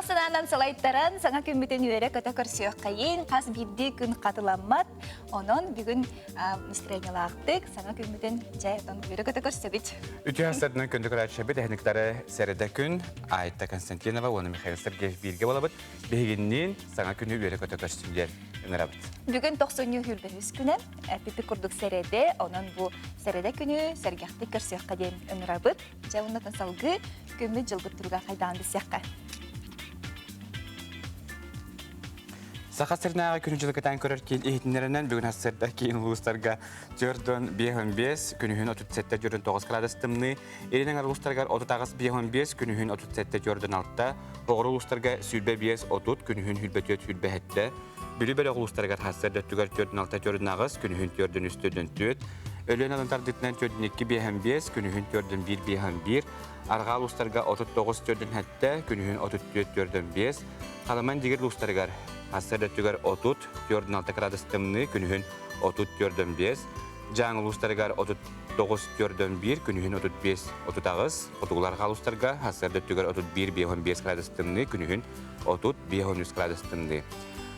санаанан салайтаран, саҥа күммүтүн үөрэ-көтө көрсүөххэйин, хас биирдии күн хатыламмат. Онон бүгүн настроениялаахтык саҥа күммүтүн дьэ үөрэ-көтө көрсөбүт. Үтүө астарынан күндү көрөөччүбүт эһиниктары сэрэдэ күн Айта Константинова уонна Михаил Сергеев бииргэ буолабыт. Биһигинниин саҥа күнү үөрэ-көтө көрсүн диэн ыҥырабыт. Бүгүн тохсунньу хүрбэһүс күнэ, эпипи курдук сэрэдэ, онон бу сэрэдэ күнү сэргэхтик көрсүөххэ диэн ыҥырабыт. Дьэ уонна салгыы күммүт дьылбыт туруга хайдаан билсиэххэ. Саха сиринээҕи күнү дьылы кэтээн көрөр киин иһитиннэринэн бүгүн сарсыарда киин улуустарга 4,55, күнүһүн 37,9 градус тымныы, Илин эҥэр улуустарыгар 38,55, күнүһүн 37,6, Оҕуруо улуустарга 25,30, күнүһүн 24,27, Бүлүү бөлөх улуустарыгар сарсыарда өттүгэр 4,6-4,8, күнүһүн 4,3-4,4, Өлүөн алын тардыытынан 4,2-5, күнүһүн 4,1-5,1, Арҕаа улуустарга 39,4,7, күнүһүн 34,4,5, Халыма Индигир улуустарыгар сарсыарда өттүгэр 30,4,6 градус тымныы, күнүһүн 34,5, Дьааҥы улуустарыгар 39,4,1, күнүһүн 35,38, Хотугулар арҕаа улуустарга сарсыарда өттүгэр 31,5 градус тымныы, күнүһүн 35 градус тымныы.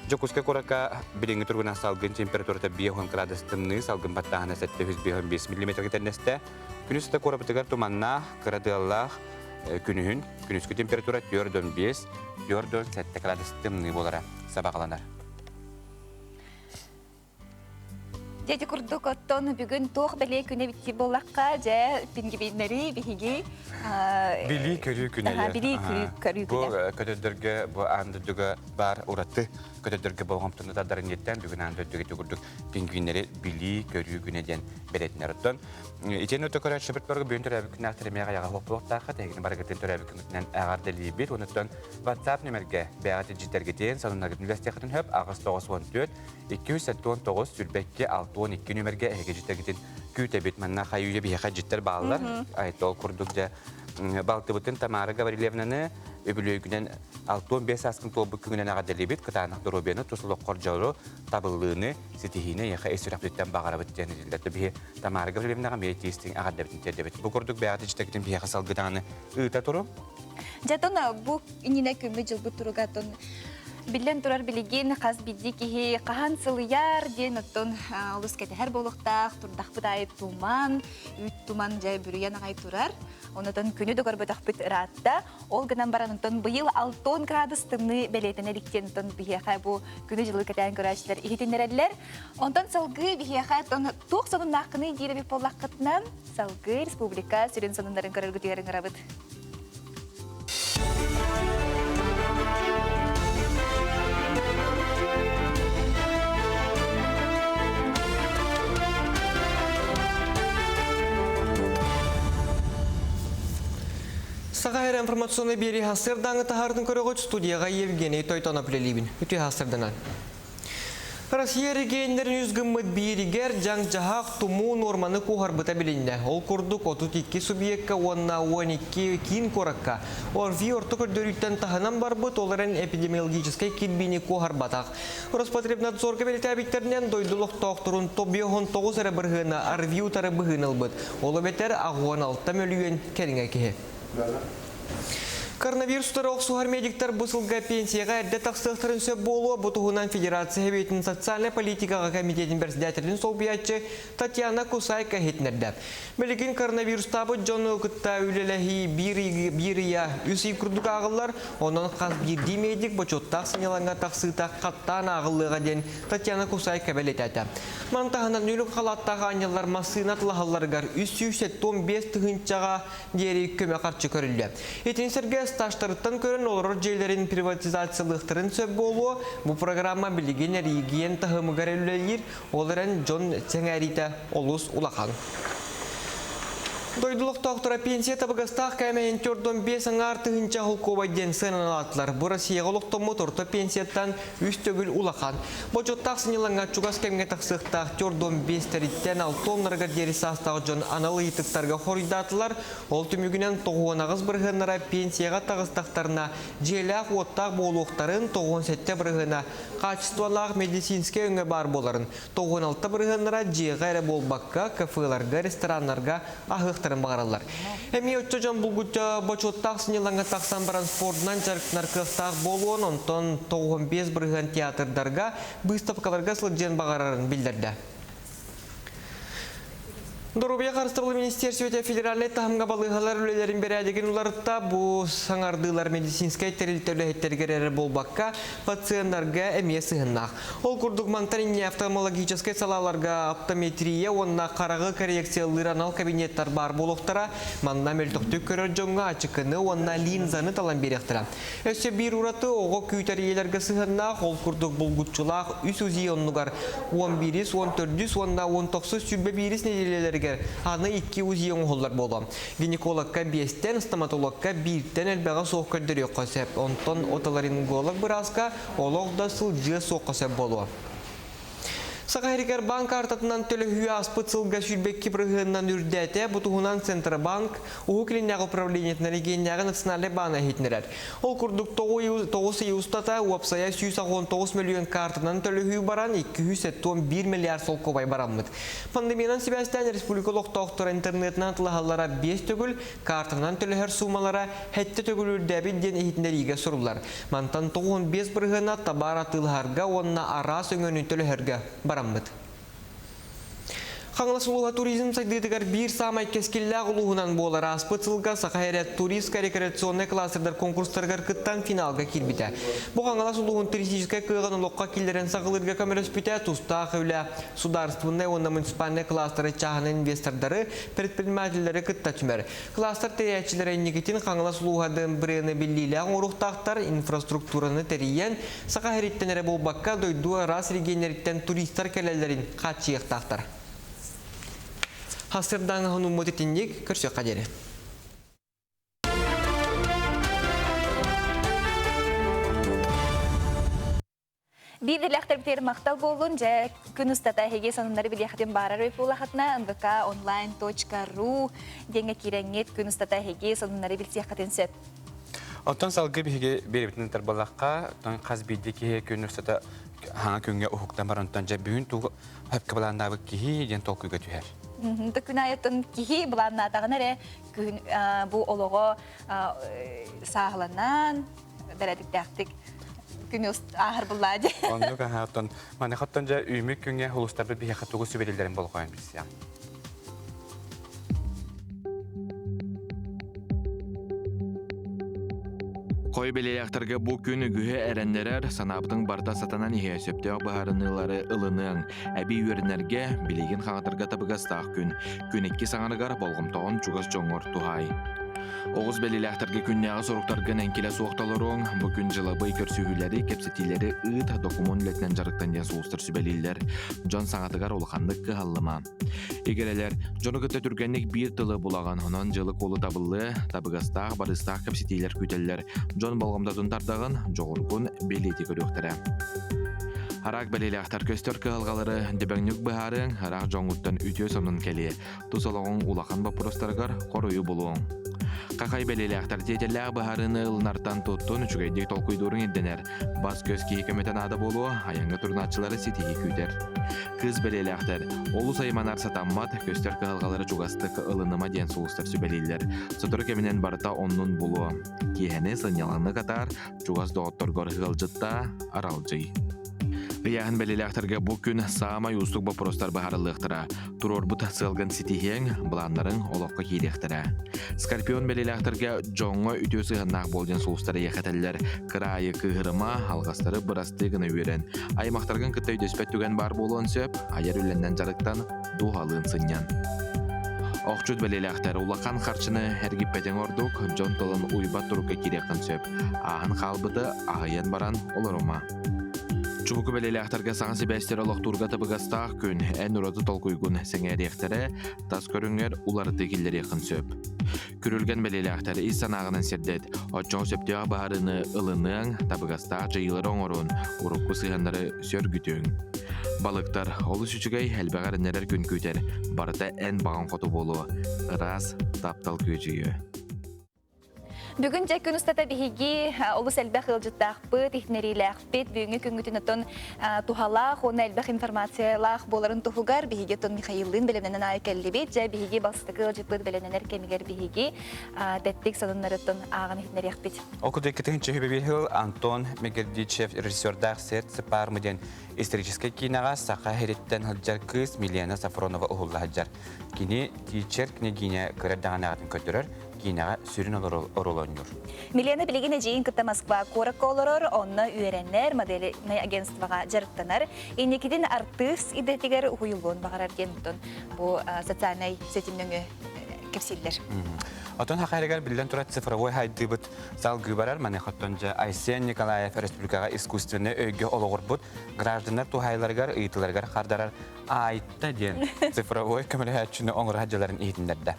Дьокуускай куоракка билиҥҥи туругунан салгын температурата 50 градус тымныы, салгын баттааһына 755 миллиметргэ тэннэстэ. Күнүс да куорапытыгар туманнаах, кыра тыаллаах күнүһүн күнүскү температура 4,5, 4,7 градус тымныы буолара сабаҕаланар. Дьэ ити курдук оттон бүгүн туох бэлиэ күнэ эбит буоллахха, дьэ пингвиннэри биһиги Билии көрүү күнэ. Билии көрүү күнэ. Бу көтөрдөргө бу аан дойдуга баар ураты көтөрдөргө болҕомтону тардарын диэттэн бүгүн аан дойдуга ити курдук пингвиннэри билии көрүү күнэ диэн бэлиэтинэр. Оттон итиэннэ өтө көрөөччүбүт барга бүгүн төрөөбүт күннээхтэр эмиэ аҕыйаҕа суох буолуохтаахха тэһигини барыгытын төрөөбүт күҥҥүтүнэн эҕэрдэлиибит. Онуттан WhatsApp нүмергэ бэйэҕит илдьиттэргитин, сонуннаргытын үлэстиэххитин сөп 894 279 сүүрбэкки 62 нүмергэ эһиги дьиттэргитин күүтэбит. Манна хайы-үйэ биһиэхэ дьиттэр бааллар. Айтол курдук дьэ балтыбытын Тамара Гаврильевнаны үбүлүөйгүнэн 65 сааскын туолбут күҥүнэн эҕэрдэлиибит. Кытаанах доруобуйаны, тус олоххор дьолу, табыллыыны, ситиһиини эйиэхэ ис сүрэхпититтэн баҕарабыт диэн этиллэр. Биһи Тамара Гаврильевнаҕа эмиэ тиистиҥ эҕэрдэбитин тиэрдэбит. Бу курдук бэйэҕит дьиттэргитин биһиэхэ салгытааны ыыта туру. Дьэ, бу иннинэ күммүт дьылбыт туруга биллэн турар билигин хас биирдии киһи хаһан сылыйар диэн оттон олус кэтэһэр буолуохтаах турдахпыт аайы туман үүт туман дьэ бүрүйэн аҕай турар онотон күнү да көрбөтөхпүт ыраатта ол гынан баран онтон быйыл 6 градус тымныы бэлиэтэнэ илик диэн онтон биһиэхэ бу күнү-дьылы кэтээн көрөөччүлэр иһитиннэрэллэр онтон салгыы биһиэхэ туох сонуннааххыный диир эбит буоллаххытына салгыы республика сүрүн сонуннарын көрөргүтүгэр ыҥырабыт. Саха эрэ информационный биэрии сарсыардааҥы таһаартын көрөҕүт студияҕа Евгений Тойтонов үлэлиибин. Үтүө сарсыарданан. Россия регионнарын үс гыммыт бииригэр дьаҥ-дьаһах тумуу нуорманы куоһарбыта билиннэ. Ол курдук 32 субъекка уонна 12 киин куоракка ОРВИ орто көрдөрүүттэн таһынан барбыт, ол эрэн эпидемиологическай кирбиини куоһарбатах. Роспотребнадзорга бэлиэтээбиттэринэн дойду олохтоохторун 99 эрэ бырыһыана ОРВИ утары быһыыны ылбыт. Ол эбэтэр 86 мөлүйүөн кэриҥэ киһи. Коронавирус утары охсуһар медиктар бу сылга пенсияҕа эрдэ тахсыахтарын сөп буолуо. Бу туһунан Федерация Сэбиэтин социальнай политикаҕа комитетин председателин солбуйааччы Татьяна Кусайка иһитиннэрдэ. Билигин коронавирустаабыт дьону кытта үлэлэһии биир ыйа үс ый курдук ааҕыллар. Онон хас биирдии медик бочуоттаах сынньалаҥҥа тахсыыта хаттаан ааҕыллыаҕа диэн Татьяна Кусайка бэлиэтээтэ. Маны таһынан нүлүк халааттаах аанньаллар массыына атылаһалларыгар 375 тыһыынчаҕа диэри көмө харчы көрүллүө. Итини сэргэ стажтарыттан көрөн олорор дьиэлэрин приватизациялыахтарын сөп буолуо. Бу программа билигин эригиэн таһымыгар үлэлиир, ол эрэн дьон сэҥээриитэ олус улахан. Дойду олохтоохторо пенсия табыгастаах кээмэйин төрдөн биэс аҥаар тыһыынча холкуобай диэн сыаналаатылар. Бу Россияҕа олохтоммут орто пенсияттан үс төгүл улахан. Бочуоттаах сынньалаҥҥа чугас кэмҥэ тахсыахтаах төрдөн биэстэриттэн алта уоннарыгар диэри саастаах дьон анал ыйытыктарга хоруйдаатылар. Ол түмүгүнэн 98 бырыһыаннара пенсияҕа таҕыстахтарына дьиэлээх-уоттаах буолуохтарын, 97 бырыһыана хаачыстыбалаах медицинскэй өҥө баар буоларын, 96 бырыһыаннара дьиэҕэ эрэ буолбакка, кафеларга, рестораннарга аһыахтарын. сылдьыахтарын баҕараллар. Эмиэ оччо дьон булгуччу бочуоттаах сынньалаҥҥа тахсан баран спордунан дьарыктанар кыахтаах буолуон, онтон 95% театрдарга, быыстапкаларга сылдьыан баҕарарын биллэрдэ. Доруобуйа харыстабыл министиэрстибэтэ федеральнай таһымҥа балыыһалар үлэлэрин бэрээдэгин уларытта. Бу саҥардыылар медицинскэй тэрилтэ үлэһиттэригэр эрэ буолбакка, пациеннарга эмиэ сыһыннаах. Ол курдук мантан инньэ офтальмологическай салааларга оптометрия уонна хараҕы коррекциялыыр анал кабинеттар баар буолуохтара. Манна мөлтөхтүк көрөр дьоҥҥо ачыкыны уонна линзаны талан биэриэхтэрэ. Өссө биир ураты оҕо күүтэр ийэлэргэ сыһыаннаах, ол курдук булгуччулаах үс УЗИ оннугар 11-ис, 14-үс уонна 19 21-ис нэдиэлэлэригэр аны икки УЗИ оҥоһуллар буолуо. Гинекологка биэстэн, стоматологка бииртэн элбэҕэ суох көрдөрүөххэ сөп. Онтон отоларинголог бырааска олох да сылдьыа суохха сөп буолуо. Саха сиригэр банк картатынан төлөһүү ааспыт сылга 22 бырыһыанынан үрдээтэ. Бу туһунан Центробанк Уһук Илиннээҕи управлениетын регионнааҕы национальнай баана иһитиннэрэр. Ол курдук 9 ый устата уопсайа 189 мөлүйүөн картанан төлөһүү баран 271 миллиард солкуобай бараммыт. Пандемиянан сибээстээн республика олохтоохторо интернетынан атылаһаллара 5 төгүл, картанан төлөһөр суумалара 7 төгүл үрдээбит диэн иһитиннэриигэ суруллар. Мантан 95 бырыһыана табаар атыылаһарга уонна араас өҥөнү төлөһөргө бараммыт. Хаҥалас улууһа туризм сайдыытыгар биир саамай кэскиллээх улууһунан буолар ааспыт сылга Саха эрэ туристско-рекреационнай кластердар конкурстарыгар кыттан финалга киирбитэ. Бу Хаҥалас улууһун туристическай кыаҕын олоххо киллэрэн саҕалыырга көмөлөспүтэ, тустаах үлэ судаарыстыбаннай уонна муниципальнай кластеры чааһынай инвестордары, предпринимателлэри кытта түмэр. Кластер тэрийээччилэрэ инникитин Хаҥалас улууһа ДМБР-ны биллиилээх оҥоруохтаахтар, инфраструктураны тэрийэн, Саха сириттэн эрэ буолбакка, дойду араас регионнарыттан туристар кэлэллэрин хааччыйыахтаахтар. Хасырдаҥа хонуммут итинник көрсүөххэ диэри. Биир дэлэхтэрбитигэр махтал буоллун, дьэ күн устата эһиги сонуннары билиэххитин баарар өй буолахытына nvk-online.ru диэҥҥэ киирэҥҥит күн устата эһиги сонуннары билсиэххитин сөп. Оттон салгыы биһиги биэрэбитин тарбалахха, оттон хас биирдии киһи күн устата хаҥа күҥҥэ уһуктан баран, онтон дьэ бүгүн тугу сөпкө былааннаабыт киһи диэн толкуйга түһэр. Күн аайыттан киһи былааннаатаҕына эрэ күн бу олоҕо сааһыланан, бэрээдэктээхтик күнү ааһар буллаа дии. Оннук аһаа, оттон маныхаттан дьэ үүмүк күҥҥэ улуустарбыт биһиэхэ тугу сүбэлииллэрин болҕойон билсиэҕиҥ. Хой бэлиэлээхтэргэ бу күн үгүһү эрэннэрэр, санаабытыҥ барыта сатанан иһиэ, сөптөөх быһаарыныылары ылыныаҥ. Эбии үөрэнэргэ, билигин хаҥатарга табыгастаах күн. Күн икки саҥарыгар болҕомтоҕун чугас дьоҥҥор туһаай. Оҕус бэлиэлээхтэргэ күннээҕи соруктаргын эҥкилэ суох толоруоҥ. Бу күн дьылабый көрсүһүүлэри, кэпсэтиилэри ыыт, докумуон үлэтинэн дьарыктан диэн сулустар сүбэлииллэр. Дьон саҥатыгар улаханнык кыһаллыма. Игирэлэр, дьону кытта түргэнник биир тылы булаҕын, онон дьылы-куолу табыллыа, табыгастаах, барыстаах кэпсэтиилэр күүтэллэр. Дьон болҕомтотун тардаҕын, дьоҕургун бэлиэтии көрүөхтэрэ. Араак бэлиэлээхтэр көстөр кыһалҕалары дөбөҥнүк быһаарыаҥ, ыраах дьоҥҥуттан үтүө сонун кэлиэ. Тус олоҕуҥ улахан боппуруостарыгар хоруйу булуоҥ. Хахай бэлиэлээхтэр тиэтэллээх быһаарыыны ылынартан туттун үчүгэйдик толкуйдууруҥ ирдэнэр. Бас-көс киһи көмөтө наада буолуо, айаҥҥа турунааччылары ситиһии күүтэр. Кыыс бэлиэлээхтэр олус айманар сатаммат, көстөр кыһалҕалары чугастык ылыныма диэн сулустар сүбэлииллэр. Сотору кэминэн барыта оннун булуо. Киэһэни сынньалаҥнык атаар, чугас доҕотторгор ыалдьыттаа, аралдьый. Ыйааһын бэлиэлээхтэргэ бу күн саамай уустук боппуруостар быһаарыллыахтара. Туруорбут сыалгын ситиһиэҥ, былааннарыҥ олоххо киириэхтэрэ. Скорпион бэлиэлээхтэргэ дьоҥҥо үтүө сыһыаннаах буол диэн сулустар эйиэхэ этэллэр. Кыраайы кыыһырыма, алҕастары бырастыы гына үөрэн. Аймахтаргын кытта өйдөспөт түгэн баар буолуон сөп, айар үлэннэн дьарыктан, дууһалыын сынньан. Охчут бэлиэлээхтэр улахан харчыны эргиппэтиҥ ордук, дьон тылын уйбат турукка киириэххин сөп. Ааһан хаалбыты аһыйан баран олорума. Чубуку бэлиэлээхтэргэ саҥа сибээстэри олохтуурга табыгастаах күн, эн ураты толкуйгун сэҥээриэхтэрэ, тас көрүҥҥэр уларытыы киллэриэххин сөп. Күрүлгэн бэлиэлээхтэр ис санааҕынан сирдэт, оччоҕо сөптөөх быһаарыыны ылыныаҥ, табыгастаах дьайыылары оҥоруон, урукку сыһыаннары сөргүтүөҥ. Балыктар олус үчүгэй, элбэҕи эрэннэрэр күн күүтэр, барыта эн баҕаҥ хоту буолуо, ыраас таптал күөдьүйүө. Бүгүн дьэ күн устата биһиги олус элбэх ыалдьыттаахпыт, иһитиннэриилээхпит. Бүгүҥҥү күҥҥүтүн отон туһалаах уонна элбэх информациялаах буоларын туһугар биһиги отон Михаиллыын бэлэмнэнэн аайы кэллибит. Дьэ биһиги бастакы ыалдьыппыт бэлэмнэнэр кэмигэр биһиги тэттик сонуннарыттан ааҕан иһитиннэриэхпит. Ол курдук 2001 сыл Антон Мегердичев режиссердаах «Сердце Пармы» диэн историческай киинэҕэ саха сириттэн сылдьар кыыс Милена Сафронова уһулла сылдьар. Кини тичер княгиня кыра эрдэҕинээҕитин көрдөрөр, киинэҕэ сүрүн оруолу оонньуур. Милена билигин эдьиийин кытта Москва куоракка олорор, онно үөрэнэр, модельнай агентствоҕа дьарыктанар. Инникитин артыыс идэтигэр уһуйуллуон баҕарар диэн онтон бу социальнай ситим нөҥүө кэпсииллэр. Отон хахайрыгар биллэн турар цифровой хайдыыбыт салгыы барар. Маныаха оттон дьэ Айсен Николаев республикаҕа искусственнай өйгө олоҕурбут гражданнар туһаайыларыгар ыйытыыларыгар хардарар Айта диэн цифровой көмөлөһөөччүнү оҥоро сылдьалларын иһитиннэрдэ.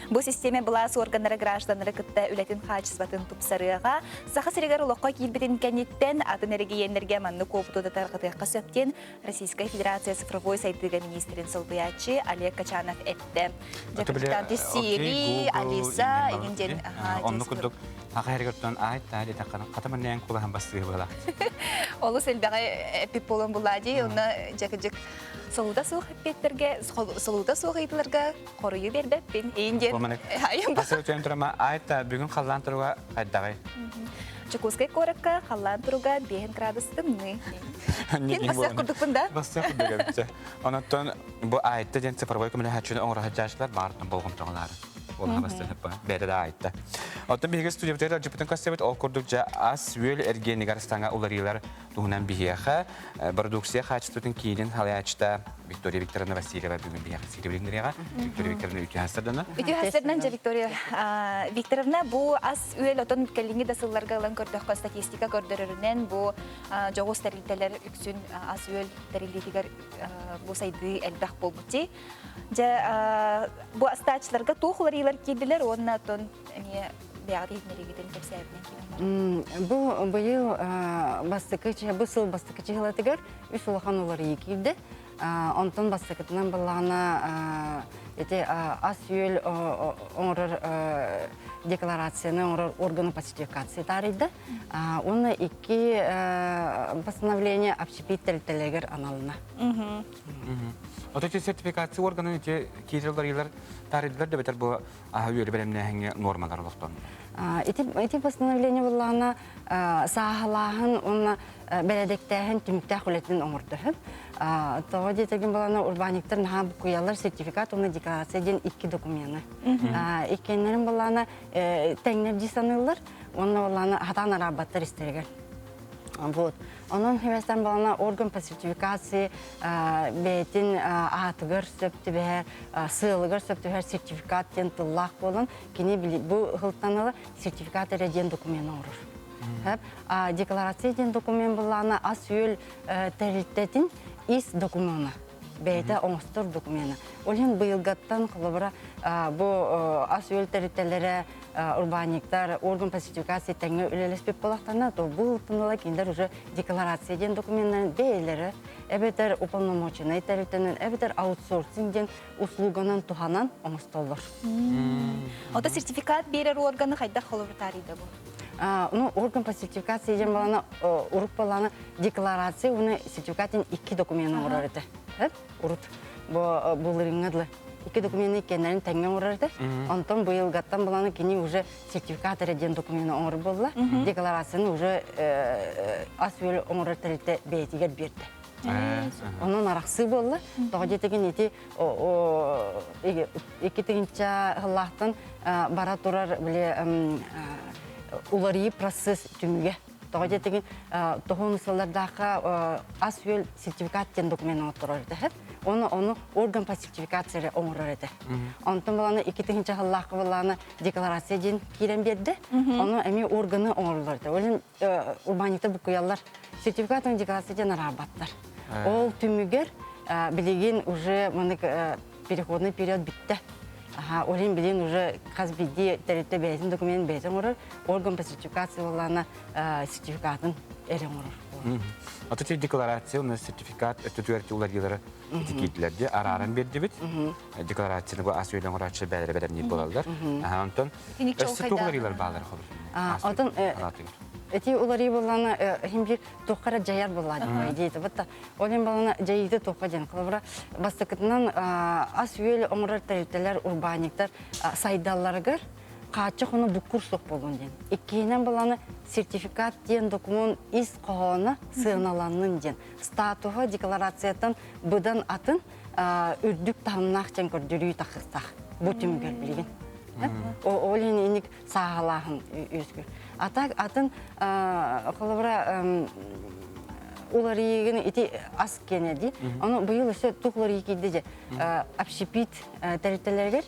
Бу систиэмэ былаас органнара гражданнары кытта үлэтин хаачыстыбатын тупсарыаҕа, Саха сиригэр олоххо киирбитин кэнниттэн атын эрэгийиэннэргэ маннык уопуту да тарҕатыахха сөп диэн Российскай Федерация цифровой сайдыыга министрин солбуйааччы Олег Качанов эттэ. Дьокутаанты Сири, Алиса, игин диэн Онну курдук аха эргэртон айта диэтэххэ хата манныйан кулаһан бастыыр буолар. Олус элбэҕи эппит буолан булаа дии, онно дьэкидьик солуута суох эппиэттэргэ, солуута суох ыйытыларга хоруйу биэрбэппин. Иин диэн айым. Асы турама айта бүгүн халлаан туруга хайдаҕый? Чекускай куоракка халлаан туруга 5 градус тымныы. Кин бассах курдукпун да? Бассах курдук эбитчэ. Онон бу айта диэн цифровой көмөлөһөөччүнү оҥоро сылдьааччылар баартан болҕомтоҕолаары. Бэйэтэ да айта. Оттон биһиги студиябытыгар ыалдьыппытын көрсөбүт. Ол курдук дьэ ас-үөл эргиэнигэр саҥа уларыылар туһунан биһиэхэ продукция хаачыстыбатын киинин салайааччыта Виктория Викторовна Васильева бүгүн биһиэхэ сири Виктория Викторовна үтүө хастарданна. Үтүө хастарынан дьэ Виктория Викторовна бу ас-үөл отон кэлиҥҥи да сылларга ылан көрдөххө статистика көрдөрөрүнэн бу дьоҕус тэрилтэлэр үксүн ас-үөл тэриллиитигэр бу сайдыы элбэх буолбут дии. Дьэ бу астааччыларга туох уларыйыылар киирдилэр уонна отон эмиэ бэйэҕит иһитиннэриигитин кэпсээбитинэн киирэн Бу быйыл бастакы бу сыл бастакы чыһылатыгар үс улахан уларыйыы киирдэ. Онтон бастакытынан баллаҕына ити ас-үөл оҥорор декларацияны оҥорор органы по сертификации таарыйда. Уонна икки постановление общепит тэрилтэлэригэр аналына. Ото сертификация органын ити киирэр уларыйыылар таарыйдылар да бэтэр бу аһы-үөлү бэлэмнээһиҥҥэ нуормалар олохтонно. Ити, ити постановление буллаҕына сааһылааһын уонна бэрэдэктээһин түмүктээх үлэтин оҥордо. Тоҕо диэтэргин балана урбаанньыктар наһаа буккуйаллар сертификат уонна декларация диэн икки докумены. Иккиэннэрин балаана тэҥнэр дии саныыллар уонна балаана хатаан араабаттар истэригэр. Вот. Онон химестен балана орган по сертификации бэйэтин аатыгар сөп түбэһэр, сыалыгар сөп түбэһэр сертификат диэн тыллаах буолан, кини бу ыһылтаныла сертификат эрэ диэн документ оҥорор. Декларация диэн документ буллаана ас-үөл тэрилтэтин ис докумена бэйэтэ оҥостор докумена. Ол иһин быйылгаттан холобура бу ас-үөл тэрилтэлэрэ урбаанньыктар орган по сертификации тэҥҥэ үлэлэспит буолахтарына, то бу ылтыныла кинилэр уже декларация диэн докуменнарын бэйэлэрэ эбэтэр уполномоченнай тэрилтэнэн эбэтэр аутсорсинг диэн услуганан туһанан оҥостоллор. Ото сертификат биэрэр органы хайдах холобур таарыйда бу? Ну, орган по сертификации диэн балана урук балана декларация уонна сертификатын икки документ оҥорор этэ. Урут бу булырыҥҥа дылы икки документы иккиэннэрин тэҥҥэ оҥорор этэ. Онтон быйылгаттан баланы кини уже сертификат эрэ диэн документы оҥорор буолла. Декларацияны уже ас-үөл оҥорор тэрилтэ бэйэтигэр биэрдэ. Онон арахсыы буолла. Тоҕо диэтигин ити икки тыһыынча сыллаахтан бара турар били уларыйыы процесс түмүгэ. Тоҕо диэтигин тоһуун сыллардаахха ас-үөл сертификат диэн документ оҥотторор этэ. Ону ону орган по сертификация оҥорор этэ. Онтон баланы 2000 сыллаахха баланы декларация диэн киирэн биэрдэ. Ону эмиэ органы оҥороллор этэ. Ол урбаанньыктар буккуйаллар. Сертификат уонна декларация диэн араарбаттар. Ол түмүгэр билигин уже маннык переходный период бүттэ. Аха, олин билин уже хас биирдии тэрилтэ бэйэтин документын бэйэтэ оҥорор, орган по сертификации буоллаҕына сертификатын эрэ оҥорор. Ото ти декларация уонна сертификат өттүтүгэр уларыйыылары ити киирдилэр дии арааран биэрдибит. Декларацияны бу ас үөл оҥорооччу бээлэрэ бэлэмниир буолаллар. Онтон өссө туох уларыйыылар бааллар холобур? Отон эти уларыйыы буоллаҕына иһин биир туохха эрэ дьайар буоллаҕа дии диэтэ. Ол иһин балана дьайыыта туохха диэн холобура бастакытынан ас-үөл оҥорор тэрилтэлэр, урбаанньыктар сайдалларыгар хааччах ону буккур суох буолуон диэн. Иккиһинэн баланы сертификат диэн докумуон ис хоһооно сыаналаннын диэн. Статуһа декларацияттан быдан атын үрдүк таһымнаах диэн көрдөрүү тахсыстах бу түмүгэр билигин. Ол иһин инник сааһылааһын үөскүүр. А так атын холобура уларыйыгын ити ас киэнэ дии. Ону быйыл өссө тух уларыйыы киирдэ дьэ. Общепит тэрилтэлэригэр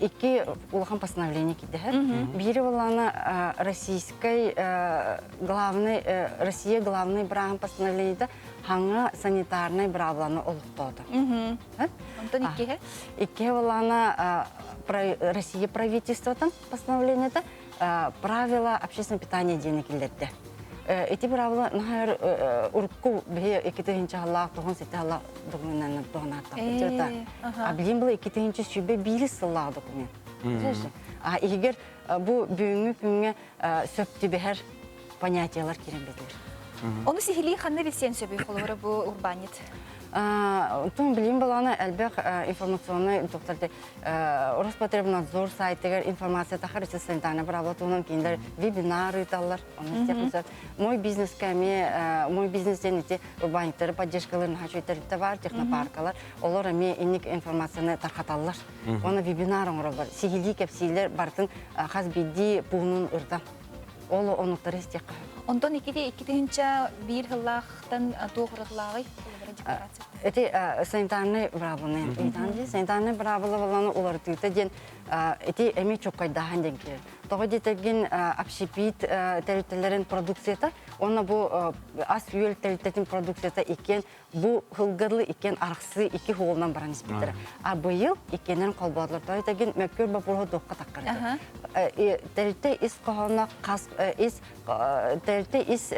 икки улахан постановление киирдэһэр. Биири буоллаҕына российскай главный Россия главный бырааһын постановлениета хаҥа санитарнай быраабыланы олохтоото. Онтон иккиһэ? Иккиһэ буоллаҕына Россия правительствотын постановлениета правила общественного питания диэни киллэрдэ. Ити правила наһаа урукку биһи 2000 сыллаах 97 сыллаах документынан туһанааттахпыт. А билин было 2021 сыллаах документ. А иһигэр бу бүгүҥҥү күҥҥэ сөп түбэһэр понятиялар киирэн бэтилэр. Ону сиһилии ханна билсиэн сөбүй холобура бу урбаанньыт? Тун билим балана элбэх информационный доктор Роспотребнадзор сайтыгар информация тахар санитарная правила туһунан кинилэр вебинар ыыталлар. Мой бизнес эмиэ мой бизнес диэн ити урбаанньыктары поддержкаларын хачуйтарытта бар технопаркалар олор эмиэ инник информацияны тархаталлар. Оны вебинар оҥороллор. Сиһилии кэпсиилэр бартын хас биирдии пуунун ырдан. Ол онуктары истиэххэ. Онтон иккити 2001 сыллаахтан туох уратылааҕый? Декларация. Эти санитарный быраабыланы санитарный быраабыла баланы уларытыыта диэн ити эми чоккайдааһын диэн киирэр. Тоҕо диэтэргин общепит тэрилтэлэрин продукцията уонна бу ас-үөл тэрилтэтин продукцията иккиэн бу сылгырлы иккиэн арахсыы икки хуолунан баран испиттэрэ. А быйыл иккиэннэрин холбоотулар. Тоҕо диэтэргин мөккүөр боппуруоһу туохха таххарыта. Тэрилтэ ис хоһооно хас ис тэрилтэ ис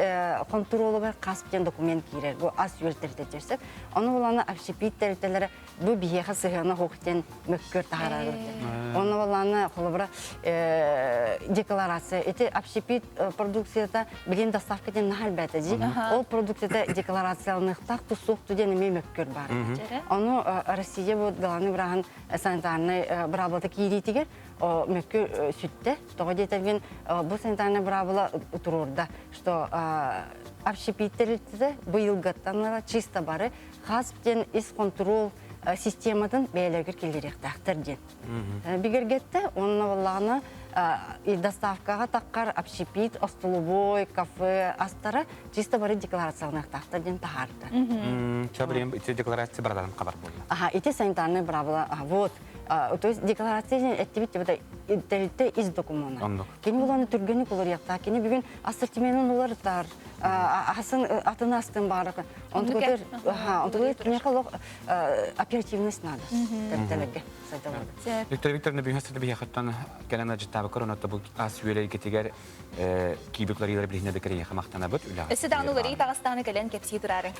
хонтуруолугар хас диэн документ киирэр. Бу ас-үөл тэрилтэтигэр. Ону булана общепит тэрилтэлэрэ бу биһиэхэ сыһыана суох диэн мөккүөр таһаарар. Ону булана холобура декларация. Ити общепит продукцията билин доставка диэн наһаа элбээтэ дии. Ол продукцията декларацияланыахтаах тусуохту диэн эмиэ мөккүөр баар. Ону Россия бу главный быраһын санитарнай быраабылата киириитигэр мөккүөр сүттэ. Тоҕо диэтэргин бу санитарнай быраабыла туруорда, что общепит тэрилтэтэ быйылгаттан чисто бары хас диэн ис контрол систематын бэйэлэригэр киллэриэхтээхтэр диэн. Бигэргэтте, онно буоллаҕына доставкаҕа таххар общепит, остолобуой, кафе астара чисто бары декларацияланыахтаахтар диэн таһаарда. Ча ити декларация бараларын хабар буолла. Аха, ити санитарный правила, вот. То есть декларация диэн эттибит тэрилтэ ис докумуона. Кини буланы түргэнник уларыйахтаах. Кини бүгүн ассортименын уларытар, асын атын астын бааракы. Онтугар онтугар киниэхэ олох оперативность надо. Тэрилтэлэргэ сайдаларга. Виктор Викторовна бүгүн сыты биһиэхэттэн кэлэн ажыттаабыккар онно бу ас үөлэргитигэр киибик уларыйылар билиһинэ бекерейхэ махтанабыт үлэҕэ. Өссө даҕаны уларыйыы таҕыстааны кэлэн кэпсии тураарыҥ.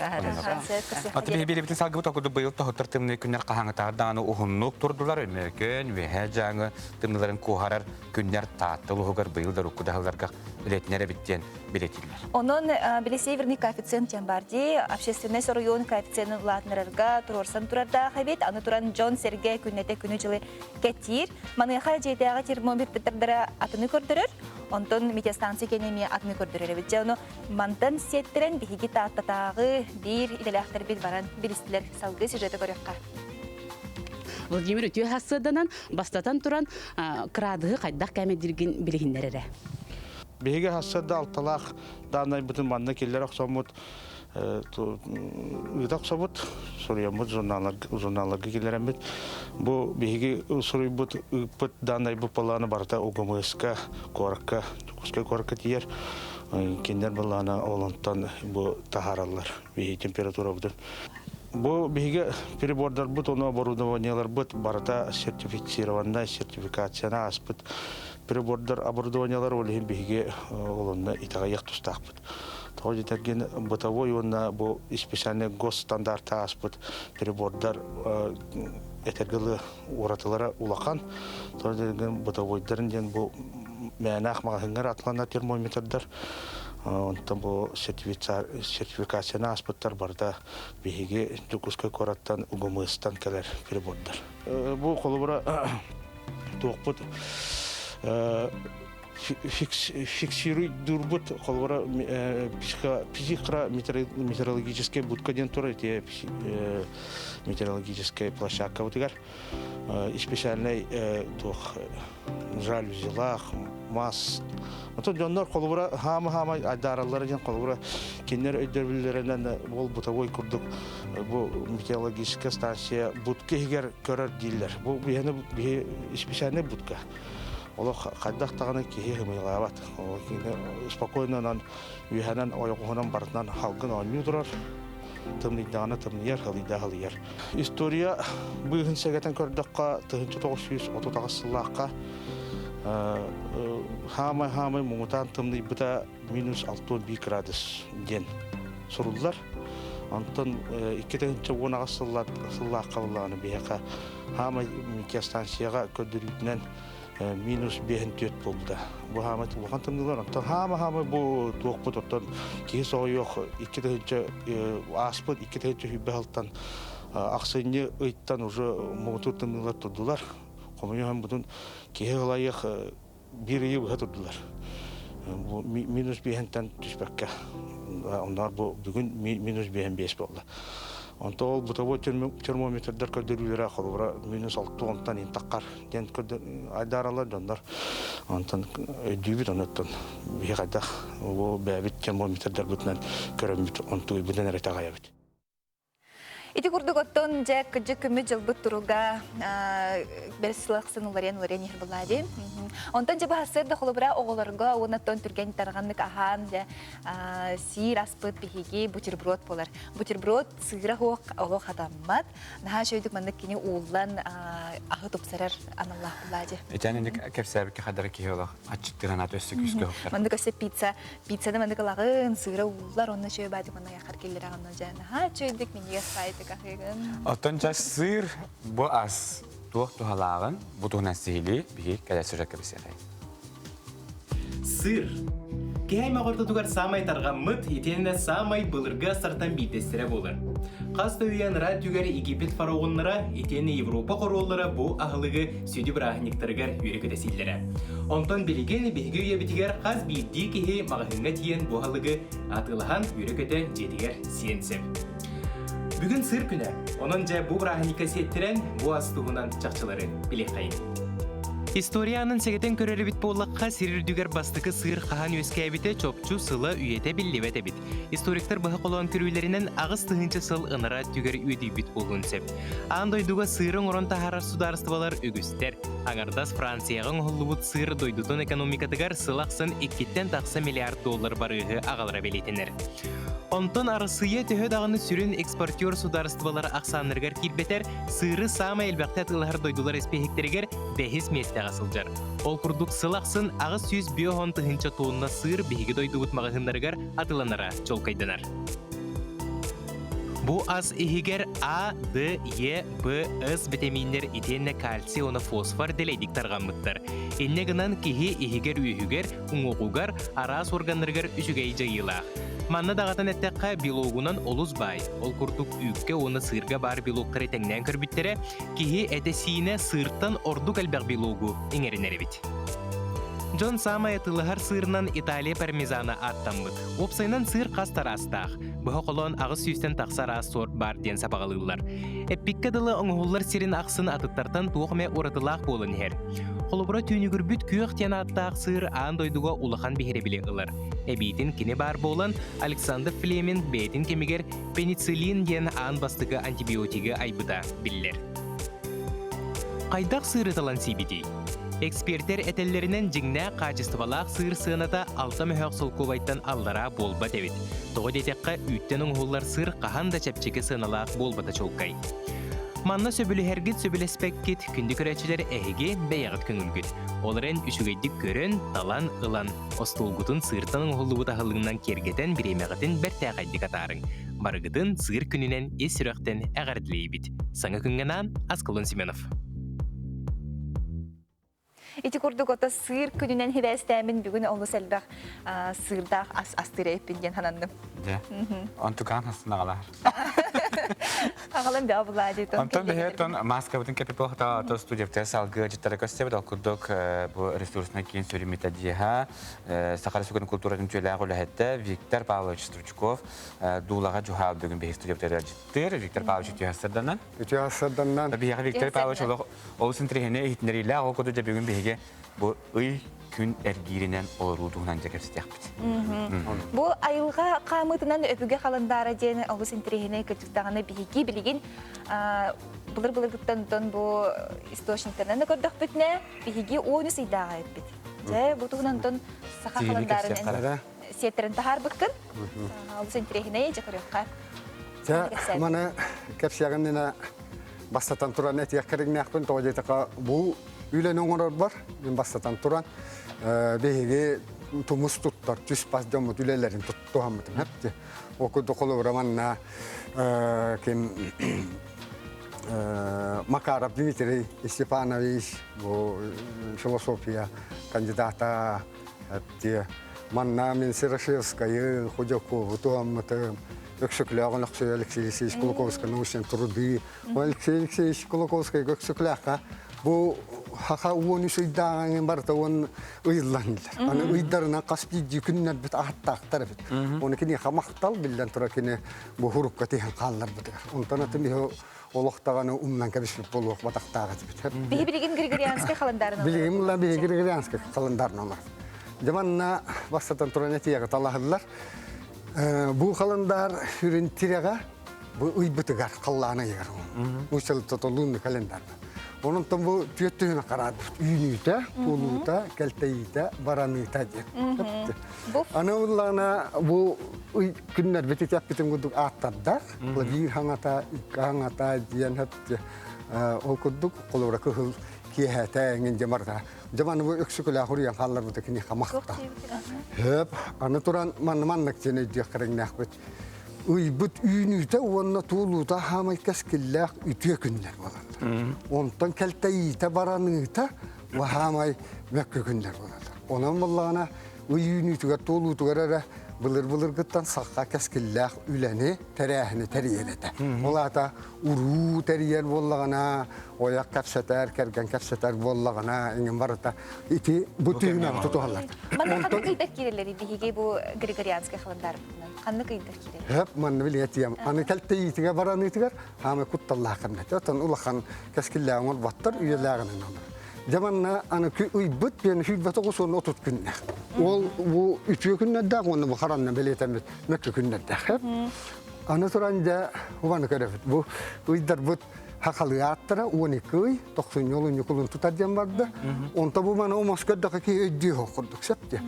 Аты биһи биэрибитин салгыбыт окудук быйыл тоһуттар тымныы күннэр хаһааҥытааҕар даҕаны уһуннук турдулар Өймөкөөн, Үөһээ Дьааҥы тымныыларын куоһарар күннэр Таатта улууһугар быйыл да урукку даһылларга үлэтинэр эбит диэн билэтиллэр. Онон били северный коэффициент диэн бар дии, общественнай оройуон коэффициенын улаатынарарга туруорсан турардаах эбит. Аны туран дьон-сэргэ күннэтэ күнү-дьылы кэтиир. Маныаха дьиэтээҕи термометрдара атыны көрдөрөр, онтон метеостанция кэнэ эмиэ атыны көрдөрөр эбит. Дьэ, ону мантан сиэттэрэн биһиги Тааттатааҕы биир идэлээхтэрбит баран билистилэр. Салгыы сюжеты көрүөххэ. Владимир үтүө хассыаданан бастатан туран кыраадыһы хайдах кээмэйдиргин билиһиннэрэрэ. Биһиги хассыада алталаах дааннайбытын манна киллэр охсоммут ыыта охсобут, суруйаммыт журналларга киллэрэммит. Бу биһиги суруйбут ыыппыт дааннайбыт балааны барыта УГМС-ка, куоракка, Дьокуускай куоракка тиийэр. Кинилэр балаана ол онтон бу таһаараллар биһиги температурабытын. Бу биһиги прибордарбыт, ону оборудованиеларбыт барыта сертифицированнай, сертификацияны ааспыт прибордар, оборудованиелар ол иһин биһиги олонно итэҕэйиэх тустаахпыт. Тоҕо диэтэргин бытовой уонна бу специальный госстандарты ааспыт прибордар этэргэ уратылара улахан. Тоҕо диэтэргин бытовойдарын диэн бу мээнээх маҕаһыыҥҥар атланар термометрдар онтон бу сертификацияны ааспыттар барыта биһиги Дьокуускай куораттан УГМС-тан кэлэр прибордар. Бу холобура туохпут фиксируйдуурбут холобура психро-метеорологическай будка диэн турар ити метеорологическай площадкабытыгар специальный туох жалюзилаах мас Отон дьоннор холобура хаама-хаама айдаараллара диэн холобура кинилэр өйдөбүллэринэн ол бытовой курдук бу метеорологическая станция будка иһигэр көрөр дииллэр. Бу биһини биһи специальный будка. Олох хайдах даҕаны киһи ымыйалаабат. Спокойно үөһэнэн ойоҕоһунан барытынан халгын оонньуу турар. Тымныйдаҕына тымныйар, халыйда халыйар. История быыһын сэгэтэн көрдөххө, 1938 сыллаахха хаамай-хаамай муҥутаан тымныйбыта минус 61 градус диэн суруллар. Онтон 2018 сыллаахха буоллаҕына биһиэхэ хаамай метеостанцияҕа көрдөрүүтүнэн минус 54 буолбута. Бу хаамай улахан тымныылар. Онтон хаама-хаамай бу туохпут оттон киһи соҕойуох 2000 ааспыт 2020 сылтан ахсынньы ыйтан уже муҥутуур тымныылар турдулар. Хомойуох бутун киһи ылайыах биир ыйы быһа турдулар. Бу минус биэһинтэн түспэккэ. Онноор бу бүгүн минус биэһин биэс буолла. Онто ол бытовой термометрдар көрдөрүүлэрэ холобура минус алты онтон интаккар диэн айдааралар дьоннор. Онтон өйдүүбүт онуттан биһи хайдах бу бэйэбит термометрдарбытынан көрөммүт онтуйбутун эрэ таҕайабыт. Ити курдук оттон дьэ кыдьык күммүт дьылбыт туруга бэл сылахсын уларыйан уларыйан иһэр булаа дии. Онтон дьэ баһассыар да холобура оҕолорго уонна оттон түргэн тарҕаннык аһаан дьэ сиир аспыт биһиги бутерброд буолар. Бутерброд сыыра суох олох хатаммат. Наһаа үчүгэйдик маннык кини ууллан аһы тупсарар аналлаах булаа дии. Итэн инник кэпсээбиккэ хадара киһи олох аччыктыган аты өссө күүскэ уһуктар. Маннык өссө пицца, пиццаны маннык ылаҕын, сыыра ууллар, онно үчүгэй баайдык манна яхар киллэрэҕин дьэ наһаа үчүгэйдик минньигэс баайдык аһыыгын. Оттон ча сыыр бу ас туох туһалааҕын бу туһунан сиһилии биһи кэлэр сюжекка билсиэхэй. Сыр. Киһи аймах ортотугар саамай тарҕаммыт, итиэннэ саамай былыргы астартан биирдэстэрэ буолар. Хас да үйэ анараа өттүгэр Египет фараоннара итиэннэ Европа хоруоллара бу аһылыгы сүдү бырааһынньыктарыгар үөрэ-көтө сииллэрэ. Онтон билигин биһиги үйэбитигэр хас биирдии киһи маҕаһыыҥҥа тиийэн бу аһылыгы атыылаһан үөрэ-көтө дьиэтигэр сиэн сөп. Бүгүн сыр күнэ. Онон дьэ бу бырааһынньыкка сиэттэрэн бу ас туһунан чахчылары билиэххэйиҥ. Историянын сэгэтэн көрөр эбит буоллахха, сир үрдүгэр бастакы сыыр хаһан үөскээбитэ чопчу сыла үйэтэ биллибэт эбит. Историктар быһа холоон көрүүлэринэн 8000 сыл ынараа өттүгэр үөдүйбүт буолуон сөп. Аан дойдуга сыыры оҥорон таһаарар судаарыстыбалар үгүстэр. Аҥардас Францияҕа оҥоһуллубут сыыр дойдутун экономикатыгар сыл ахсын иккиттэн тахса миллиард доллар барыыһы аҕалара бэлиэтэнэр. Онтон Арассыыйа төһө даҕаны сүрүн экспортер судаарыстыбалар ахсааннарыгар киирбэтэр, сыыры саамай элбэхтэ атыылаһар дойдулар испииһэктэригэр бэһис миэстэҕэ сылдьар. Ол курдук сыл ахсын 850 тыһыынча туонна сыыр биһиги дойдубут маҕаһыыннарыгар атыыланара чуолкайданар. Бу ас иһигэр А, Д, Е, Б, С битэмииннэр итиэннэ кальций уонна фосфор дэлэйдик тарҕаммыттар. Инньэ гынан киһи иһигэр-үөһүгэр, уҥуоҕугар, араас органнарыгар үчүгэй дьайыылаах. Манна даҕатан эттэххэ, белогунан олус баай. Ол курдук үүккэ уонна сыырга баар белоктары тэҥнээн көрбүттэрэ, киһи этэ-сиинэ сыыртан ордук элбэх белогу иҥэринэр эбит. Дьон саамай атыылаһар сыырынан Италия пармезана ааттаммыт. Уопсайынан сыыр хас тараастаах. Быһа холоон 800-тэн тахса араас сорт баар диэн сабаҕалыыллар. Эппиккэ дылы оҥоһуллар сирин ахсын атыттартан туох эмэ уратылаах буолан иһэр. Холобура түүнүгүрбүт күөх диэн ааттаах сыыр аан дойдуга улахан биһирэбили ылар. Эбиитин кини баар буолан, Александр Флеминг бэйэтин кэмигэр пенициллин диэн аан бастакы антибиотигы айбыта биллэр. Хайдах сыыры талан сиибитий? Экспертэр этэллэринэн дьиҥнээх хаачыстыбалаах сыыр сыаната алта мөһөөх солкуобайтан аллараа буолбат эбит. Тоҕо диэтэххэ, үүттэн оҥоһуллар сыыр хаһан да чэпчэки сыаналаах буолбата чуолкай. Манна сөбүлэһэргит сөбүлэспэккит, күндү көрөөччүлэр эһиги бэйэҕит көҥүлгүт. Ол эрэн үчүгэйдик көрөн, талан ылан, остуолгутун сыыртан оҥоһуллубут аһылыгынан киэргэтэн бириэмэҕитин бэртээхэйдик атаарыҥ. Барыгытын сыыр күнүнэн ис сүрэхтэн эҕэрдэлиибит. Саҥа күҥҥэ анаан Аскалон Семенов. Ити курдук ото сыыр күнүнэн хибээстээмин бүгүн олус элбэх сыырдаах ас астыыр эппин диэн хананным. Дьэ. Онтукаан хастынаҕалар. Аҕалан бэҕэ булаа дии. Онтон бэһиэтон маскабытын кэпипохта то студияптар салгыы дьыттара көстөбүт ол курдук бу ресурсный киин сүрүн методиһа Саха Республикатын культуратын үтүөлээх үлэһитэ Виктор Павлович Стручков дуулаҕа дьуһаал бүгүн биһи студияптар дьыттыр Виктор Павлович үтүө сырданан. Үтүө сырданан. Биһиэхэ Виктор Павлович олох Олус интэриэһинэй иһитиннэриилээх ол курдук дьэ бүгүн биһиги бу ый күн эргииринэн олоруу туһунан дьэ кэпсэтиэхпит. Бу айылҕа хаамыытынан өбүгэ халандаара диэн олус интэриэһинэй кырдьыктаҕына биһиги билигин былыр-былыргыттан бу источниктарынан да көрдөхпүтүнэ биһиги 13 ыйдааҕы эппит. Дьэ бу туһунан онтон саха халандаарын сиэттэрин таһаарбыккын. Олус интэриэһинэй дьэ көрүөххэ. Дьэ маны кэпсиэҕин Бастатан туран этиэх кэриҥнээхпин, тоҕо диэтэххэ бу үлэни оҥорорбор мин бастатан туран биһиги тумус туттар түс-бас дьоммут үлэлэрин туһаммытым хэпти. Ол курдук холобура манна ким Макаров Дмитрий Степанович бу философия кандидата хэпти. Манна мин Серошевскайы, Худякову туһаммытым. Өксөкүлээҕин Өксөй Алексей Алексеевич Кулаковскай научный труды. Алексей Алексеевич Кулаковскай Өксөкүлээххэ бу хаха 13 ыйдааҕын барыта уон ыйыллан билэр. Аны ыйдарынан хас биирдии күннэрбит ааттаахтар эбит. Оны киниэхэ махтал биллэн турар кини бу хурукка тиһэн хаалларбытыгар. Онтон атын биһи олохтаҕаны умнан кэбиспит буолуох батахтаах этибит. Биһи билигин Григорианскай халандаарынан Билигин була биһи Григорианскай халандаарынан олорор. Дьэ манна бастатан туран этиэҕи талаһыллар. Бу халандаар сүрүн тирэҕэ бу ыйбытыгар халлаан ыйыгар. Нууччалыта лунный календарь. Онон бу түөрт түһүнэ хараат үүнүүтэ, тулуута, кэлтэйиитэ, бараныыта диэн. Аны уллаана бу күннэрбит итиэппитин курдук ааттардар. Биир хаҥата, икки хаҥата диэн хөптү. Ол курдук холобура кыһыл киэһэтэ эҥин дьэ барыта Дьэ маны бу өксөкүлээх уруйан хаалларбыта киниэхэ махта. Хөп, аны туран манна маннык диэн өйдүөх кэриҥнээхпит. Ыйбыт үүнүүтэ уонна туолуута хаамай кэскиллээх үтүө күннэр буолаллар. Онтон кэлтэйиитэ бараныыта хаамай мөккү күннэр буолаллар. Онон буоллаҕына ый үүнүүтүгэр туолуутугар эрэ былыр-былыргыттан сахха кэскиллээх үлэни, тэрээһини тэрийэр этэ. Ол аата уруу тэрийэр буоллаҕына, ойох кэпсэтэр, кэргэн кэпсэтэр буоллаҕына, иҥин барыта ити бу түүнэн тутуһаллар. Манна ханнык ыйдар киирэллэрий биһиги бу Григорианскай халандаарбытынан? Ханнык ыйдар киирэллэр? Хөп, манна билиэтиям. Аны кэлтэйиитигэр бараныытыгар хаамай кутталлаах кэмнэтэ. Оттон улахан кэскиллээҕин оҥорботтор, үйэлээҕинэн олорор. Дьэ манна аны ыйбыт биэн 29 30 күннээх. Ол бу үтүө күннэрдээх уонна бу харанна бэлиэтэммит мөккү күннэрдээх. Аны туран дьэ убаны көрөбүт. Бу ыйдарбыт хахалыы ааттара 12 ый, тохсунньу олунньу кулун тутар диэн барда. Онто бу маны омос көрдөхө киһи өйдүү курдук сөп диэ.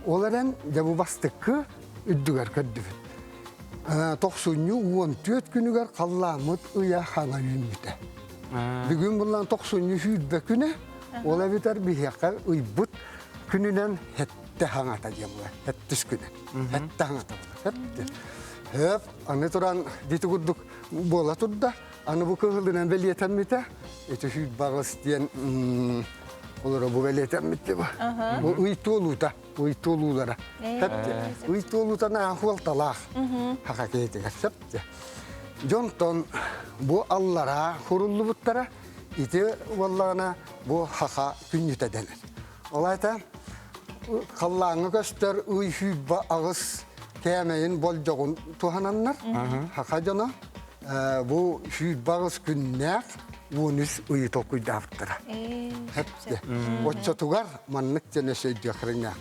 Ол эрэн дьэ бу бастыкы үрдүгэр көрдүбүт. Тохсунньу 14 күнүгэр халлааммыт ыйа хаҥа үүммүтэ. Бүгүн буллан тохсунньу сүүрбэ күнэ, ол эбэтэр биһиэхэ ыйбыт күнүнэн хэттэ хаҥата диэн буолар, хэттис күнэ. Хэттэ хаҥата буолар. Хөп, аны туран дити курдук буола турда. Аны бу кыһылынан бэлиэтэммитэ, ити сүүрбаҕыс диэн олоро бу бэлиэтэммит бу. Бу ый туолуута, ый туолуулара. Хөп Ый туолуута наһаа хуолталаах. Хака киһитигэр сөп Дьонтон бу аллараа хуруллубуттара, ити буоллаҕына бу хаха күнньүтэ дэнэр. Ол аата халлааҥҥа көстөр ый сүүрбэ аҕыс кээмэйин болдьоҕун туһананнар хаха дьоно бу 28 күннээх 13 ыйы толкуйдаабыттара. Оччотугар маннык диэн өссө өйдүөх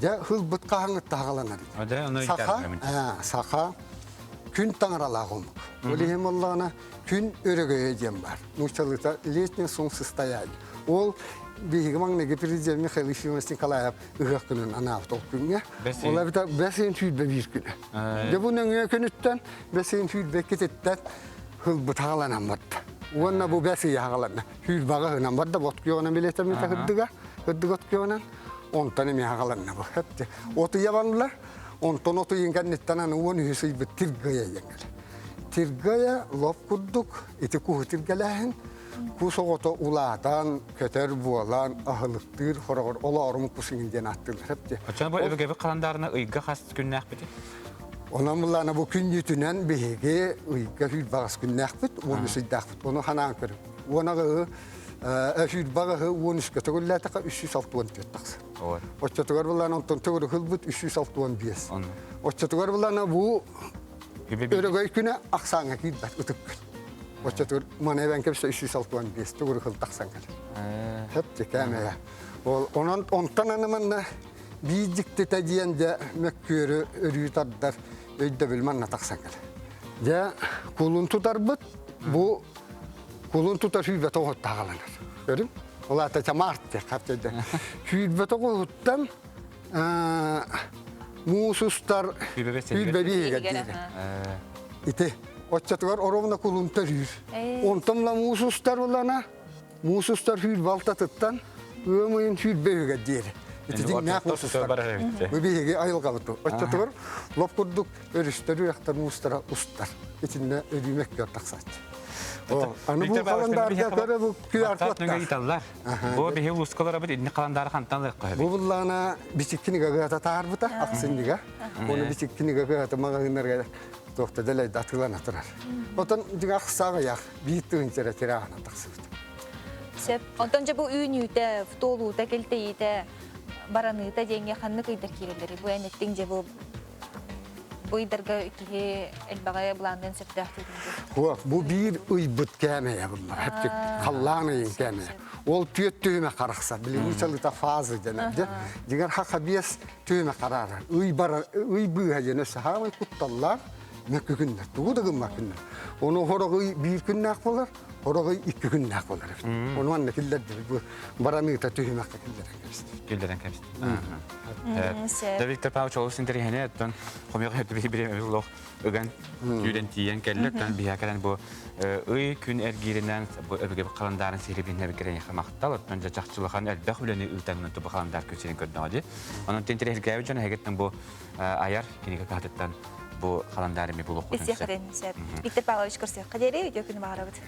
Дьэ ылбыт хаһаҥҥытта хаҕаланар. Саха, саха күн таҥаралаах омук. Ол иһин буоллаҕына күн өрөгөйө диэн бар. Нууччалыыта летний солнцестояние. Ол биһиги маҥнайгы президент Михаил Ефимович Николаев ыһыах күнүн анаабыт ол күҥҥэ. Ол эбэтэр бэс ыйын 21 күнэ. Дьэ бу нөҥүө күнүттэн бэс ыйын 22-титтэн ылбыт хааланан барда. Уонна бу бэс ыйа хааланна. Сүүрбэҕэ ыһынан барда, бот күөҕүнэн билэтэммитэ ырдыга, ырдык от күөҕүнэн. Онтон эмиэ хааланна бу. От ыйа барылар, онтон от ыйын кэнниттэн аны 13 ыйбыт тиргыйа диэн кэлэр. Тиргыйа лоп курдук ити куһу тиргэлээһин, кус оҕото улаатан, көтөр буолан, аһылыктыыр хороҕор олоорум кус иҥин диэн ааттыыллар. Оччоно бу өбүгэбит халандаарына ыйга хас күннээхпитий? Онон буллаана бу күннүүтүнэн биһиги ыйга сүүрбэҕис күннээхпит, 13 ыйдаахпыт. Ону ханаан көрүҥ. Уонаҕы сүүрбэҕиһы 13-кэ төгүллээтэххэ 364 тахсар. Оччотугар буллаана онтон төгүрүк ылбыт 365. Оччотугар буллаана бу өрөгөй күнэ ахсааҥҥа киирбэт ытык күн. Оччотугар маны эбэн кэбисэ 365 төгүрүк ыл тахсан кэлэр. Хөп кээмэйэ. Ол онон онтон аны манна биир дьиктитэ диэн дьэ мөккүөрү өрүү тардар өйдөбүл манна тахсан кэлэр. Дьэ кулун тутарбыт бу кулун тутар сүүрбэ тоҕуһутта аҕаланар. Көрүҥ. Ол аата чамаарт диэх хапчайда. 29-уттан муус устар сүүрбэ биэһигэр диэри. Ити оччотугар оровна кулун төрүүр. Онтон ла муус устар улана муус устар сүүрбэ алтатыттан ыам ыйын 20 үһүгэр диэри. Ити дьиҥнээх муус устар. Бу биһиги айылҕабыт. Оччотугар лоп курдук өрүстэр үрэхтэр муустара устар. Итиннэ өлүүмэк тахсааччы. Аны бу халандаарга көрө бу QR кодтаах. Бу биһи улуускаларабыт инни халандаары хантан ылыахха Бу буллаана бичиккинига гыата таарбыта ахсынньыга. Оны бичиккинига гыата маҕаһыыннарга туохта дэлэйдэ атыылана турар. Отон дьиҥ ахсааҕыйах биир тыһыынча тирааһынан тахсыбыт. Сөп. Онтон дьэ бу үүнүүтэ, туолуута, кэлтэйиитэ, бараныыта диэҥҥэ ханнык ыйдар киирэллэрий? Бу эн эттиҥ дьэ бу бу ыйдарга киһи элбэҕи былаанныан сөптөөх диэтиҥ Хуа, бу биир ыйбыт кээмэйэ буллар. Хэптик халлаан ыйын кээмэйэ. Ол түөт түһүмэ харахса. Билиҥҥи чалыта фаза дэнэр. Дьэ, дьиҥэр хаха биэс түһүмэ хараарар. Ый барар, ый быыһа диэн өссө хаамай кутталлаах мөккү күннэр. Тугу да гыммат күннэр. Ону хорох ый биир күннээх буолар, хорох ый икки күннээх буолар эбит. Ону манна киллэрдибит. Бу бараныыта түһүмэххэ киллэрэн кэбистибит. Киллэрэн кэбистибит. Да Виктор Павлович олус интэриэһинэй оттон хомуйах бириэмэбит олох ыган күүрэн тиийэн кэллэ оттон биһиэхэ кэлэн бу ый күн эргииринэн бу өбүгэ халандаарын сиһилибиннэ кэрэйиэхэ махтал оттон дьэ чахчылахан элбэх үлэни ыытаҥнан тубу халандар күн сирин көрдөҕө дии онон интэриэһиргээбит дьон эһигиттэн бу айар кинигэ кыһатыттан бу халандаары эми булуоххутун сөп. сөп. Виктор Павлович көрсүөххэ диэри үтүө күнү баҕарабыт.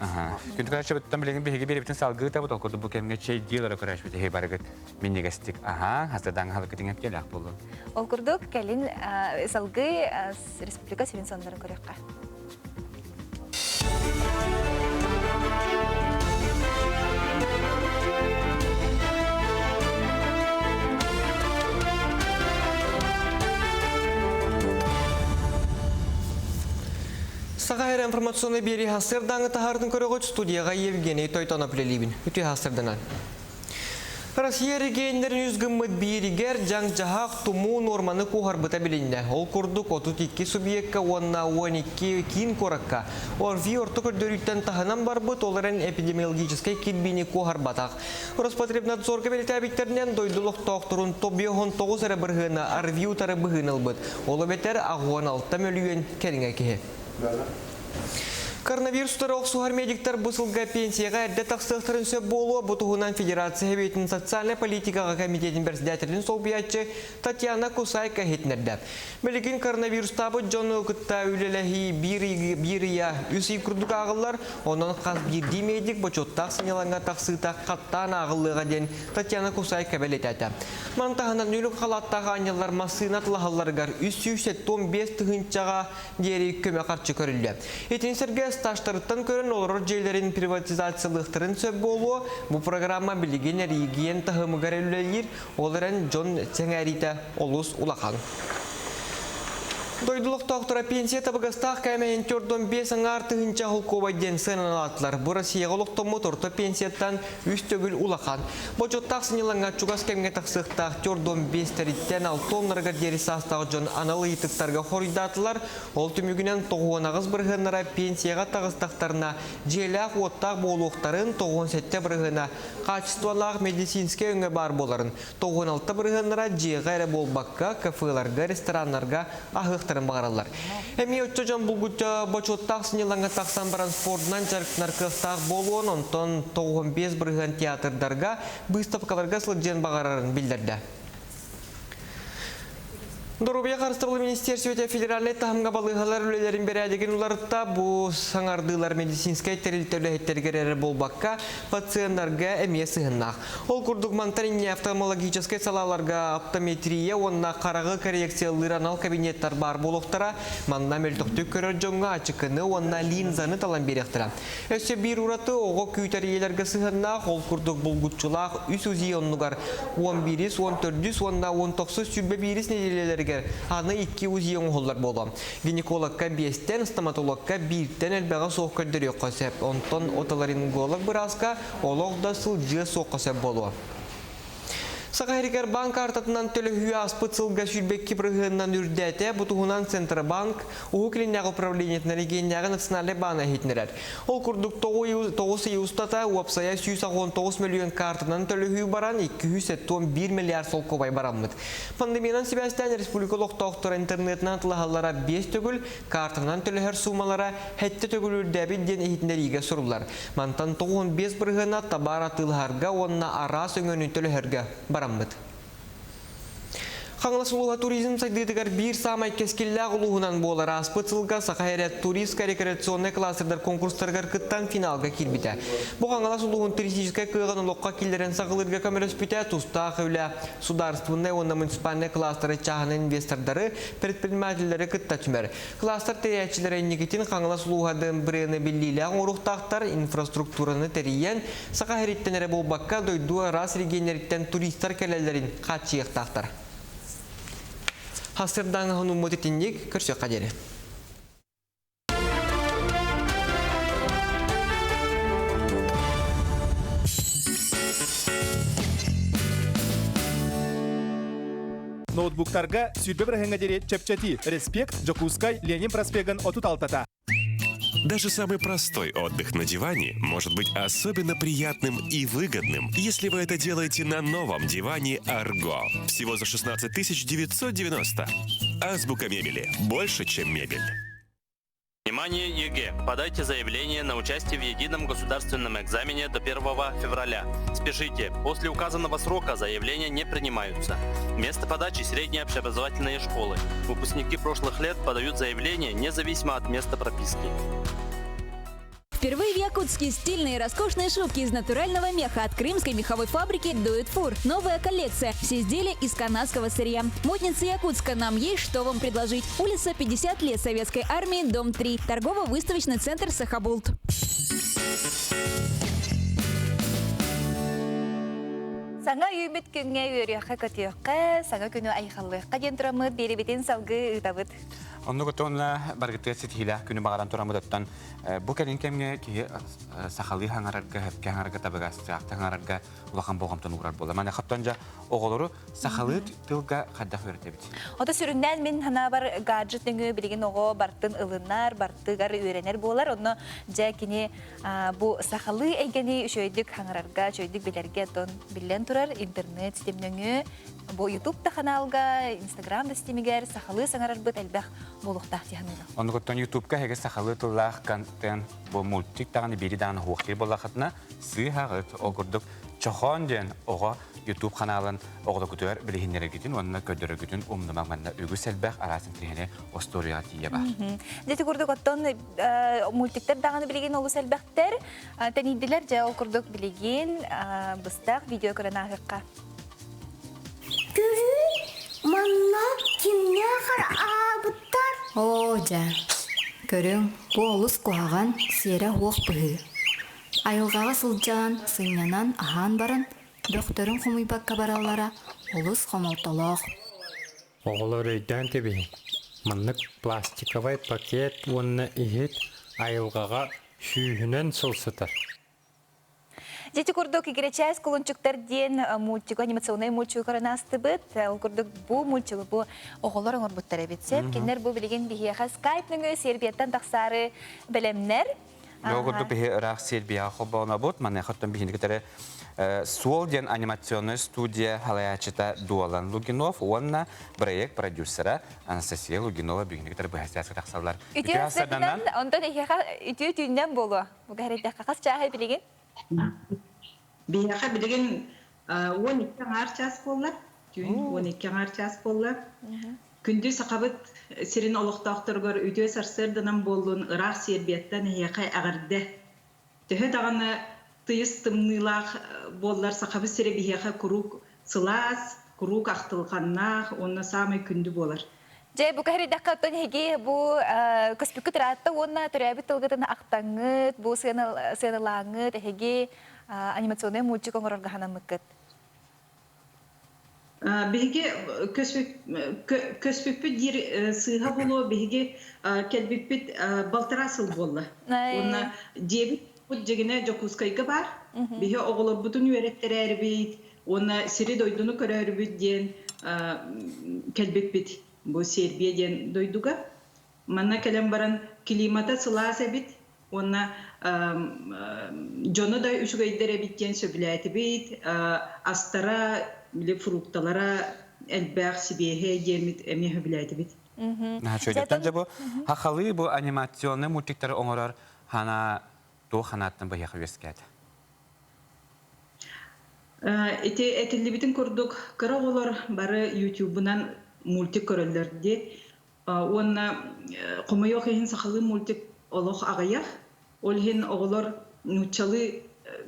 Күндү көрөөччүбүттэн билигин биһиги биэрэбитин салгыы табыт ол курдук бу кэмҥэ чэйдии олоро көрөөччүбүт эһи барыгыт минньигэстик аһаа хастадаҥ аһылыккытын эптиэлээх буоллун. Ол курдук кэлин салгыы республика сүрүн соннарын көрүөххэ. Саха эрэ информационный биэрии хасырдааҥы таһаартын көрөҕүт студияға Евгений Тойтонов үлэлиибин. Үтүө хасырданан. Россия регионнарын үс гыммыт бииригэр дьаҥ-дьаһах тумуу нуорманы куоһарбыта билиннэ. Ол курдук 32 субъекка уонна 12 киин куоракка ОРВИ орто көрдөрүүттэн таһынан барбыт, ол эрэн эпидемиологическай кирбиини куоһарбатах. Роспотребнадзорга бэлитээбиттэринэн дойду олохтоохторун 99 эрэ бырыһыана ОРВИ утары быһыыны ылбыт. Ол эбэтэр 66 мөлүйүөн кэриҥэ киһи. Коронавирустары охсуһар медиктар бу сылга пенсияҕа эрдэ тахсыахтарын сөп буолуо. Бу туһунан Федерация Сэбиэтин социальнай политикаҕа комитетин председателин солбуйааччы Татьяна Кусайка иһитиннэрдэ. Билигин коронавирустаабыт дьону кытта үлэлэһии биир ыйа үс ый курдук ааҕыллар. Онон хас биирдии медик бочуоттаах сынньалаҥҥа тахсыыта хаттаан ааҕыллыаҕа диэн Татьяна Кусайка бэлиэтээтэ. Маны таһынан нүлүк халааттаах аанньаллар массыына атылаһалларыгар 375 тыһыынчаҕа диэри көмө харчы көрүллүө. Итини сэргэ стажтарыттан көрөн олорор дьиэлэрин приватизациялыахтарын сөп буолуо. Бу программа билигин эригиэн таһымыгар үлэлиир, ол эрэн дьон сэҥээриитэ олус улахан. Дойду олохтоохторо пенсия табыгастаах кээмэйин 45 аҥаар тыһыынча холкуобай диэн сыаналаатылар. Бу Россияҕа олохтоммут орто пенсияттан үс төгүл улахан. Бочуоттаах сынньалаҥҥа чугас кэмҥэ тахсыахтаах 45 тэриттэн алта оннарыгар диэри саастаах дьон анал ыйытыктарга хоруйдаатылар. Ол түмүгүнэн 98 бырыһыаннара пенсияҕа таҕыстахтарына дьиэлээх-уоттаах буолуохтарын, 97 бырыһыана хаачыстыбалаах медицинскэй өҥө баар буоларын, 96 бырыһыаннара дьиэҕэ эрэ буолбакка, кафеларга, рестораннарга аһыахтарын баҕараллар. Эмиэ оччо дьон булгуччу бочуоттаах сынньалаҥҥа тахсан баран спордунан дьарыктанар кыахтаах буолуон, онтон 95 бырыһыан театрдарга, быыстапкаларга сылдьыан баҕарарын биллэрдэ. Доруобуйа харыстабылын министиэрстибэтэ федеральнай таһымҥа балыыһалар үлэлэрин бэрээдэгин уларытта. Бу саҥардыылар медицинскэй тэрилтэ үлэһиттэригэр эрэ буолбакка, пациеннарга эмиэ сыһыннаах. Ол курдук мантан инньэ офтальмологическай салааларга оптометрия уонна хараҕы коррекциялыыр анал кабинеттар баар буолуохтара. Манна мөлтөхтүк көрөр дьоҥҥо ачыкыны уонна линзаны талан биэриэхтэрэ. Өссө биир ураты оҕо күүтэр ийэлэргэ сыһыаннаах, ол курдук булгуччулаах үс УЗИ оннугар 11-ис, 14-үс уонна 19 21-ис нэдиэлэлэригэр аны икки УЗИ оҥоһуллар буолуо. Гинекологка биэстэн, стоматологка бииртэн элбэҕэ суох көрдөрүөххэ сөп. Онтон отоларинголог бырааска олох да сылдьыа суохха сөп буолуо. Саха сиригэр банк картатынан төлөһүү ааспыт сылга 22 бырыһыанынан үрдээтэ. Бу туһунан Центробанк Уһук Илиннээҕи управлениетын регионнааҕы национальнай баана иһитиннэрэр. Ол курдук 9 ый устата уопсайа 119 мөлүйүөн картанан төлөһүү баран 271 миллиард солкуобай бараммыт. Пандемиянан сибээстээн республика олохтоохторо интернетынан атылаһаллара 5 төгүл, картанан төлөһөр суумалара 7 төгүл үрдээбит диэн иһитиннэриигэ суруллар. Мантан 95 бырыһыана табаар атыылаһарга уонна араас өҥөнү төлөһөргө бараммыт. Хаҥалас улууһа туризм сайдыытыгар биир саамай кэскиллээх улууһунан буолар ааспыт сылга Саха эрэ туристско-рекреационнай кластердар конкурстарыгар кыттан финалга киирбитэ. Бу Хаҥалас улууһун туристическай кыаҕын олоххо киллэрэн саҕалыырга көмөлөспүтэ, тустаах үлэ судаарыстыбаннай уонна муниципальнай кластеры чааһынай инвестордары, предпринимателлэри кытта түмэр. Кластер тэрийээччилэрэ инникитин Хаҥалас улууһа ДМБР-ны биллиилээх оҥоруохтаахтар, инфраструктураны тэрийэн, Саха сириттэн эрэ буолбакка, дойду араас регионнарыттан туристар кэлэллэрин хааччыйыахтаахтар. Хастырдааҥы хонуммут итинник көрсүөххэ диэри. Ноутбуктарга сүүрбэ бырыһыаҥҥа диэри чэпчэтии. Респект, Дьокуускай, Ленин проспегын 36-та. Даже самый простой отдых на диване может быть особенно приятным и выгодным, если вы это делаете на новом диване «Арго». Всего за 16 990. Азбука мебели. Больше, чем мебель. Внимание, ЕГЭ! Подайте заявление на участие в едином государственном экзамене до 1 февраля. Спешите, после указанного срока заявления не принимаются. Место подачи – средние общеобразовательные школы. Выпускники прошлых лет подают заявление независимо от места прописки. Впервые в Якутске стильные и роскошные шубки из натурального меха от крымской меховой фабрики «Дует Фур». Новая коллекция. Все изделия из канадского сырья. Модница Якутска. Нам есть что вам предложить. Улица 50 лет Советской армии, дом 3. Торгово-выставочный центр «Сахабулт». Саҥа үүммүт күҥҥэ үөрүөххэ-көтүөххэ, саҥа күнү айхаллыахха диэн тураммыт биэрибитин салгыы ыытабыт. Оннук отонна баргытыа ситиһиилээх күнү баҕаран тураммытыттан бу кэлин кэмҥэ киһи сахалыы хаҥарарга, хөпкө хаҥарарга, табыгастаахтык хаҥарарга улахан болҕомтону уурар буолла. Маныаха оттон дьэ оҕолору сахалыы тылга хайдах үөрэтэбит? Ото сүрүннээн мин санаабар гаджет нөҥүө билигин оҕо бартын ылынар, бартыгар үөрэнэр буолар. Онно дьэ кини бу сахалыы эйгэни үчүгэйдик хаҥарарга, үчүгэйдик билэргэ оттон биллэн турар интернет ситим нөҥүө бу YouTube да ханаалга, Instagram да ситимигэр сахалыы саҥарарбыт элбэх буолуохтаах дии саныыбын. Оннугуттан YouTube-ка эһиги сахалыы тыллаах контент бу мультик даҕаны биири даҕаны уһуохтуур буоллаххытына сыыһаҕыт. Ол курдук Чохоон диэн оҕо YouTube ханаалын оҕолоргутугар билиһиннэрэргитин уонна көрдөрөргүтүн умнумаҥ манна үгүс элбэх араас интириэһинэй остуоруйаҕа тиийэ баар. Дьэ курдук оттон мультиктар даҕаны билигин олус элбэхтэр. Тэнийдилэр дьэ ол курдук билигин быстах видео көрөн ааһыахха. Көрүү, манна кимнээх аабыттар? Оо, дьэ, көрүҥ, бу олус куһаҕан, сиэрэ суох быһыы. Айылҕаҕа сылдьан, сынньанан, аһаан баран, бөхтөрүн хомуйбакка бараллара олус хомолтолоох. Оҕолор өйдөөн кэбиһиҥ. Маннык пластиковай пакет уонна иһит айылҕаҕа сүүһүнэн сыл сытар. Дьити курдук Игирэчээс кулунчуктар диэн мультик, анимационнай мультик көрөн аастыбыт. Ол курдук бу мультигы бу оҕолор оҥорбуттар эбит. Сөп. Кинилэр бу билигин биһиэхэ скайп нөҥүө Сербияттан тахсаары бэлэмнэр. Ол курдук биһи ыраах Сербияҕа холбоонобут. Маныаха оттон биһини кытары Суол диэн анимационнай студия салайааччыта Дуолан Лугинов уонна проект продюсера Анастасия Лугинова бүгүнү кытары быһа связка тахсаллар. Үтүө сарданан, онтон эһиэхэ үтүө түүннэн буолуо. Бу кэһэрийдэххэ хас чааһай билигин? Биһиэхэ билигин 12 аҥаар чаас буолла. Түүн 12 аҥаар чаас буолла. Күндү Сахабыт сирин олохтоохторугар үтүө сарсыарданан буоллун, ыраах Сербияттан эһиэхэ эҕэрдэ! Төһө даҕаны тыйыс тымныылаах буоллар, Сахабыт сирэ биһиэхэ куруук сылаас, куруук ахтылҕаннаах уонна саамай күндү буолар. Дьэ, бу кэһэрийдэххэ, оттон эһиги бу көспүккүт ыраатта уонна төрөөбүт тылгытын ахтаҥҥыт, бу сыаналааҥҥыт, эһиги анимационнай мультик оҥорорго санаммыккыт. Биһиги көспүппүт диир сыыһа буолуо, биһиги кэлбиппит балтараа сыл буолла. Уонна дьиэбит дьигинэ Дьокуускайга баар. Биһи оҕолорбутун үөрэттэрээрибит уонна сири-дойдуну көрөөрүбүт диэн кэлбиппит бу Сербия диэн дойдуга. Манна кэлэн баран климата сылаас эбит уонна дьоно да үчүгэйдэр эбит диэн сөбүлээтибит. Астара, били фрукталара элбэх, сибиэһэй диэммит эмиэ сөбүлээтибит. Чөйдөттөн дьэ бу хахалыы бу анимационный мультиктары оҥорор хана туох ханааттан быһыаха үөскээтэ? Ити этиллибитин курдук, кыра оҕолор бары YouTube-унан мультик көрөллөр дии. Уонна хомойуох иһин сахалыы мультик олох аҕыйах. Ол иһин оҕолор нууччалыы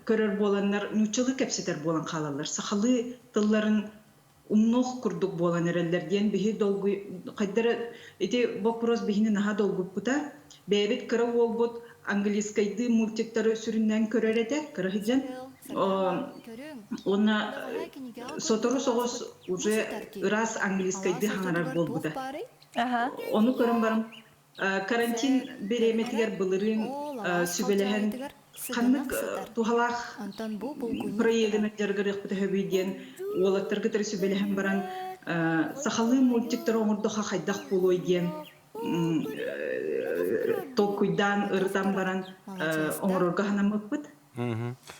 көрөр буоланнар, нууччалыы кэпсэтэр буолан хаалаллар. Сахалыы тылларын умнуох курдук буолан эрэллэр диэн биһи долгуй хайдара ити боппуруос биһини наһаа долгуппута. Бэйэбит кыра уолбут английскайдыы мультиктары сүрүннээн көрөр этэ, кыра сылдьан. Уонна сотору соҕус уже ыраас английскайдыы хаҥарар буолбута. Ону көрөн баран карантин бириэмэтигэр былырыын сүбэлэһэн ханнык туһалаах проегынан дьарыгырыахпыт өһөбүй диэн уолаттарга кытары сүбэлэһэн баран сахалыы мультиктары оҥордохо хайдах буолуой диэн толкуйдаан ырытан баран оҥорорго санаммыппыт.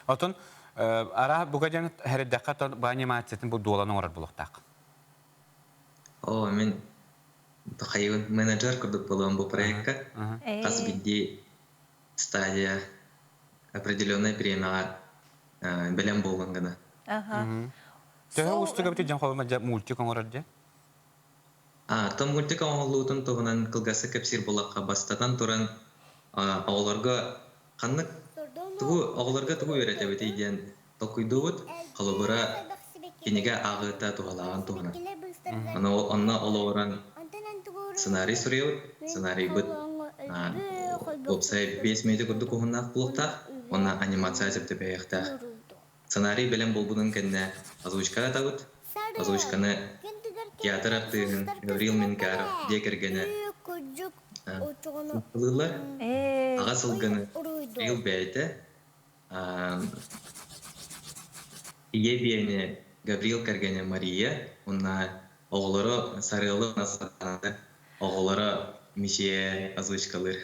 Отон араа буга диэн хэрдэххэ тон бу анимациятын бу дуолан оҥорор булуохтаах. О, мин хайыбын менеджер курдук буолуом бу проекка. Хас биирдии стадия определенное времяҕа бэлэм буолуон гына. Төһө уустук эбит дьон холома мультик оҥорор дьэ? Том мультик оҥоһуллуутун туһунан кылгастык кэпсиир буоллахха, бастатан туран, оҕолорго ханнык тугу оҕолорго тугу үөрэтэбитий диэн толкуйдуубут. Холобура, кинигэ ааҕыыта туһалааҕын туһунан. Аны онно олоҕуран сценарий суруйабыт. Сценарийбыт уопсай 5 мүнүүтэ курдук уһуннаах буолуохтаах уонна анимация сөптөбөйүөхтээх. Сценарий бэлэм буолбутун кэннэ озвучка атабыт. Озвучканы театр артыыһын Гаврил Менкаров дьиэ кэргэнэ ылыылар. Аҕа сылгыны Гаврил бэйэтэ, ийэ биэни Гаврил кэргэнэ Мария уонна оҕолоро Сарыалы оҕолоро Мичийэ озвучкалыыр.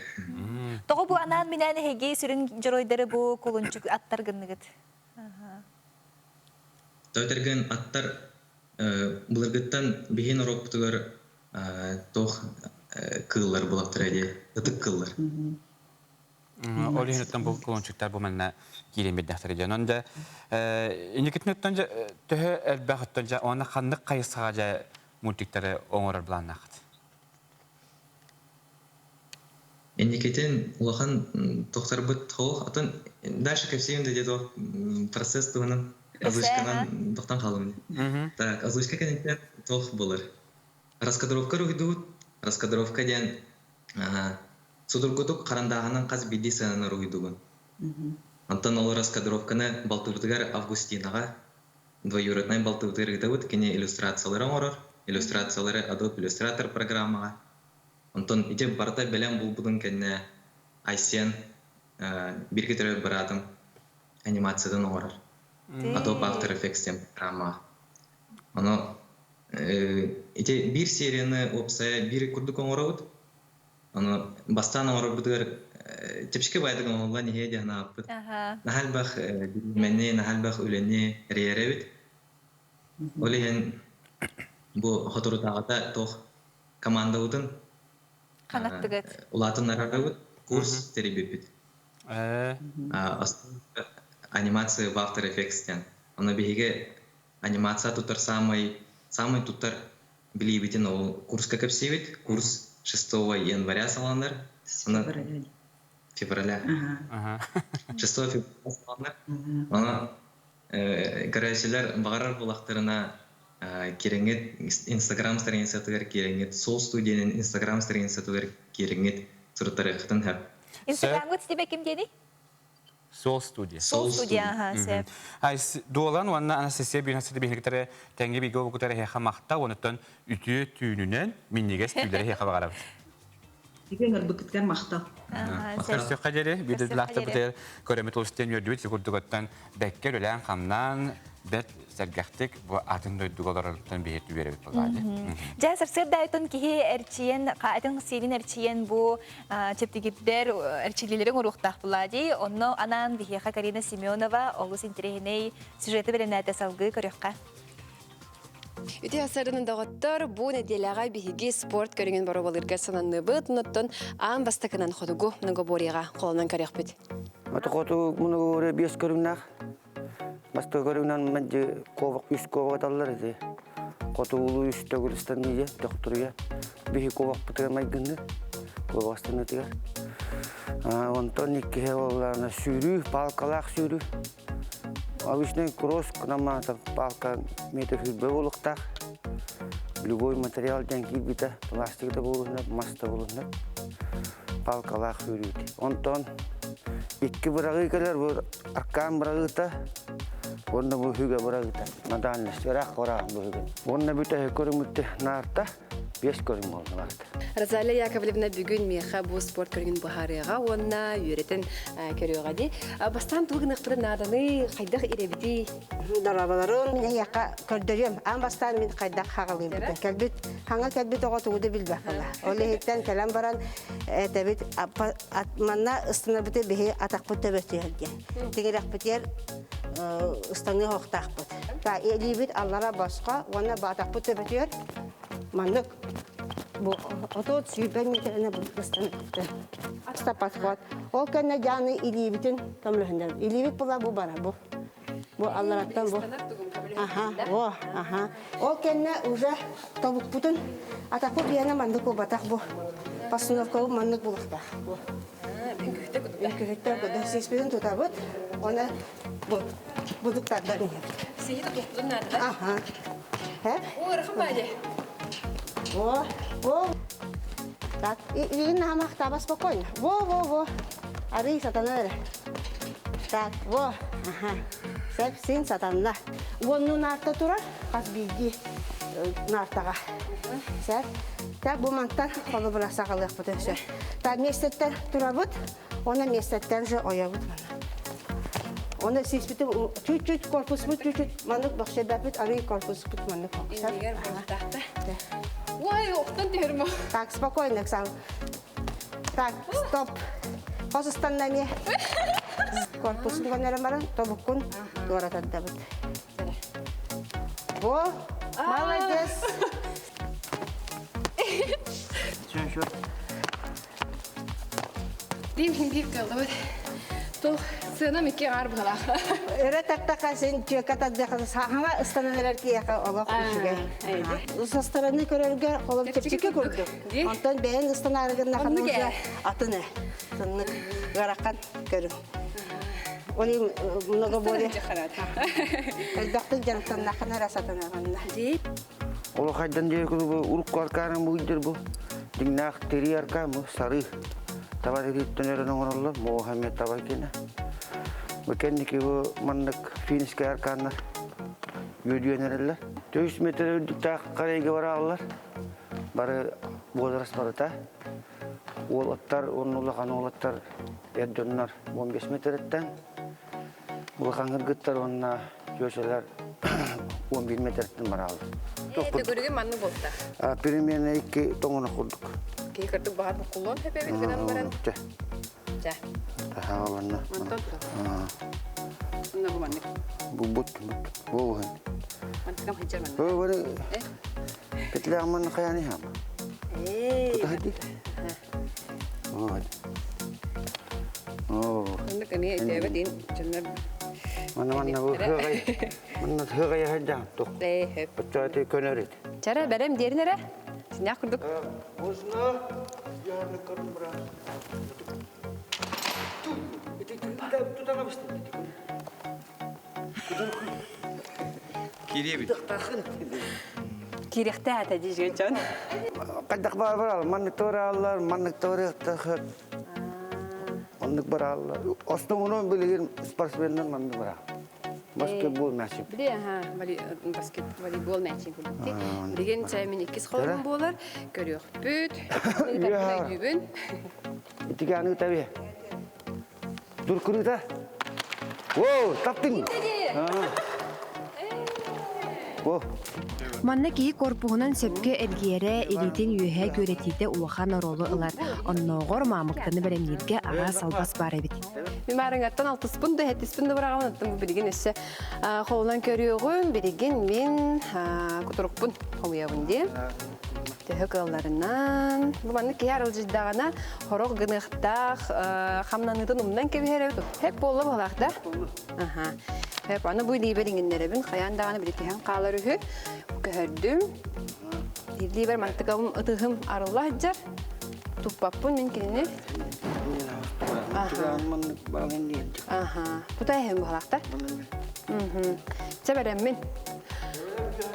Тоҕо бу анаан-минээн эһиги сүрүн дьоруойдары бу кулунчук аттар гынныгыт? Тойтергын аттар былыргыттан биһин норуоппутугар туох кыыллар булаттара дии ытык кыыллар. Ол иһиттэн бу кулунчуктар бу манна киирэн биэрдэхтэрэ дьэ. Онон дьэ инникитин өттөн дьэ төһө элбэх өттөн дьэ уонна ханнык хайысхаҕа дьэ мультиктары оҥорор былааннааххыт? Инникитин улахан тохторбут хоох атын дальше кэпсиэм да диэ процесс туһунан озвучканан тохтон хаалым. Так, озвучка кэнниттэн туох буолар? Раскадровка уруһуйдуубут. Раскадровка диэн судургутук харандааһынан хас биирдии сыананы уруһуйдугун. Онтон ол раскадровканы балтыбытыгар Августинаҕа двоюроднай балтыбытыгар ыытабыт. Кини иллюстрациялары оҥорор. Иллюстрациялары Adobe Illustrator программаҕа. Онтон ити барыта бэлэм буолбутун кэннэ Айсен бииргэ төрөөбүт быраатым анимациятын оҥорор. Adobe After Effects диэн программаҕа. Ону ити биир серияны уопсайа биир курдук оҥоробут. Ону бастаан оҥорорбутугар чэпчэки баайдык оҥоһуллан иһиэ диэн санаабыппыт. Наһаа элбэх билимэни, наһаа элбэх үлэни эрийэрэбит. Ол иһин бу соторутааҕыта туох командабытын Хаҥаттыгыт. Улаатыннарарбыт курс тэрийбиппит. Анимация в After Effects диэн. Ону биһиги анимация тутар самый самый тутар билиибитин ол курска кэпсиибит. Курс 6 января саланар. Февраля. 6 февраля саланар. Оны көрөөччүлэр баҕарар булахтарына кирэҥҥит Инстаграм страницатыгар кирэҥҥит Сол студиянын Инстаграм страницатыгар кирэҥҥит суруттарыаххытын сөп. Инстаграмҥыт ситимэ ким диэний? Сол студия. Сол студия, аха, сөп. Дуолан уонна Анастасия Бюнасыты биһиктары тэҥҥэ бииргэ буолбуккутар эһиэхэ махта, онуттан үтүө түүнүнэн минньигэс түүлэри эһиэхэ баҕарабыт. Үтүө ырбыккытыгар махтал. Көрсүөххэ диэри, биир дойдулаахтарбытыгар көрөммүт олус диэн үөрдүбүт. Ити курдук бэккэ үлэлээн-хамнаан, бэрт сэргэхтик бу атын дойдуга олорорутан биһиги үөрэбит буоллаҕа дии. Дьэ, сарсыарда айтын киһи эрчийэн, атын сиэлин эрчийэн бу чэптигирдэр эрчиллиилэрин оруохтаах буоллаҕа дии. Онно анаан биһиэхэ Карина Семенова олус интэриэһинэй сюжеты бэлэмнээтэ салгыы көрүөххэ. Үтүө асарынан доҕоттор, бу нэдиэлэҕэ биһиги спорт көрүҥүн боруобалыырга сананныбыт. Онтон аан бастакынан хотугу многоборьеҕа холонон көрүөхпүт. Аты хоту многоборье биэс көрүҥнээх. Бастакы көрүҥнэн мэлдьи куобах үс куобах аталлар ити. Хотугулуу үс төгүл ыстаныы төхтүрүйэ. Биһи куобахпытыгар майгынныр. Куобах ыстаныытыгар. Онтон иккиһэ буоллаҕына сүүрүү, палкалаах сүүрүү. Обычный кросс кынамаата палка метр сүүрбэ буолуохтаах. Любой материал диэн киирбитэ, пластик да буолуһунар, мас да буолуһунар. Палкалаах сүүрүүт. Онтон икки быраҕыы кэлэр, бу аркаан быраҕыыта уонна бу үһүгэ быраҕыыта. На дальность, ыраах быраҕан бу үһүгүн. Уонна бүтэһик көрүҥмүттэ наарта. Биэс көрүҥ буолла барыта. Розалия Яковлевна бүгүн миэхэ бу спорт көрүҥүн быһаарыаҕа уонна үөрэтэн көрүөҕэ дии. Бастаан тугу гыныахпытын нааданы, хайдах ирэбитий? Дорооболорун мин эһиэхэ көрдөрүөм. Аан бастаан мин хайдах хаҕылыырбытын. Кэлбит, хаҥа кэлбит оҕо тугу да билбэт була. Ол иһиттэн кэлэн баран этэбит манна ыстанабыты биһи атахпыт төбөтүгэр диэн. Тиҥирэхпитигэр ыстаныы оһохтоохпут. Илиибит аллара босхо уонна атахпыт төбөтүгэр Маннык бу отут сүүрбэ миэтэрэнэ быстан Астаппат. Ол кэннэ дьааны илиибитин көмөлөһүннэр. Илиибит була бу бара бу. Бу аллараттан бу. Аха, о, аха. Ол кэннэ уже тобукпутун атахпыт биэнэ маннык буолбатах бу. Постановкабыт маннык булуохтаах. Бу. Үҥкүһүттэ курдук. Сиспитин тутабыт. Оны бу будуктардан иһэбит. Сиһи тутуохпутун наада. Аха. Һэ? О, ырахан баайы. Во, во. Так, илин наамахтаба спокойно. Во, во, во. Арый сатана эрэ. Так, во. Аха. Сеп син сатанна. Уонну наарта турар, хас биирдии наартаҕа. Сеп. Так, бу мантан холобура саҕалыахпыт өссө. Так, миэстэттэн турабыт. Оны миэстэттэн же ойобут мана. Оны сиспитим чуть-чуть корпуспут чуть-чуть маннык бохсебэппит арый корпуспут маннык бохсер. Ой, охтон түһэрмэ. Так, спокойно, Оксана. Так, стоп. Хос ыстанна эмиэ. Корпуспун көннөрөн баран тобуккун туоратардабыт. Во, молодец. Дим биир кыаллыбыт. Тол сыанам икки аҥаар быһалаах. Өрө тартаха син түөкэ тардыаха саҥа ыстанан эрэр киһиэхэ олох үчүгэй. Со стороны көрөргө холом чэпчэки курдук. Онтон бэйэҥ ыстанаары гыннахына уже атын ээ. Тыннык ыарахан көрүҥ. Ол много более элбэхтик дьарыктаннаххына эрэ сатанаҕынна. Ол хайдан диэри бу урукку аркаанын бу бу дьиҥнээх тирии аркаан бу сарыы таба тирииттэн өрөн оҥороллор муоха эмиэ таба киэнэ бу кэнники бу маннык финскэй аркааннар үөдүйэн эрэллэр 400 метр үрдүктээх карайга барааллар бары возраст барыта. Уолаттар уонна улахан уолаттар эр дьоннор 15 метреттэн, улахан кыргыттар уонна чүөчэлэр 11 метрттэн бараалар. Төгүрүгү манны болта. Примерно икки тоҥоно курдук. Киһи кырдык баһар буккуллуон хэпэбит гынан баран. Чэ. Чэ. Таһааланна. Онтон Онно бу маннык. Бу бут бут. Бу Мантыкам хыджар маннык. Бу бу Петлях манна хаяны хама. Тутахати. Вот. О. Маннык эмиэ этээбэ дин дьоннор Манна манна бу хыгай. Манна хыгай хаджан тух. Ээ хөп. Оччоти көнөрүт. Чара бэрем диэрин эрэ. Синях курдук. Можно я на кормра. Кириэбит. Кириэхтээ ата дии дьон. Хайдах баар барал, маннык туорааллар, маннык туорыахтаах. Оннук барааллар. Основном билигин спортсменнар маннык бараа. Баскетбол мячик. Били аха баскет волейбол мячик курдук. Билигин чай мин иккис холум буолар. Көрүөхпүт. Өйдүүбүн. Итигэ аны таби. Дуркурута. Воу, таптың. Манна киһи корпуһунан сөпкө эргийэрэ, илиитин үөһэ күөрэтиитэ улахан оруолу ылар. Оннооҕор маамыктаны бэлэмнииргэ араас албас баар эбит. Мин маарыҥаттан алтыспын да, хэттиспин да быраҕабын, оттон бу билигин өссө холунан көрүөҕүм, билигин мин кутурукпун хомуйабын диэн. Төһө кыалларынан. Бу маннык киһи аралдьыйдаҕына, хорох гыныахтаах, хамнаныытын умнан кэбиһэр эбит. Хэп буолла баҕалаах да? Аха. Хэп, аны бу илиибэр иҥиннэрэбин, хайаан даҕаны били түһэн хаалар үһү. Көһөрдүм. Илиибэр мантыкабым ытыһым арылла сылдьар. Туппаппын мин кинини. Аха. Аха. Тута эһэм баҕалаахтар. Чэ бэрэммин.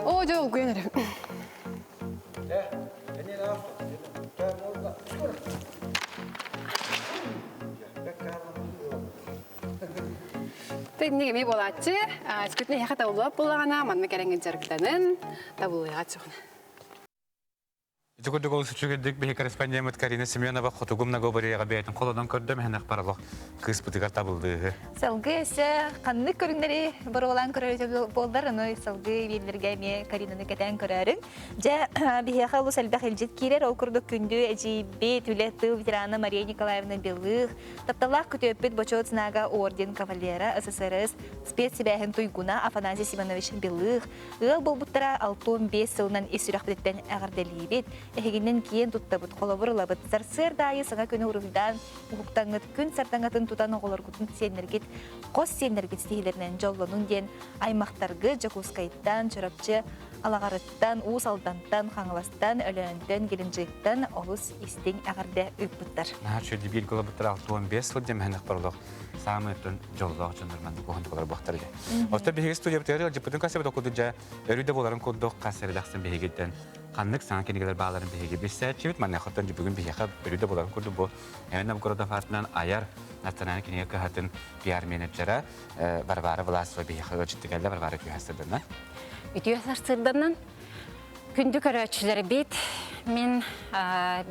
Оо, дьэ долгуйан эрэбин. Тинник эми буолааччы, скүтүн эһиэхэ табыллыбат буоллаҕына, манна кэлэҥҥин дьарыктанын, табыллыаҕа чоҕуна. Ити курдук олус үчүгэйдик биһи корреспондеммыт Карина Семенова хотугу многоборьеҕа бэйэтин холонон көрдө мэһэнэх паралох кыыспытыгар табыллыыһы. Салгыы өссө ханнык көрүҥнэри боруолаан көрөр буоллар, ону салгыы биэрлэргэ эмиэ Каринаны кэтээн көрөөрүҥ. Дьэ, биһиэхэ олус элбэх илдьит киирэр. Ол курдук күндү эдьиийбит, үлэ тыыл ветерана Мария Николаевна Белых, тапталлаах күтүөппүт Бочуот Знага орден кавалера СССР спецсибээһин туйгуна Афанасий Семенович Белых, Ыал буолбуттара 65 сылынан ис сүрэхпититтэн эҕэрдэлиибит, эһигинэн киэн туттабыт, холобур ылабыт. Сарсыарда аайы саҥа күнү уруһуйдаан уһуктаҥҥыт, күн сардаҥатын тутан оҕолоргутун сиэннэргит, хос сиэннэргит ситиһиилэринэн дьоллонуҥ диэн аймахтаргыт Дьокуускайтан, Чурапчы Алаҕарыттан, Уус Алдантан, Хаҥаластан, Өлөөнтөн, Геленджиктэн олус истиҥ эҕэрдэ ыыппыттар. Наһаа үчүгэй биир голубуттар 65 сыл диэн мэһэнэх бар олох саамай оттон дьоллоох дьоннор маннык уһун олор буохтар илэ. Оттон биһиги студиябытыгар ыалдьыппытын көрсөбүт окуду дьэ өрүү да буоларын курдук хас эрэдаксым биһигиттэн ханнык саҥа кинигэлэр бааларын биһиги билсээччибит. Маныаха оттон бүгүн биһиэхэ өрүү да буоларын курдук бу Эн Новгородов аатынан айар национальнай кинигэ кыһатын пиар-менеджера Варвара Власова биһиэхэ ыалдьытты кэллэ. Варвара үтүө сарсыарданан. Үтүө сарсыарданан. Күндү көрөөччүлэрбит, мин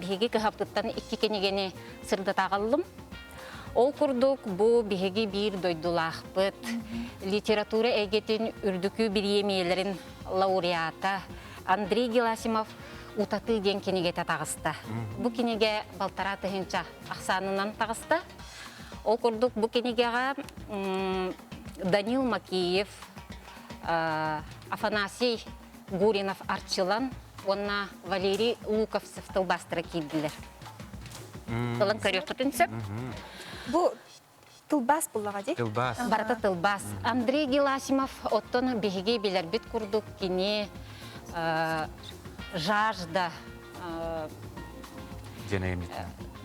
биһиги кыһаппыттан икки кинигэни сырдата аҕаллым. Ол курдук бу биһиги биир дойдулаахпыт, литература эйгэтин үрдүкү бириэмийэлэрин лауреата Андрей Геласимов «Утатыы» диэн кинигэтэ таҕыста. Бу кинигэ балтараа тыһыынча ахсаанынан таҕыста. Ол курдук бу кинигэҕэ Данил Макеев, Афанасий Гуринов Арчылан уонна Валерий Луковцев тылбаастара киирдилэр. Ылан көрүөххүтүн сөп. Бу тылбаас буллаҕа дии? Тылбаас. Барыта тылбаас. Андрей Геласимов оттон биһиги билэрбит курдук кини жажда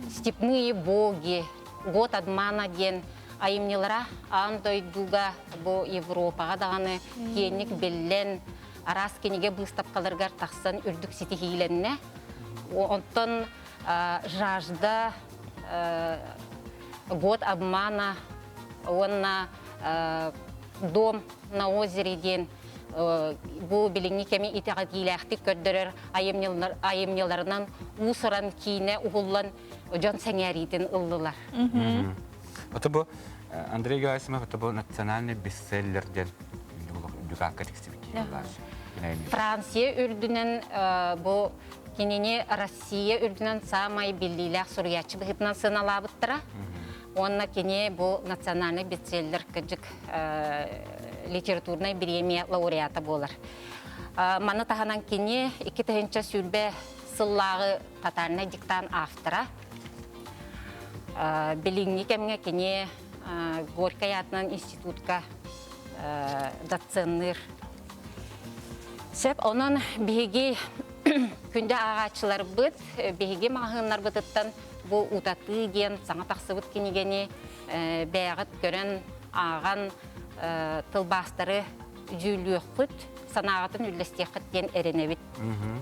Степные боги, Год обмана диэн айымньылара аан дойдуга бу Европаҕа даҕаны киэҥник биллэн араас кинигэ быыстапкаларыгар тахсан үрдүк ситиһиилэннэ. Онтон «Жажда», «Год обмана» уонна «Дом на озере» диэн Бу билиҥҥи кэми итэҕэтиилээхтик көрдөрөр айымньыларынан уус-уран киинэ уһуллан дьон сэҥээриитин ыллылар. Ото бу Андрей Герасимов ото бу национальный бестселлер диэн дюкакка тиксибит киһи Франция үрдүнэн бу кинини Россия үрдүнэн саамай биллиилээх суруйааччы быһыытынан сыаналаабыттара. Уонна кини бу национальный бестселлер кырдьык литературнай бириэмийэ лауреата буолар. Маны таһынан кини 2020 сыллааҕы тотальнай диктант автора. Билиҥҥи кэмҥэ кини Горькай аатынан институтка доценныыр. Сөп, онон биһиги күндү ааҕааччыларбыт, биһиги маҕаһыыннарбытыттан бу утатыы диэн саҥа тахсыбыт кинигэни бэйэҕит көрөн, ааҕан тылбаастары дьүүллүөххүт, санааҕытын үллэстиэххит диэн эрэнэбит.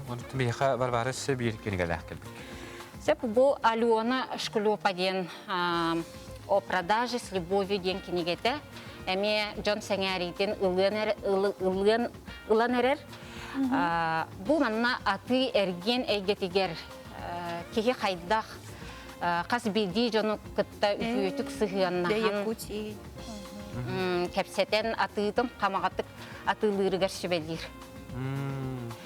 Онтон биһиэхэ Варвара өссө биир кинигэлээх кэлбит. Сөп, бу Алена Шклёпа диэн «О продаже с любовью» диэн кинигэтэ эмиэ дьон сэҥээриитин ылыан ылан эрэр. Бу манна атыы-эргиэн эйгэтигэр киһи хайдах хас биирдии дьону кытта үтүөтүк сыһыаннаһан кэпсэтэн атыытын хамаҕатык атыылыырыгар сүбэлиир.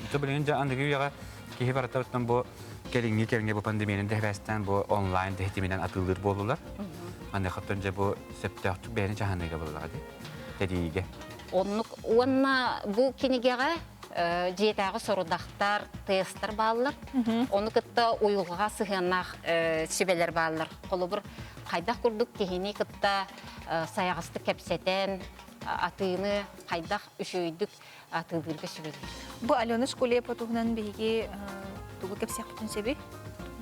Ito билигин дьэ аныгы үйэҕэ киһи барыта бу кэлиҥҥи кэмҥэ бу пандемиянан тэһэбээстээн бу онлайн тэһитиминэн атыылыыр буоллулар. Маныхаттан дьэ бу сөптөөхтүк бэйэни дьаһаныыга буоллаҕа дии тэрийиигэ. Оннук уонна бу кинигэҕэ дьиэтээҕи сорудахтар, тестар бааллар. Ону кытта уйулҕаҕа сыһыаннаах сүбэлэр бааллар. Холобур, хайдах курдук киһини кытта сайаҕастык кэпсэтэн, атыыны хайдах үчүгэйдик атыылыырга сүбэлиир. Бу Алена Шкулепа туһунан биһиги тугу кэпсиэхпитин сөбүй?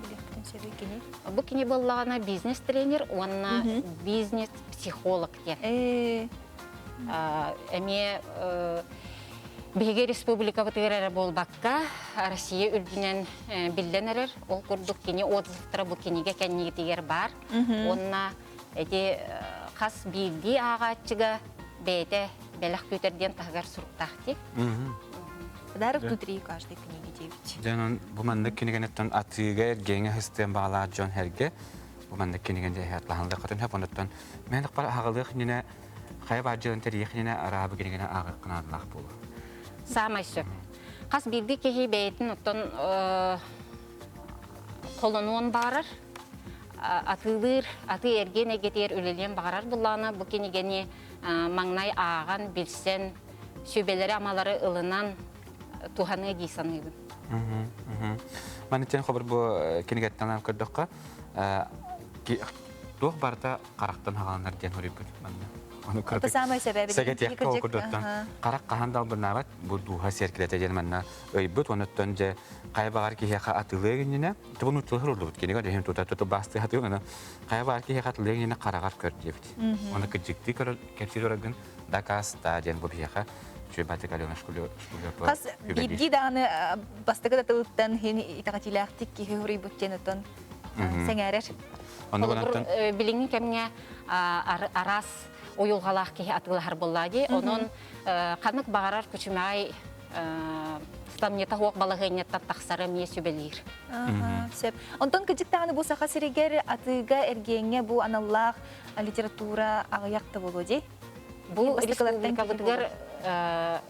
Билиэхпитин сөбүй кини? Бу кини буоллаҕына бизнес-тренер уонна бизнес-психолог диэн. Эмиэ биһиги республикабытыгар эрэ буолбакка, Россия үрдүнэн биллэн эрэр. Ол курдук кини отзывтара бу кинигэ кэннигитигэр баар. Уонна эти хас биирдии ааҕааччыга бэйэтэ бэлэх күүтэр диэн таһыгар суруктаах дии. Подарок внутри каждой книги девять. Дьэ, бу маннык кинигэнеттэн атыыга эргиэҥэ хыстыан баҕалаах дьон эргэ бу маннык кинигэн дьэ атлаһанлыаххытын сөп онуттан мен бар аҕалыах иннинэ хайа баар дьылын тэрийиэх иннинэ арааһы кинигини ааҕыаххын наадалаах буолуо. Саамай сөп. Хас биирдии киһи бэйэтин оттон холонуон баҕарар, атыылыыр, атыы эргиэн эйгэтигэр үлэлиэн баҕарар буллаҕына бу кинигэни маҥнай ааҕан, билсэн, сүбэлэри-амалары ылынан туһаныа дии саныыбын. Маны тен хобор бу кинигэттэн көрдөххө туох барыта харахтан хааланар диэн хоруйбут манна. Ону Это самое себеби. Сэгэтиэххэ ол курдуктан харах хаһан да албыннаабат бу дууһа сиэркилэтэ диэн манна ыйбыт онуттан дьэ хайа баҕар киһиэхэ атыылыа иннинэ тубун нууччалар урдубут кинигэ дьэһин тута тута бастыы хатыы аны хайа баҕар киһиэхэ атыылыа иннинэ хараҕар көр диэбит. Оны кырдьыктыы көрөр кэпсии тураргын дакаастаа диэн бу биһиэхэ Чуйбатык Алена Шкулепова Хас биирдии даҕаны бастакы да тылыттан иһин итэҕэтиилээхтик киһи суруйбут диэн оттон сэҥээрэр. Холобур, билиҥҥи кэмҥэ араас уйулҕалаах киһи атыылаһар буоллаа дии. Онон ханнык баҕарар күчүмэҕэй ыстамньыта суох балаһыанньаттан тахсара эмиэ сүбэлиир. Сөп. Онтон кырдьык даҕаны бу Саха сиригэр атыыга эргиэҥҥэ бу аналлаах литература аҕыйах да буолуо дии. Бу республикабытыгар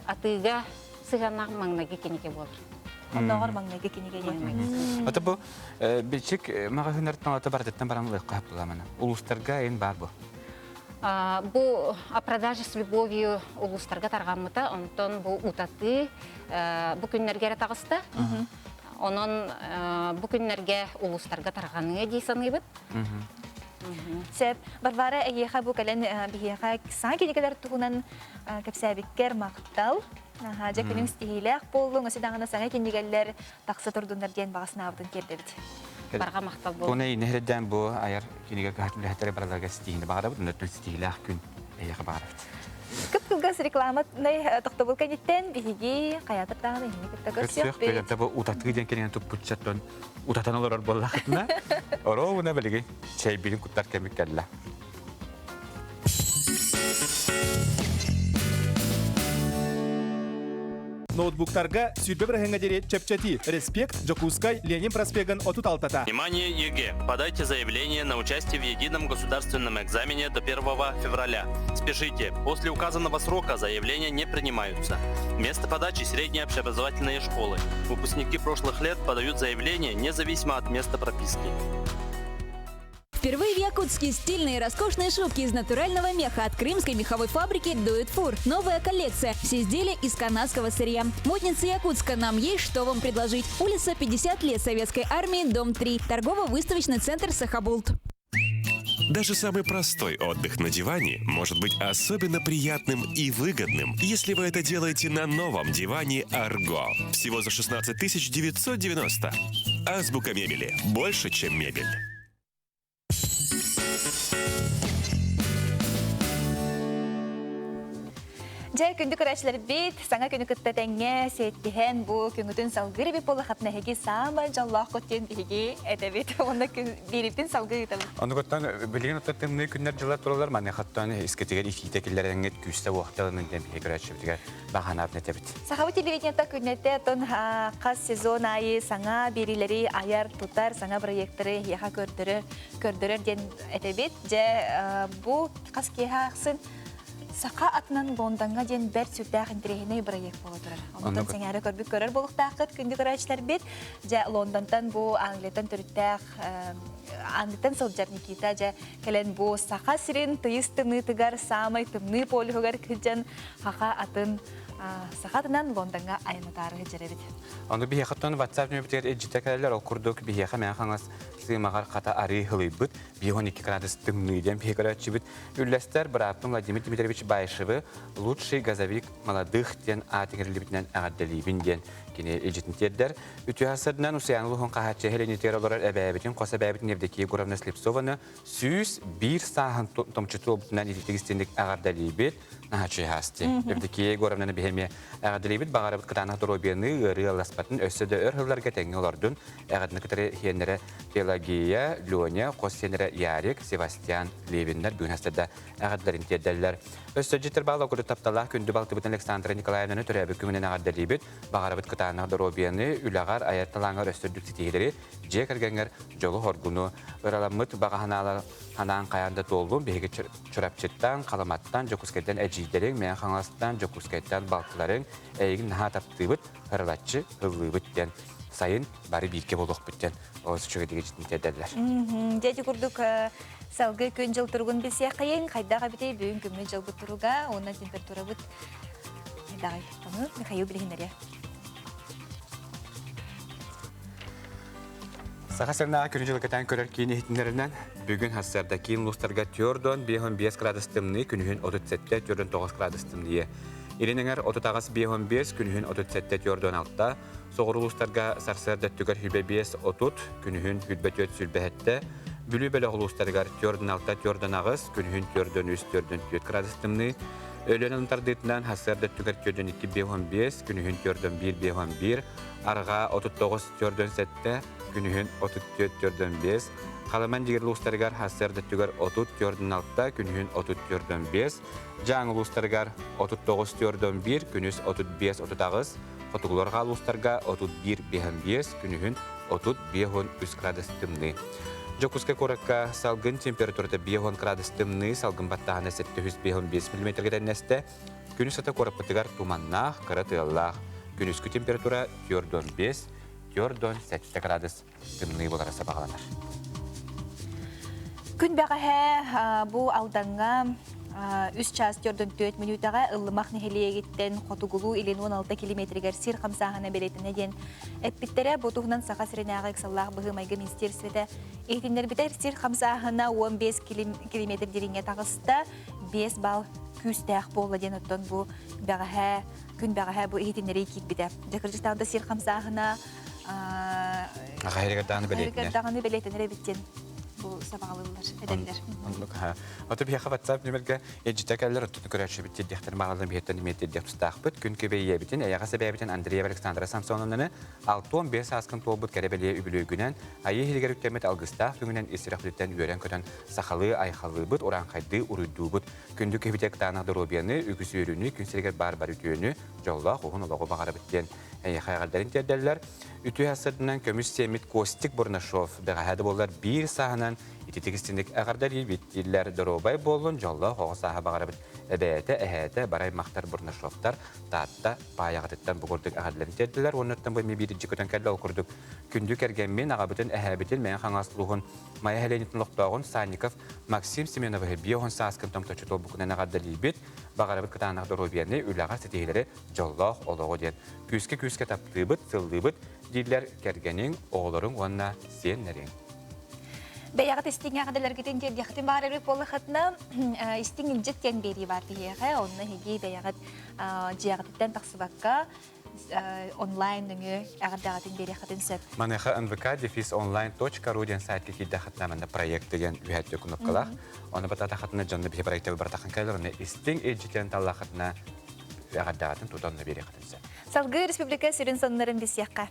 атыыга сыһыаннаах маҥнайгы кинигэ буолар. Оннооҕор маҥнайгы кинигэ диэн. Ата бу бичик маҕаһыыннартан ата барытыттан баран ылыахха сөп буламана. Улуустарга эн бар бу. Бу о продаже с любовью улуустарга тарҕаммыта, онтон бу утатыы бу күннэргэ эрэ таҕыста. Онон бу күннэргэ улуустарга тарҕаныа дии саныыбыт. Сөп. Варвара эйиэхэ бу кэлэн биһиэхэ саҥа кинигэлэр туһунан кэпсээбиккэр махтал. Дьэ күнүҥ ситиһиилээх буоллуҥ, өссө даҕаны саҥа кинигэлэр тахса турдуннар диэн баҕа санаабытын тиэрдэбит. Барҕа махтал буоллун. Туона нэһирэддээн бу айар кинигэ кыһатын үлэһиттэрэ барыларыгар ситиһиини баҕарабыт, оннуттан ситиһиилээх күн эйиэхэ баҕарабыт. Кып-кылгас рекламанай тохтобул кэнниттэн биһиги хайаатар даҕаны эһини кытта көрсүөхпүт. Көрсүөхпүт. Бу утатыы диэн кинигэни туппутчаттан утатан олорор буоллахытына, оруобуна билигин чэйбитин куттар кэмик кэллэ. Ноутбуктарга 20 бырыһыаҥҥа диэри чэпчэтии. Респект, Дьокуускай, Ленин проспегын 36-та. Внимание, ЕГЭ! Подайте заявление на участие в едином государственном экзамене до 1 февраля. Спешите, после указанного срока заявления не принимаются. Место подачи – средние общеобразовательные школы. Выпускники прошлых лет подают заявление независимо от места прописки. Впервые в Якутске стильные и роскошные шубки из натурального меха от крымской меховой фабрики «Дует Фур». Новая коллекция. Все изделия из канадского сырья. Модница Якутска. Нам есть что вам предложить. Улица 50 лет Советской армии, дом 3. Торгово-выставочный центр «Сахабулт». Даже самый простой отдых на диване может быть особенно приятным и выгодным, если вы это делаете на новом диване «Арго». Всего за 16 990. Азбука мебели. Больше, чем мебель. Дьэ, күндү көрөөччүлэрбит, саҥа күнү кытта тэҥҥэ сиэттиһэн бу күҥүтүн салгыыр эбит буоллаххытына эһиги саамай дьоллооххут диэн биһиги этэбит уонна биирибитин салгыы ыытабыт. Онугуттан билигин оттон тымныы күннэр дьыллар тураллар маныхаттан искитигэр итиитэ киллэрэҥҥит күүстэ уохталанын диэн биһиги көрөөччүбүтүгэр баҕанаабын этэбит. Сахабыт телевидениета күннэтэ оттон хас сезон аайы саҥа биэриилэри айар, тутар, саҥа проекттары эһиэхэ көрдөрөр, көрдөрөр диэн этэбит. Дьэ, бу хас киэһэ ахсын Саха атынан Лондоҥҥа диэн бэрт сүрдээх интэриэһинэй бырайыак буола турар. Онтон сэҥээрэ көрбүт көрөр буолуохтааххыт күндү көрөөччүлэрбит. Дьэ, Лондонтан бу Англияттан төрүттээх Англияттан сылдьар Никита дьэ кэлэн бу Саха сирин тыйыс тымныытыгар саамай тымныы полюһугар кыдьан хаха атын саха атынан Лондоҥҥа айаннатаары сылдьар эбит. Ону биһиэхэ WhatsApp нөмүрүтүгэр илдьитэ кэлэллэр. Ол курдук биһиэхэ мэҥэ хаҥас сыымаҕар хата арыы һылыйбыт. 52 градус тымныы диэн биһиги көрөөччүбүт. Үллэстэр бырааппын Владимир Дмитриевич Баишевы лучший газовик молодых диэн аат иҥэриллибитинэн эҕэрдэлиибин диэн кини илдьитин тиэрдэр. Үтүө сырдынан Усуйаан улууһун хаһааччы Хеленитигэр олорор эбээбитин, хос эбээбитин Евдокия Егоровна Слепцованы 101 сааһын томчуту буолбутунан ититик истинник эҕэрдэлиибит. Наһаа чуйаасти. Евдокия Егоровнаны биһи эмиэ эҕэрдэлиибит. Баҕарабыт кытаанах доруобуйаны, ыарыы алласпатын өссө да өр сылларга тэҥҥэ олордун. Эҕэрдэни кытары сиэннэрэ Пелагея, Леня, хос сиэннэрэ Ярик, Севастьян Левиннэр бүгүн хастарда эҕэрдэлэрин тиэрдэллэр. Өссө дьиттэр баал окуру тапталаах күндү балтыбытын Александра Николаевнаны төрөөбүт күнүнэн эҕэрдэлиибит. Баҕарабыт кытаанах доруобуйаны, үлэҕэр, айар талааҥҥар өссө үрдүк ситиһиилэри, дьиэ кэргэҥҥэр дьолу-хоргуну ыраламмыт баҕа санаалар ханаан хайаан да туоллун. Биһиги Чурапчыттан, Халаматтан, Дьокуускайтан эдьиийдэриҥ, Мэҥэ Хаҥаластан, Дьокуускайтан балтыларыҥ эйигин наһаа таптыыбыт, ырылаччы ыллыыбыт диэн сайын бары бииргэ буолуохпут диэн олус үчүгэйдик тиэрдэллэр. Дьэ ити курдук салгыы күн-дьыл туругун билсиэххэйиҥ. Хайдах эбитий бүгүн күммүт дьылбыт туруга уонна температурабыт хайдаҕый? Ону Михаил билиһиннэриэ. Саха сиринээҕи күнү-дьылы кэтээн көрөр киин иһитиннэринэн, бүгүн сарсыарда киин улуустарга 45 градус тымныы, күнүһүн 37-49 градус тымныы. Илин эҥэр 38-55, күнүһүн 37-46, соҕуруу улуустарга сарсыарда өттүгэр 25-30, күнүһүн 24-27, Бүлүү бөлөх улуустарыгар 46-48, күнүһүн 43-44 градус тымныы, Өлөөн тардыытынан сарсыарда өттүгэр 42-55, күнүһүн 41-51, арҕаа 39-47, күнүһүн 34-45, Халыман дьигир улуустарыгар сарсыарда өттүгэр 34-6, күнүһүн 34-5, Дьааҥы улуустарыгар 39-41, күнүс 35-38, хотугуларга улуустарга 31-55, күнүһүн 35-13 градус тымныы. Дьокуускай куоракка салгын температурата 50 градус тымныы, салгын баттааһына 755 мм тэннэстэ. Күнүс ата куораппытыгар туманнаах, кыра тыаллаах. Күнүскү температура 45, 47 градус тымныы буолара сабаҕаланар. Күн бэҕэһээ бу Алдаҥҥа үс чаас 44 мүнүүтэҕэ Ыллымах нэһилиэгиттэн хотугулуу илин 16 километригэр сир хамсааһына бэлиэтэнэ диэн эппиттэрэ. Бу туһунан Саха сиринээҕи ыксаллаах быһыы-майгы министиэристибэтэ иһитиннэрбитэ. Сир хамсааһына 15 километр дириҥҥэ таҕыста, 5 балл күүстээх буолла диэн оттон бу бэҕэһээ күн бэҕэһээ бу иһитиннэрии киирбитэ. Дьэ кырдьыктаах да сир хамсааһына Ахайрыгар даҕаны бэлиэтэнэр. даҕаны бэлиэтэнэр эбит диэн. бу сабаҕалыыллар, эдэллэр. Оннук ха. Ото биһиэхэ WhatsApp нүмергэ илдьитэ кэллэр, оттон көрөөччүбүт тиэрдиэхтэрин баҕаларын биһиэттэн эмиэ тиэрдиэх тустаахпыт. Күн күбэй ийэбитин, эйэҕэс эбээбитин Андреева Александра Самсоновнаны 65 сааскын туолбут кэрэ бэлиэ үбүлүөйгүнэн, Айыы иһигэр үктэммит алгыстаах күҥүнэн ис сүрэхпититтэн үөрэн-көтөн сахалыы айхаллыыбыт, урааҥхайдыы уруйдуубут. Күндү киһибитэ кытаанах доруобуйаны, үгүс үөрүүнү, күн сиригэр баар бар үтүөнү, дьоллоох уһун олоҕу баҕарабыт диэн эйиэхэ эҕэрдэрин тиэрдэллэр. Үтүө сырдынан көмүс сиэммит Костик Бурнашов бэҕэһээ да буоллар биир сааһынан ититик истиник эҕэрдэлиибит дииллэр. Доруобай буоллун, дьоллоох оҕо сааһа баҕарабыт. Эбээтэ, эһээтэ, барай махтар Бурнашовтар Таатта паайаҕытыттан бу курдук эҕэрдэлэрин тиэрдилэр. Уоннаттан бу эмиэ биир илдьи көтөн кэллэ. Ол курдук күндү кэргэммин, аҕабытын, эһээбитин, Мэҥэ Хаҥалас улууһун Майа нэһилиэнньэтин олохтооҕун Санников Максим Семеновиһы 50 сааскын томточчу туолбуккунан эҕэрдэлиибит. Баҕарабыт кытаанах доруобуйаны, үлэҕэ ситиһиилэри, дьоллоох олоҕу диэн күүскэ-күүскэ таптыыбыт, сыллыыбыт дииллэр кэргэниҥ, оҕолоруҥ уонна сиэннэриҥ. Бэйэҕит истиҥ эҕэрдэлэргитин тиэрдиэххитин баҕар эбит буоллаххытына, истиҥ илдьит диэн биэрии баар биһиэхэ. Онно эһиги бэйэҕит дьиэҕититтэн тахсыбакка онлайн нөҥүө эҕэрдэҕитин биэриэххитин сөп. Маныаха нвк дефис онлайн точка ру диэн сайтка киирдэххитинэ манна проект деген үһэттүү кнопкалаах. Оны бататахатына дьонно биһи проекты баратахан кэлэр, оны истиҥ илдьитин таллахатына эҕэрдэҕитин тутан биэриэххитин сөп. Салгыы республика сүрүн сонуннарын билсиэххэ.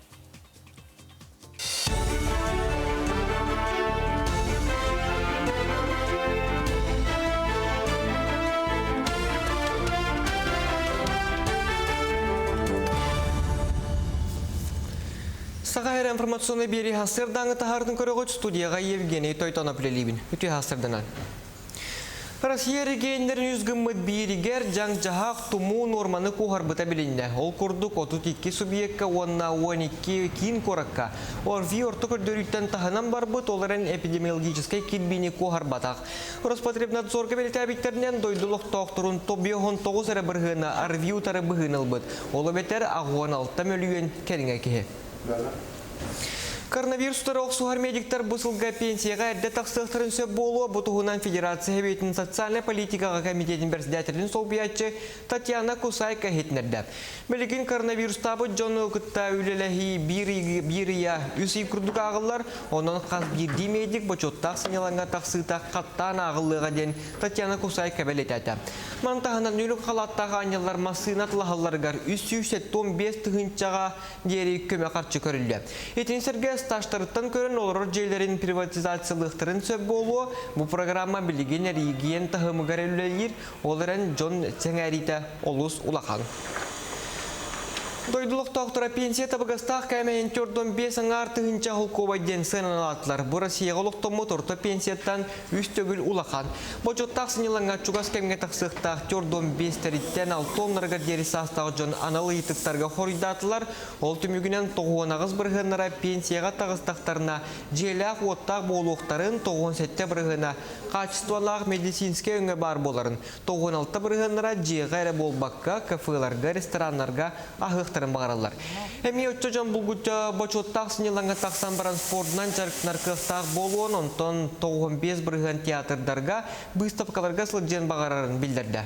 Саха эрэ информационный биэрии хасырдааҥы таһаартын көрөҕүт студияға Евгений Тойтонов үлэлиибин. Үтүө хасырданан. Россия регионнарын үс гыммыт бииригэр дьаҥ-дьаһах тумуу нуорманы куоһарбыта билиннэ. Ол курдук 32 субъекка уонна 12 киин куоракка ОРВИ орто көрдөрүүттэн таһынан барбыт, ол эрэн эпидемиологическай кирбиини куоһарбатах. Роспотребнадзорга бэлиэтээбиттэринэн дойду олохтоохторун 99 эрэ бырыһыана ОРВИ утары быһыыны ылбыт. Ол эбэтэр 66 мөлүйүөн кэриҥэ киһи. Коронавирус утары охсуһар медиктар бу сылга пенсияҕа эрдэ тахсыахтарын сөп буолуо. Бу туһунан Федерация Сэбиэтин социальнай политикаҕа комитетин председателин солбуйааччы Татьяна Кусайка иһитиннэрдэ. Билигин коронавирустаабыт дьону кытта үлэлэһии биир ыйа үс ый курдук ааҕыллар. Онон хас биирдии медик бочуоттаах сынньалаҥҥа тахсыыта хаттаан ааҕыллыаҕа диэн Татьяна Кусайка бэлиэтээтэ. Маны таһынан нүлүк халааттаах аанньаллар массыына атылаһалларыгар 375 тыһыынчаҕа диэри көмө харчы көрүллүө. Итини сэргэ стажтарыттан көрөн олорор дьиэлэрин приватизациялыахтарын сөп буолуо. Бу программа билигин эригиэн таһымыгар үлэлиир, ол эрэн дьон сэҥээриитэ олус улахан. Дойду олохтоохторо пенсия табыгастаах кээмэйин 45 аҥаар тыһыынча холкуобай диэн сыаналаатылар. Бу Россияҕа олохтоммут орто пенсияттан үс төгүл улахан. Бочуоттаах сынньалаҥҥа чугас кэмҥэ тахсыахтаах Тёрдон биэстэриттэн алта оннарыгар диэри саастаах дьон анал ыйытыктарга хоруйдаатылар. Ол түмүгүнэн 98 бырыһыаннара пенсияҕа таҕыстахтарына дьиэлээх-уоттаах буолуохтарын, 97 бырыһыана хаачыстыбалаах медицинскэй өҥө баар буоларын, 96 бырыһыаннара дьиэҕэ эрэ буолбакка, кафеларга, рестораннарга аһыахтарын баҕараллар. Эмиэ оччо дьон булгуччу бочуоттаах сынньалаҥҥа тахсан баран спордунан дьарыктанар кыахтаах буолуон, онтон 95% театрдарга, быыстапкаларга сылдьыан баҕарарын биллэрдэ.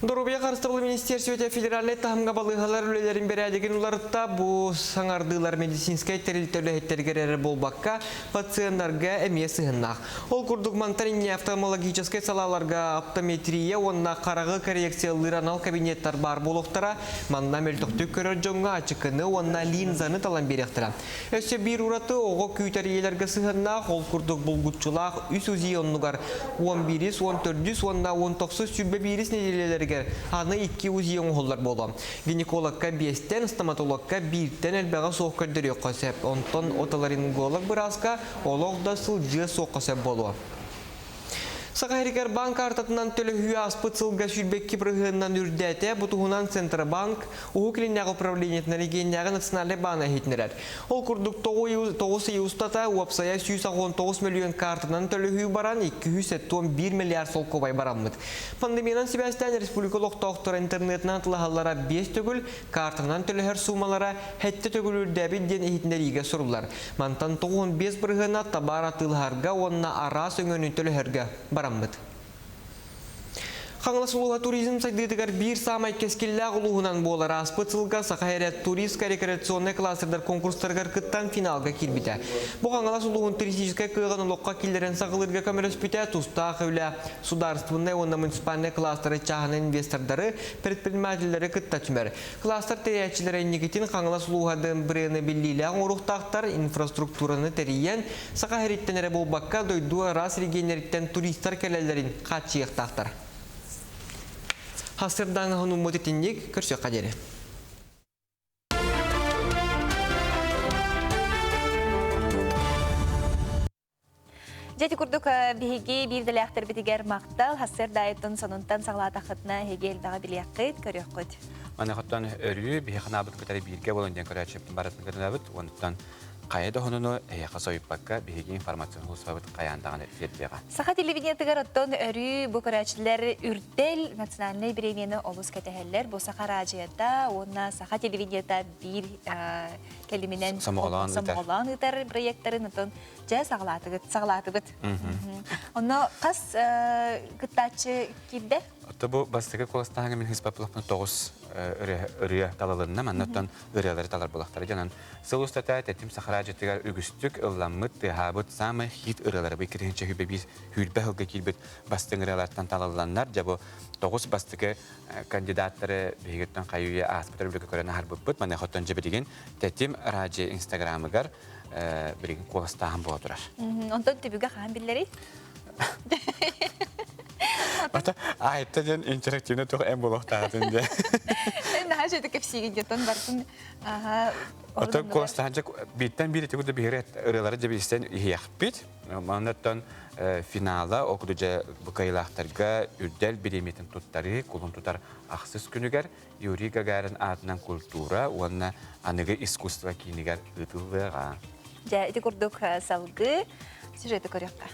Доруобуйа харыстабылын министиэрстибэтэ федеральнай таһымҥа балыыһалар үлэлэрин бэрээдэгин уларытта. Бу саҥардыылар медицинскэй тэрилтэ үлэһиттэригэр эрэ буолбакка, пациеннарга эмиэ сыһыннаах. Ол курдук мантан инньэ офтальмологическай салааларга оптометрия уонна хараҕы коррекциялыыр анал кабинеттар баар буолуохтара. Манна мөлтөхтүк көрөр дьоҥҥо ачыкыны уонна линзаны талан биэриэхтэрэ. Өссө биир ураты оҕо күүтэр ийэлэргэ сыһыаннаах, ол курдук булгуччулаах үс УЗИ оннугар 11-ис, 14-үс уонна 19 21-ис нэдиэлэлэригэр аны икки УЗИ оҥоһуллар буолуо. Гинекологка биэстэн, стоматологка бииртэн элбэҕэ суох көрдөрүөххэ сөп. Онтон отоларинголог бырааска олох да сылдьыа суохха сөп буолуо. Саха сиригэр банк картатынан төлөһүү ааспыт сылга 22 бырыһыанынан үрдээтэ. Бу туһунан Центробанк Уһук Илиннээҕи управлениетын регионнааҕы национальнай баана иһитиннэрэр. Ол курдук 9 ый устата уопсайа 119 мөлүйүөн картанан төлөһүү баран 271 миллиард солкуобай бараммыт. Пандемиянан сибээстээн республика олохтоохторо интернетынан атылаһаллара 5 төгүл, картанан төлөһөр суумалара 7 төгүл үрдээбит диэн иһитиннэриигэ суруллар. Мантан 95 бырыһыана табаар атыылаһарга уонна араас өҥөнү төлөһөргө бараммыт. Хаҥалас улууһа туризм сайдыытыгар биир саамай кэскиллээх улууһунан буолар. Ааспыт сылга Саха эрэ туристско-рекреационнай кластердар конкурстарыгар кыттан финалга киирбитэ. Бу Хаҥалас улууһун туристическай кыаҕын олоххо киллэрэн саҕалыырга көмөлөспүтэ, тустаах үлэ судаарыстыбаннай уонна муниципальнай кластеры чааһынай инвестордары, предпринимателлэри кытта түмэр. Кластер тэрийээччилэрэ инникитин Хаҥалас улууһа ДМБР-ны биллиилээх оҥоруохтаахтар, инфраструктураны тэрийэн, Саха сириттэн эрэ буолбакка, дойду араас регионнарыттан туристар кэлэллэрин хааччыйыахтаахтар. Хасырдааҥы хонуммут итинник көрсүөххэ диэри. Дьэ ити курдук биһиги биирдэлээхтэрбитигэр махтал, хассыардаайыттан сонунтан саҕалаатаххытына эһиги элбэҕи билиэххит, көрүөххүт. Маныхаттан өрүү биһи ханаабыт кытары бииргэ буолан диэн көрөөччүбүтүн барытын кытынабыт. Онтон хайа да хонуну эһиэхэ сойуппакка биһиги информацияны улуспабыт хайаан даҕаны тиэрдиэҕэ. Саха телевидениетыгар оттон өрүү бу көрөөччүлэр Үрдэл национальнай бириэмийэни олус кэтэһэллэр. Бу Саха араадьыйата уонна Саха телевидениета биир кэлиминэн сомоҕолоон ыытар проекттарын оттон дьэ саҕалаатыгыт саҕалаатыбыт. Онно хас кыттааччы киирдэ? Отто бу бастакы куоластааһыҥа мин хыспаппылахпын тоҕус ырыа талылынна. Маннаттан ырыалары талар булахтара дьонон сыл устата тэтим сахараадьытыгар үгүстүк ылламмыт, тыаһаабыт саамай хит ырыалары бу 2021 сүүрбэ сылга киирбит бастыҥ ырыалартан талылланнар, дьэ бу тоҕус бастакы кандидаттары биһигиттэн хайы-үйэ ааспыт өрөбүлгэ көрөн аһарбыппыт. Маныаха дьэ билигин Тэтим радио инстаграмыгар билигин куоластааһын буола турар. Онтон түбүгэ хаһан биллэрий? Ата айта диэн интерактивный туох эн буолуохтаатын дьэ. Наһаа жөтө кэпсиигин диэтон бартын Ото куоластаһан дьэ бииртэн биир ити курдук биһири ырыалары дьэ билсэн иһиэхпит. Маннаттан финала ол курдук дьэ бу кыайыылаахтарга үрдэл бириэмийэтин туттарыы кулун тутар ахсыс күнүгэр Юрий Гагарин аатынан культура уонна аныгы искусство киинигэр ыытыллыаҕа. Дьэ, ити курдук салгыы сюжеты көрүөххэ.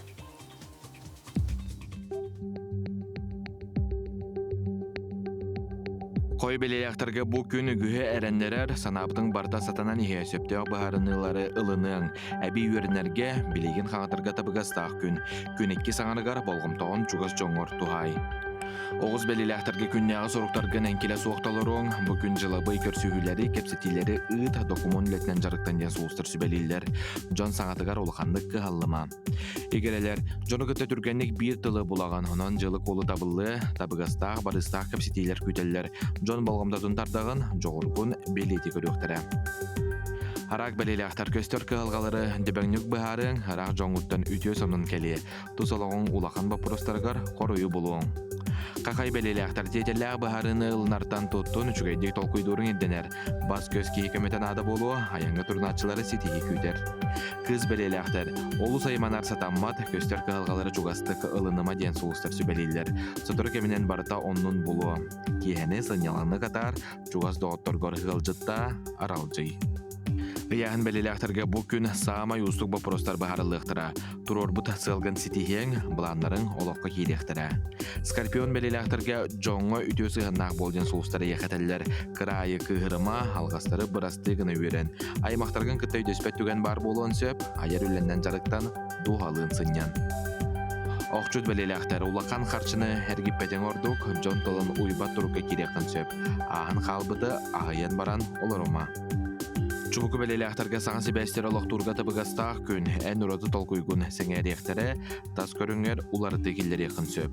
Хой бэлиэлээхтэргэ бу күн үгүһү эрэннэрэр, санаабытыҥ барыта сатанан иһэ сөптөөх быһаарыныылары ылыныаҥ. Эбии үөрэнэргэ, билигин хаҥатарга табыгастаах күн. Күн икки саҥарыгар болҕомтоҕун чугас дьоҥҥор туһаай. Оҕус бэлиэлээхтэргэ күннээҕи соруктаргын эҥкилэ суох толоруоҥ. Бу күн дьылабый көрсүһүүлэри, кэпсэтиилэри ыыт, докумуон үлэтинэн дьарыктан диэн сулустар сүбэлииллэр. Дьон саҥатыгар улаханнык кыһаллыма. Игирэлэр, дьону кытта түргэнник биир тылы булаҕын, онон дьылы-куолу табыллыа, табыгастаах, барыстаах кэпсэтиилэр күүтэллэр. Дьон болҕомтотун тардаҕын, дьоҕургун бэлиэтии көрүөхтэрэ. Араак бэлиэлээхтэр көстөр кыһалҕалары дөбөҥнүк быһаарыаҥ, ыраах дьоҥҥуттан үтүө сонун кэлиэ. Тус олоҕуҥ улахан боппуруостарыгар хоруйу булуоҥ. Хахай бэлиэлээхтэр тиэтэллээх быһаарыыны ылынартан туттун үчүгэйдик толкуйдууруҥ ирдэнэр. Бас-көс киһи көмөтө наада буолуо, айаҥҥа турунааччылары ситиһии күүтэр. Кыыс бэлиэлээхтэр олус айманар сатаммат, көстөр кыһалҕалары чугастык ылыныма диэн сулустар сүбэлииллэр. Сотору кэминэн барыта оннун булуо. Киэһэни сынньалаҥнык атаар, чугас доҕотторгор ыалдьыттаа, аралдьый. Ыйааһын бэлиэлээхтэргэ бу күн саамай уустук боппуруостар быһаарыллыахтара. Туруорбут сыалгын ситиһиэҥ, былааннарыҥ олоххо киириэхтэрэ. Скорпион бэлиэлээхтэргэ дьоҥҥо үтүө сыһыаннаах буол диэн сулустар эйиэхэ этэллэр. Кыраайы кыыһырыма, алҕастары бырастыы гына үөрэн. Аймахтаргын кытта өйдөспөт түгэн баар буолуон сөп, айар үлэннэн дьарыктан, дууһалыын сынньан. Охчут бэлиэлээхтэр улахан харчыны эргиппэтиҥ ордук, дьон тылын уйбат турукка киириэххин сөп. Ааһан хаалбыты аһыйан баран олорума. Чубуку бэлиэлээхтэргэ саҥа сибээстэри олохтуурга табыгастаах күн, эн ураты толкуйгун сэҥээриэхтэрэ, тас көрүҥҥэр уларытыы киллэриэххин сөп.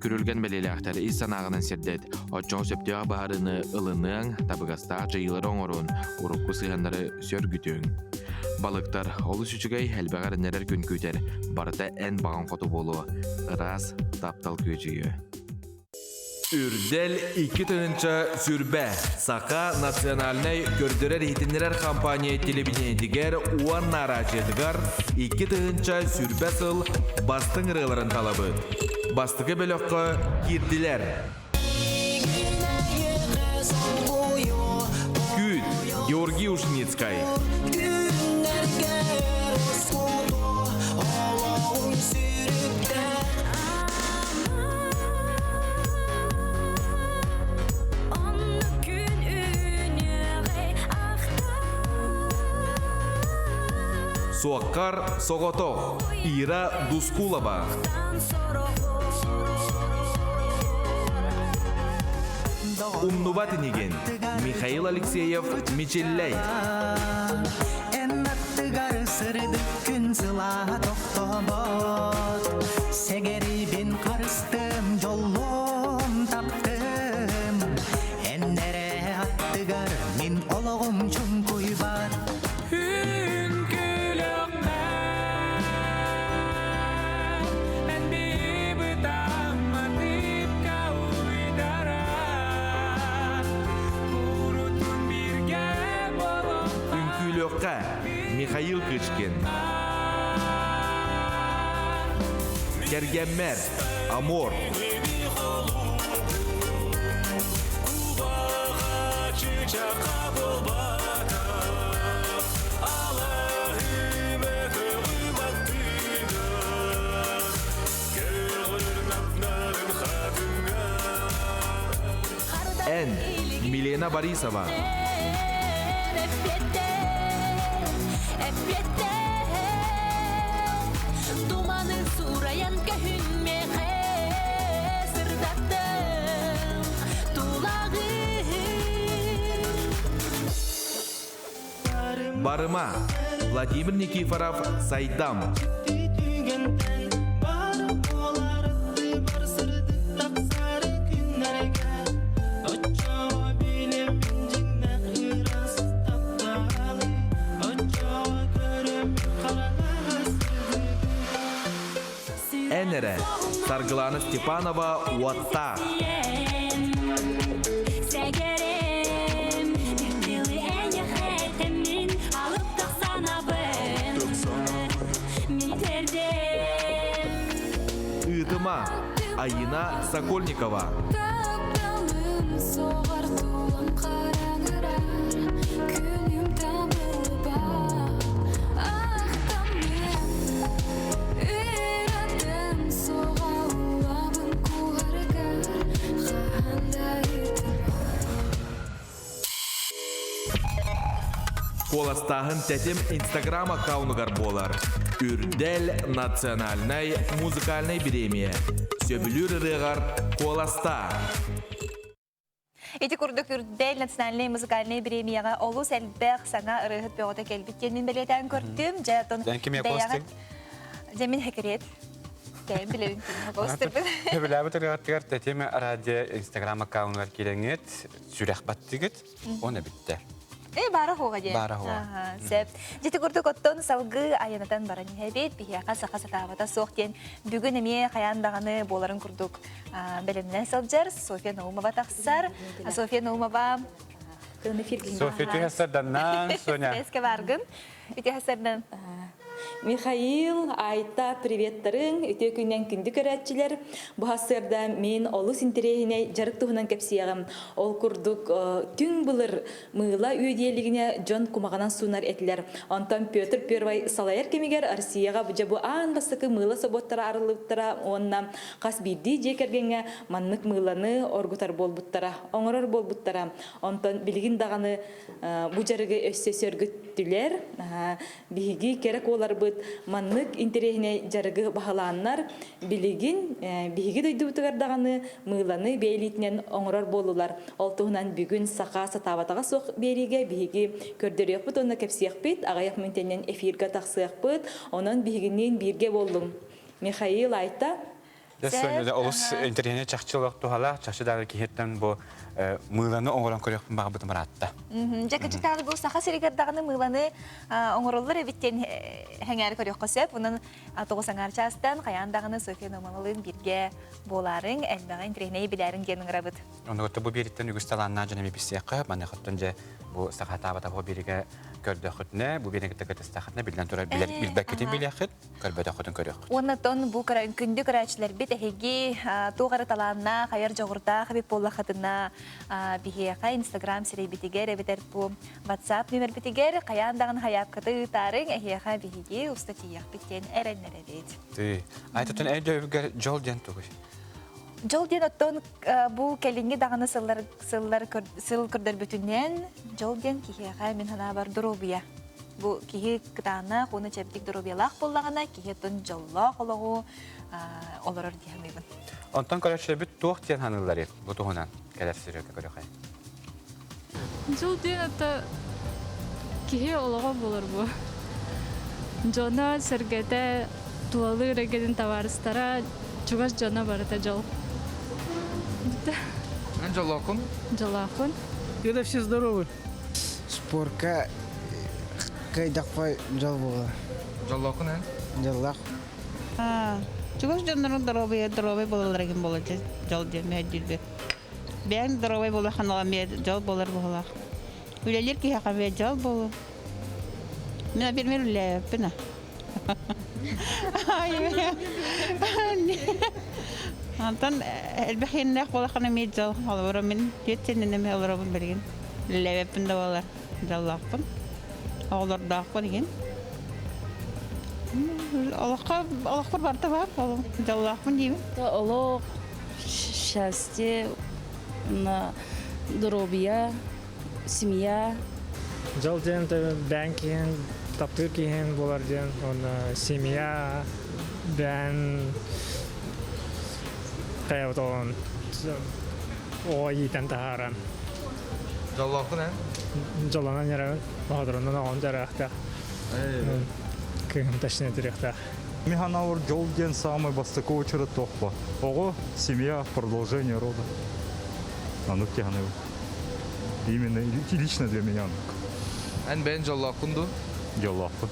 Күрүлгэн бэлиэлээхтэр ис санааҕынан сирдэт, оччоҕо сөптөөх быһаарыыны ылыныаҥ, табыгастаах дьайыылары оҥоруон, урукку сыһыаннары сөргүтүөҥ. Балыктар олус үчүгэй, элбэҕи эрэннэрэр күн күүтэр, барыта эн баҕаҥ хоту буолуо, ыраас таптал күөдьүйүө. Үрдэл 2020 Саха национальнай көрдөрөр-иһитиннэрэр компания телевидениетигэр уонна араадьыйатыгар 2020 сыл бастыҥ ырыаларын талабыт. Бастакы бөлөххө киирдилэр. Күүт, Георгий Ушницкай. Суоккар соҕотох Ира Дускулова. умнубат инигин. Михаил Алексеев, Мичиллэй. Эн аттыгар сырдык күн сылааһа тохтобот. Сэгэрибин харыстым, дьоллум таптым. Эн эрэ аттыгар мин олоҕум чуҥкуйбат. Үҥкүүлүөххэ Михаил Кычкин. Кэргэммэр Амор. Эн, Милена Борисова. Туманы сурайан көһүнмэхэ сырдаттым тулагы. Барыма, Владимир Никифоров, Сайдам. Эн эрэ, Саргылана Степанова, Уоттаах. Сэгэрем, дылы эйэхэтэммин алып тахсанабын мин тердем. Ыытыма, Айина Сокольникова. Тапталым соҕар тулам қараңырар, күнүм табылбат, ахтаммын ыратым соға улабын куһаргар, хаһан да Куоластааһын тэтим Инстаграм аккаунугар буолар. Үрдэл национальнай музыкальнай бириэмийэ. Сөбүлүүр ырыаҕар куоластаа! Ити курдук Үрдэл национальнай музыкальнай бириэмийэҕэ олус элбэх саҥа ырыаһыт бөҕөтө кэлбит диэн мин бэлиэтээн көрдүм. Дьэ, оттон Дьэн кимиэ бэйэҕит куоластыҥ? Дьэ, мин хэкириэт. Кэйэн билэбин кимиэ куоластырбын. Сөбүлээбит ырыаҕыттыгар Тэтим радио Инстаграм аккаунугар киирэҥҥит, сүрэх баттыгыт, он эбиттэ. Э, баара хуоҕа диэн. Баара хуоҕа. Сөп. Дьити курдук оттон салгыы айанатан баран иһэбит. Биһиэхэ саха сатаабата суох диэн бүгүн эмиэ хайаан даҕаны буоларын курдук бэлэмнэн сылдьар Софья Наумова тахсар. Софья Наумова Софья түһэсэрданнан, Соня. Эске баргын. Үтүһэсэрдан. Михаил, Айта, приветтарыҥ, үтүө күннэн күндү көрөөччүлэр. Бу сарсыарда мин олус интэриэһинэй дьарык туһунан кэпсиэҕим. Ол курдук, түҥ былыр мыыла үөдүйэлигинэ дьон кумаҕанан суунар этилэр. Онтон Петр Первый салайар кэмигэр Россияҕа дьэ бу аан бастакы мыыла собуоттара арыллыбыттара уонна хас биирдии дьиэ кэргэҥҥэ маннык мыыланы оргутар буолбуттара, оҥорор буолбуттара. Онтон билигин даҕаны бу дьарыгы өссө сөргүттүлэр. Биһиги кэрэ куоларбыт маннык интэриэһинэй дьарыгы баһылааннар, билигин биһиги дойдубутугар даҕаны мыыланы бэйэлиитинэн оҥорор буоллулар. Ол туһунан бүгүн саха сатаабатаҕа суох биэриигэ биһиги көрдөрүөхпүт уонна кэпсиэхпит, аҕыйах мүнүүтэнэн эфиргэ тахсыахпыт. Онон биһигинниин бииргэ буоллуҥ. Михаил Айта. Дьэ, Соня, олус интэриэһинэй чахчы олох туһалаах, чахчы даҕаны киһиттэн бу мыыланы оҥорон көрүөхпүн баҕарбытым ыраатта. Дьэ, кычыктааны бу Саха сиригэр даҕаны мыыланы оҥороллор эбит диэн сэҥээрэ көрүөххэ сөп. Онон тоҕус аҥаар чаастан хайаан даҕаны Софья Наумовалыын бииргэ буолаарыҥ, элбэҕи интэриэһинэйи билээриҥ диэн ыҥырабыт. Онугутта бу биэриттэн үгүс талааннаах дьон эмиэ билсиэххэ, маныхаттан дьэ бу сахатаабата бу биэригэ көрдөххүтүнэ, бу биэригэ кытта биллэн турар билбэккитин билиэххит. көрбөтөххүтүн көрүөххүт. Уонна тон бу күндү көрөөччүлэрбит эһиги туох эрэ талааннаах, айар дьоҕурдаах эбит буоллаххытына биһиэхэ Инстаграм сирэйбитигэр эбэтэр бу WhatsApp нүмербитигэр хайаан даҕаны хайаапката ыытаарыҥ, эһиэхэ биһиги уста тиийиэхпит диэн эрэннэрэбит. Тыы. Айтытын өйдөбүлгэр дьол диэн тугуй? Дьол диэн оттон бу кэлиҥҥи даҕаны сыллар сыллар сыл көрдөрбүтүнэн дьол диэн киһиэхэ мин санаабар доруобуйа. Бу киһи кытаанах уонна чэбдик доруобуйалаах буоллаҕына, киһи оттон дьоллоох олоҕу олорор дии саныыбын. Онтон көрөөччүлэрбит туох диэн саныылларый бу туһунан? Кэлэр сүрүөккэ көрүөхэй. Дьол диэн это киһи олоҕо буолар буо. Дьоно, сэргэтэ, тулалыыр эйгэтин табаарыстара, чугас дьоно барыта дьол. Эн дьоллооххун? Дьоллоохпун. Когда все здоровы. Спорка кыайдахпа дьол буолар. Дьоллооххун эн? Дьоллоох. Чугас дьоннорун доруобуйа доруобай буолаллара ким буолар дьол диэн мэһэйдиирбит. Бэйэҥ доруобай буолуоххун эмиэ дьол буолар быһыылаах. Үлэлиир киһиэхэ эмиэ дьол буолуо. Мин например үлэлээбэппин Онтон элбэх иэннээх буолаххына эмиэ дьол. Холобура мин түөрт сэннэн эмиэ олоробун билигин. Үлэлээбэппин да буолар дьоллоохпун. Оҕолордоохпун игин. Олоххо олохпор барыта баар дьоллоохпун диибин. Олох счастье, здоровье, семья. Дьол диэн бэйэҥ киһин, таптыыр киһин буолар диэн, уонна семья, бэйэн хайабыт оҕо иитэн таһааран. Дьоллооххун эн? Дьоллонон эрэбин, оҕолорунан оҕом дьарыахтаах. Кыыһым точнее тириэхтээх. Миханаур дьол диэн самый бастакы очередь тохпо. Оҕо, семья, продолжение рода. Анук тиханыбын. Именно лично для меня анук. Эн бэйэн дьоллооххун дуу? Дьоллоохпун.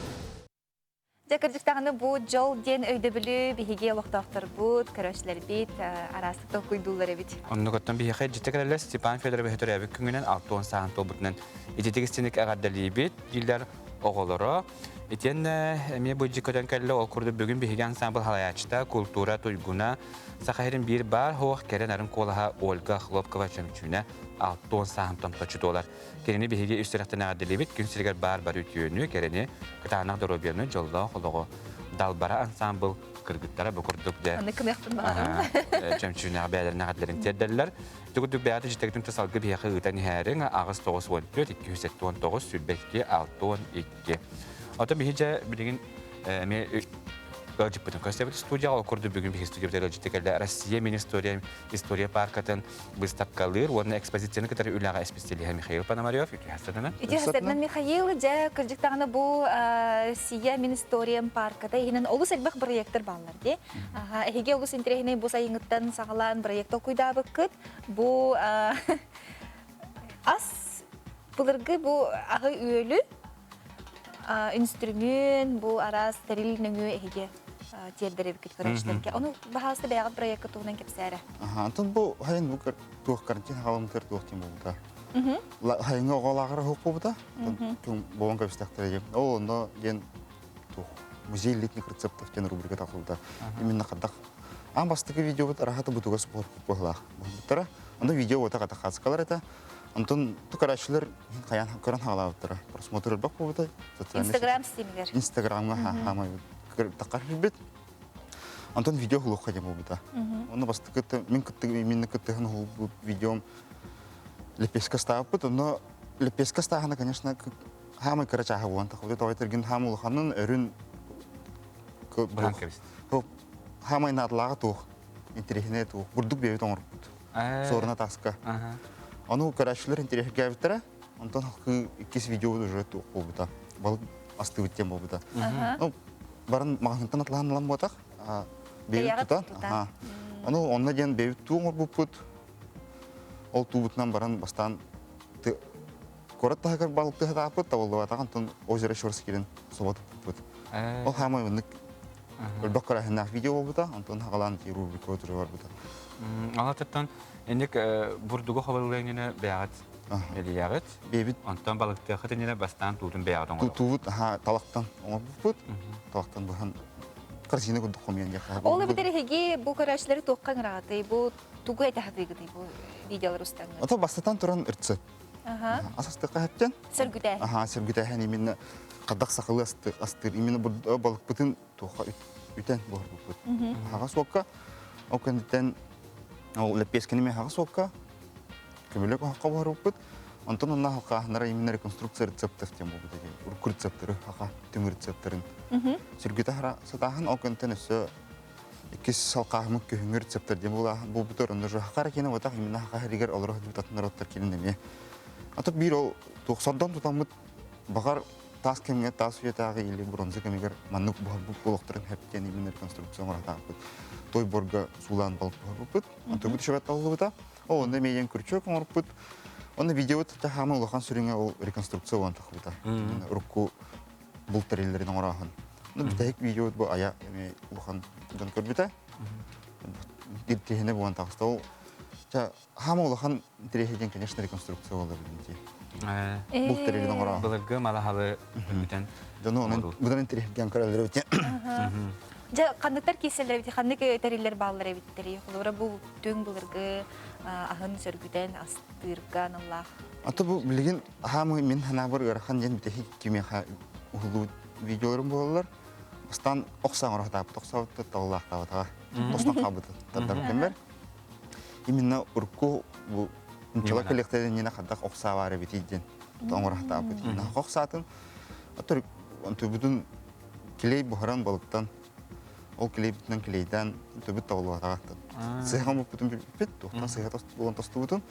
Дьэ, кырдьыктаҕына бу дьол диэн өйдөбүлү биһиги олохтоохторбут, көрөөччүлэрбит араастык толкуйдууллар эбит. Оннук оттон биһиэхэ дьиттэ кэлэллэр Степан Федорович төрөөбүт күҥүнэн 60 сааһын туолбутунан ититик истиник эҕэрдэлиибит дииллэр оҕолоро. Итиэннэ эмиэ бу көтөн кэллэ ол курдук бүгүн биһиги ансамбл халайааччыта култуура туйгуна Саха сирин биир баар суох кэрэ нарын куолаһа Ольга Хлопкова чөмчүүнэ 60 сааһын томточчу туолар. Кинини биһиги үс сүрэхтэн эҕэрдэлиибит күн сиригэр баар бары үтүөнү, кэрэни, кытаанах доруобуйаны, дьоллоох олоҕу Далбара ансамбл кыргыттара бу курдук дьэ Аны кыныахпын баҕарабын. чөмчүүнэҕэ бэйэлэрин эҕэрдэлэрин тиэрдэллэр. Ити курдук бэйэҕит дьиттэгитин салгы биһиэхэ ыытан иһээриҥ 8 94 279 22 62. Ото биһи дьэ билигин эмиэ ыалдьыппытын көрсөбүт студияҕа ол курдук бүгүн биһи студиябытыгар ыалдьыты кэллэ Россия мини история история паркатын быыстапкалыыр уонна экспозицияны кытары үлэҕэ исписэлииһэ Михаил Пономарев үтүө хастатынан. Үтүө хастатынан Михаил дьэ кырдьыктаҕына бу Россия мин историям парката иһинэн олус элбэх проектар бааллар дии. Эһиги олус интэриэһинэй бу сайыҥҥыттан саҕалаан проект толкуйдаабыккыт. Бу ас былыргы бу аһы-үөлү инструмент бу араас тэрил нөҥүө эһиги тиэрдэр эбиккит көрөөччүлэргэ. Ону баһаалыста бэйэҕит проекка туһунан кэпсээрэ. Антон бу хайын бу туох карантин хаалымтыр туох тим буолбута. Хайыҥа оҕолааҕар оһох буолбута. Буолан кэбистэхтэрэ диэн. Ол онно диэн туох музей летних рецептов диэн рубрика тахсыбыта. Именно хадах аан бастакы видеобут араһата бутуга спорт быһылаах. Буттара. Онно видео уота хата хаскалар это. Онтон тукарааччылар хайаан көрөн хаалаабыттара. Просмотр элбэх буолбута. Инстаграм стимигэр. Инстаграмҥа хаамай таххар билбит. Онтон видео хулуохха диэн буолбута. Онно бастакы мин кытты минна кыттыһан уһулбут видеом лепешка ставпыт. Онно лепешка стаахана, конечно, хаамай кыра чааһа буолан тахыбыт. Тоҕо этэргин хаам улаханын өрүн хаамай наадалааҕа туох интэриэһинэй туох бурдук биэбит оҥорбут. Суоруна таска. Ону көрөөччүлэр интэриэһиргээбиттэрэ. Онтон халкыы иккис видеобут уже туох буолбута. Балык астыыбыт диэн буолбута. Ну, баран маҕаһыынтан атлаһан ылан буотах. Бэйэбит тутан. Ону онно диэн бэйэбит туу оҥорбуппут. Ол туубутунан баран бастаан куорат таһыгар балыктыы сатааппыт, табыллыбатах, онтон озеро Щорс киирэн соботуппут. Ол хаамай оннук Өлбөх көрөөһүннээх видео буолбута, онтон хагалаан рубрика отуру барбыта. Алатыттан инник бурдугу хабыллыҥына бэйэҕит элийэҕит. Бэйэбит. Онтон балыктыахыт иннинэ бастаан туутун бэйэҕит оҥоробут. Туубут талахтан оҥорбуппут. Талахтан быһан корзина курдук хомуйан диэххэ. Ол эбэтэр эһиги бу көрөөччүлэри туохха ыҥыраҕытый? Бу тугу этэ сатыыгытый бу видеолар устаҥҥыт? Ото бастатан туран рецепт. Асастыкка хэптен. Сөргүтээһин. Аха, сөргүтээһин именно хадах сахалы астыр. Именно балыкпытын туохха үтэн буһарбыппыт. Хаҕа суокка, ол кэнниттэн ол лэппиэскэни мен хаҕа суокка көмөлөк оһоххо буһарбыппыт. Онтон онно халкааһыннара именно реконструкция рецептов диэн буолбут эти. Урукку рецепторы, хаха түҥ рецепторын. Сөргүтэ сатааһын, ол кэнниттэн өссө. Иккис салқааһымыт күһүҥҥү рецептэр диэн буолбутар, онно уже хара киэнэ буотах, именно хаха хэригэр олоро сылдьыбыт атын народтар киэнин эмиэ. Ато биир ол туох сордон тутаммыт баҕар таас кэмҥэ таас үйэтээҕи или бронза кэмигэр маннык буһарбыт буолуохтарын сөп диэн именно реконструкция оҥоротаахпыт. Той борга суулаан балык буһарбыппыт. Онтубут шөбөт талыллыбыта. Ол онно эмиэ күрчүөк оҥорпут. Онно видеобут хаама улахан сүрүҥэ ол реконструкция буолан тахсыбыта. Урукку булт тэриллэрин оҥорооһун. Ну, бүтэһик видеобут бу ая эмиэ улахан дьон көрбүтэ. Иртиһинэ буолан таҕыста. Ол хаама улахан интэриэһэ конечно, реконструкция буолар дии. Булт тэрилин оҥорооһун. Былыргы малахалы бүтэн. Дьону онон будан интэриэһиргээн көрөллөр эбит. Дьэ, ханныктар киирсэллэр эбит, ханнык тэриллэр бааллар эбиттэрий? Холобура, бу түҥ былыргы аһын сөргүтэн астыырга аналлаах. Ата бу билигин хаамы мин санаабар ыарахан диэн бүтэһик кимиэхэ уһуллубут видеоларым буолаллар. Бастаан охсаан оҥоро охсаабыт таллаахтаабатаҕа. Тостон хаалбыт тардар кэммэр. Именно урукку бу нчала коллекторинина хаддах охсаабаар эбитий диэн оҥоро сатаабыт. Охсаатын онтубутун клей буһаран балыктан ол клейбитинэн клейдаан төбүт табыллыбатаҕа. Сыһаҕын буппутун билбиппит, туохтан сыһа буолан тостубутун.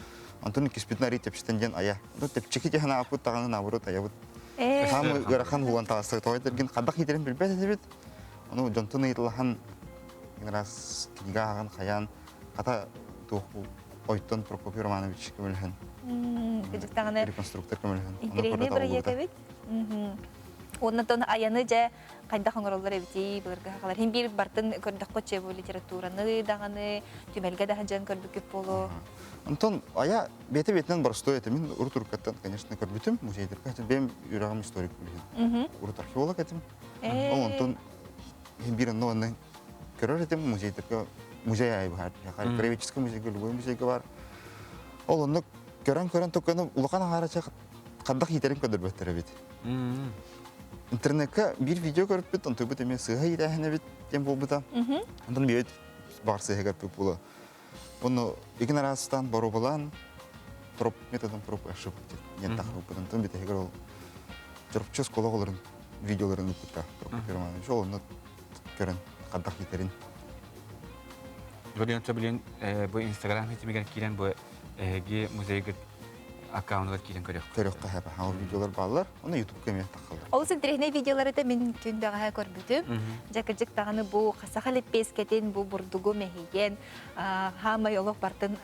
Онтон иккиспитин арый тэпситэн диэн ая. Тэпчэки диэн ааппыт даҕаны наоборот аябыт. Хаамы ыарахан буолан таҕыста. Тоҕо этэргин хадах иитэрин билбэт этибит. Ону дьонтон ыйыталаһан раз книга ааҕан хайаан хата туох ойтон Прокопий Романович көмөлөһөн. Кыдьыктаҕына реконструктор көмөлөһөн. Интэриэһинэй бырайыак эбит. Оннотон айаны дьэ хайдах оҥороллор эбитий былыргы сахалар. Хин биир бартын көрдөххө че бу литератураны даҕаны түмэлгэ да сылдьан көрбүккүт буолуо. Онтон ая бэйэтэ бэйэтинэн боростуой этэ. Мин урут уруккаттан, конечно, көрбүтүм музейдарга. Бэйэм үөрэҕим историк билигин. Урут археолог этим. Ол онтон биир онно онно көрөр этим музейдарга музей айы баар. Краеведческий музейга, любой музейга бар. Ол онно көрөн-көрөн токканы улахан аҥаарача хандах иитэрин көрдөрбөттөр эбит. Интернекка биир видео көрүппүт, онтуйбут эмиэ сыыһа иитээһин эбит диэн буолбута. Онтон биир баҕар сыыһа көрбүт буолуо. Ону игин араастаан боруобалаан проб методом проб ошибок диэн тахсыбыппыт. Онтон бүтэһигэр ол чоропчу оскуола оҕолорун видеоларын ыыппытта Прокопий Романович. Ол онно көрөн хаддах иитэрин. Билин билин бу Инстаграм ситимигэр киирэн бу эһиги музейгыт аккаунтугар киирэн көрүөххэ. Көрүөххэ хэп. Ол видеолар бааллар. Оны Ютубка эмиэ тахаллар. Олус интэриэһинэй видеолары да мин күн бэҕэһээ көрбүтүм. Дьэ кырдьык даҕаны бу саха лэппиэскэтин, бу бурдугу мэһийэн, хаамай олох бартын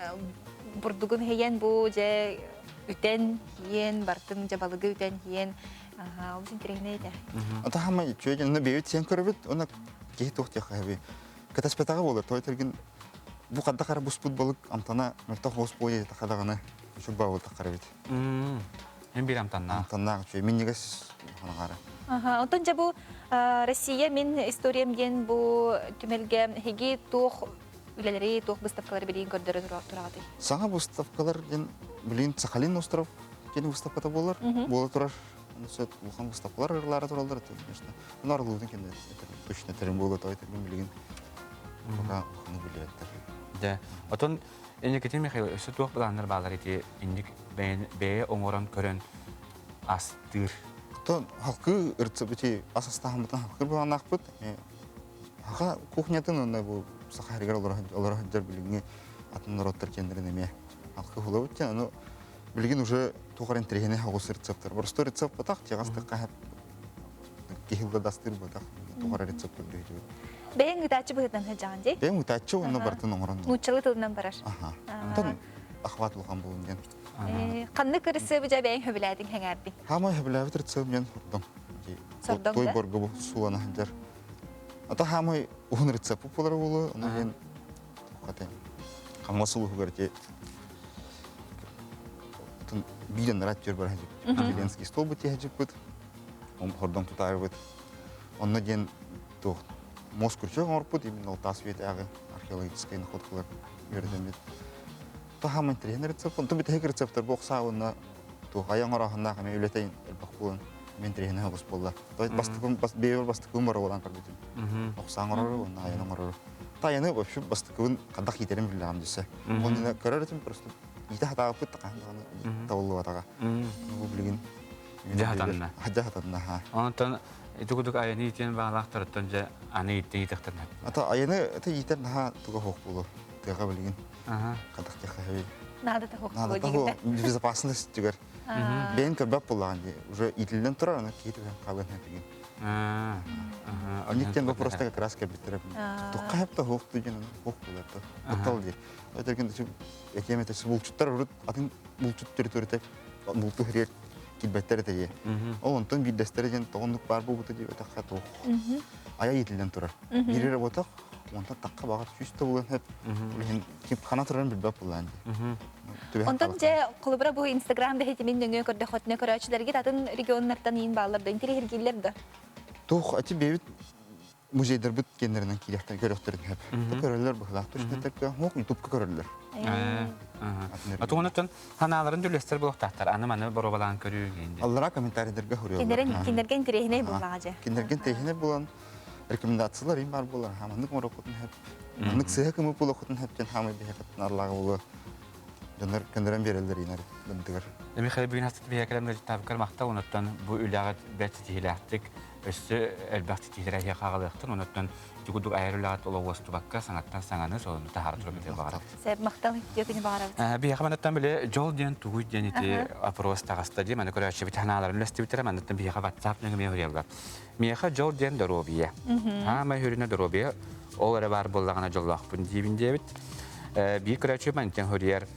бурдугу мэһийэн бу дьэ үтэн хиэн, бартын дьэ балыгы үтэн хиэн олус интэриэһинэй этэ. Ата хаамай үчүгэй, онно бэйэбит сиэн көрөбүт, онно киһи туох диэххэ хэби. Кэтэспэтэҕэ буолар, той тэргин бу хадда хара буспут балык амтана мөлтөх буос буолуо диэтэххэ даҕаны үчүгэй буолтаххар эбит. Эн биир амтаннаах. Амтаннаах үчүгэй, минньигэс ханаҕара. Аха, онтон дьэ бу Россия мин историям диэн бу түмэлгэ эһиги туох үлэлэри, туох выставкалары билигин көрдөрө тураҕытый? Саҥа выставкалар диэн билигин Сахалин остров диэн выставката буолар, буола турар. Сөп улахан выставкалар ырылаара тураллар, это, конечно. Ну, арылыытын кэннэ точно этэрим буолуо, той этэрим билигин пока улаханнык билбэттэр. Дьэ, отон Инникитин Михаил өссө туох былааннар баалар ити инник бэйэ оҥорон көрөн астыыр? Оттон халкы ырцыбыти ас астаһаммытын халкы былааннаахпыт. Хаха кухнятын уонна бу саха сиригэр олоро сылдьар билиҥҥи атын норуоттар киэннэрин эмиэ халкы уһулабыт диэн. Ону билигин уже туох эрэ интэриэһинэй оҕус рецептэр. Боростуой рецепт батах, тиэҕэс тыкка киһи да дастыыр батах туох эрэ рецепт көрдөһүтүбүт. Бэйэҥ ыытааччы быһыытынан сылдьаҕын дии? Бэйэм ыытааччы уонна барытын оҥорон. Нууччалыы тылынан барар. Аха. Онтон охват улахан буолун диэн. Ханнык ырысыабы дьэ бэйэҥ сөбүлээтиҥ сэҥээрдиҥ? Хаамай сөбүлээбит рецебим диэн сордоҥ. Сордоҥ Той борго бу суулана сылдьар. Ата хаамай уһун рецепт буолара буолуо, ону диэн хата хамас улуһугар ити биирэн нарат түөр бар сылдьыппыт. Ленский стол бу тиһэ сылдьыппыт. Хордоҥ тутаарбыт. Онно диэн туох муос күрчэх оҥорпут именно ол таас үйэтээҕи археологическай находкалар үөрэтэммит. Таһаам интэриэһинэй рецепт. Онтон бүтэһик рецептэр бу охсаа уонна туох айан оҥорооһуннаах эмиэ үлэтэ элбэх буолан мен интэриэһинэй оҕус буолла. Бастакым бэйэбэр бастакыбын боруобалаан көрбүтүм. Охсаа оҥорору уонна айан оҥорору. Тайаны вообще бастакыбын хадах иитэрин биллэҕим дьисе. Онно көрөр этим просто иитэ хатаабыппыт хаһан даҕаны табыллыбатаҕа. Бу билигин. Дьаһатанна. Дьаһатанна, ха. Онтон ити кудук айаны иитиэн баалаахтарыттан дьэ аны ииттен иитэхтэрин Ата айаны это иитэр наһаа туга хоох буолуо. Тыаға билигин. Хатах тиэхэ Наада хоох буолуо диигитэ. Безопасность түгэр. Бэйэн көрбөт буоллаҕын дии. Уже иитиллэн турар, аны киһи түгэн хаалыан хэпигин. Онник диэн вопроста как раз кэлбиттэрэ. Тухха хэпта хоох дүйген хоох буолар то. Куттал диир. Өтөргүн этиэм этэ булчуттар урут атын булчут территорията булту хирер килбэттэр этэ Ол онтон биирдэстэрэ диэн тоҕоннук баар буолбута диэбэтэххэ туох айа иитиллэн турар. Биир эрэ ботох, онтон тахха баҕар сүүс да булан хөп. Билигин ким хана турарын билбэт буллаан дии. Онтон дьэ холобура бу Инстаграм бэһитимин нөҥүө көрдөхөтүнэ көрөөччүлэргит атын регионнартан иин бааллар да интириэһиргииллэр да? Туох ати бэйбит музейдарбыт киэннэринэн киириэхтэрин көрүөхтэрин сөп. Көрөллөр быһылаах түснэтэргэ, хуох ютубка көрөллөр. Атугунаттан ханааларын дүллэстэр буолуохтаахтар. Аны маны боруобалаан көрүү диэн. Аллара комментарийдарга хоруйаллар. Кинилэргэ интэриэһинэй буоллаҕа дьэ. Кинилэргэ интэриэһинэй буолан рекомендациялар им бар буолар. Хаманнык оҥоруоххутун сөп. Маннык сыһа кымы буолуоххутун сөп диэн хаамай биһиэхэ арлааҕа буолуо. Дьоннор көннөрөн биэрэллэр инар дындыгар. Михаил бүгүн хастыт биһиэкэлэм ыалдьыттаабыккар махтал онуттан бу үлэҕит бэрт ситиһиилээхтик өссө элбэх ситиһиилэри эһиэхэ аҕалыахтын онуттан тугудук айар үлэҕит олох уостубакка саҥаттан саҥаны солону таһаара тураргытыгар баҕарабыт. Сөп махтал үтүө күнү баҕарабыт. Биһиэхэ манаттан били дьол диэн тугуй диэн ити опрос таҕыста дии маны көрөөччүбүт санааларын үллэстибиттэрэ манныттан биһиэхэ WhatsApp нөҥүө суруйаллар. Миэхэ дьол диэн доруобуйа. Аамай хүрүнэ доруобуйа ол эрэ баар буоллаҕына дьоллоохпун диибин диэбит. Биир көрөөччү мантан суруйар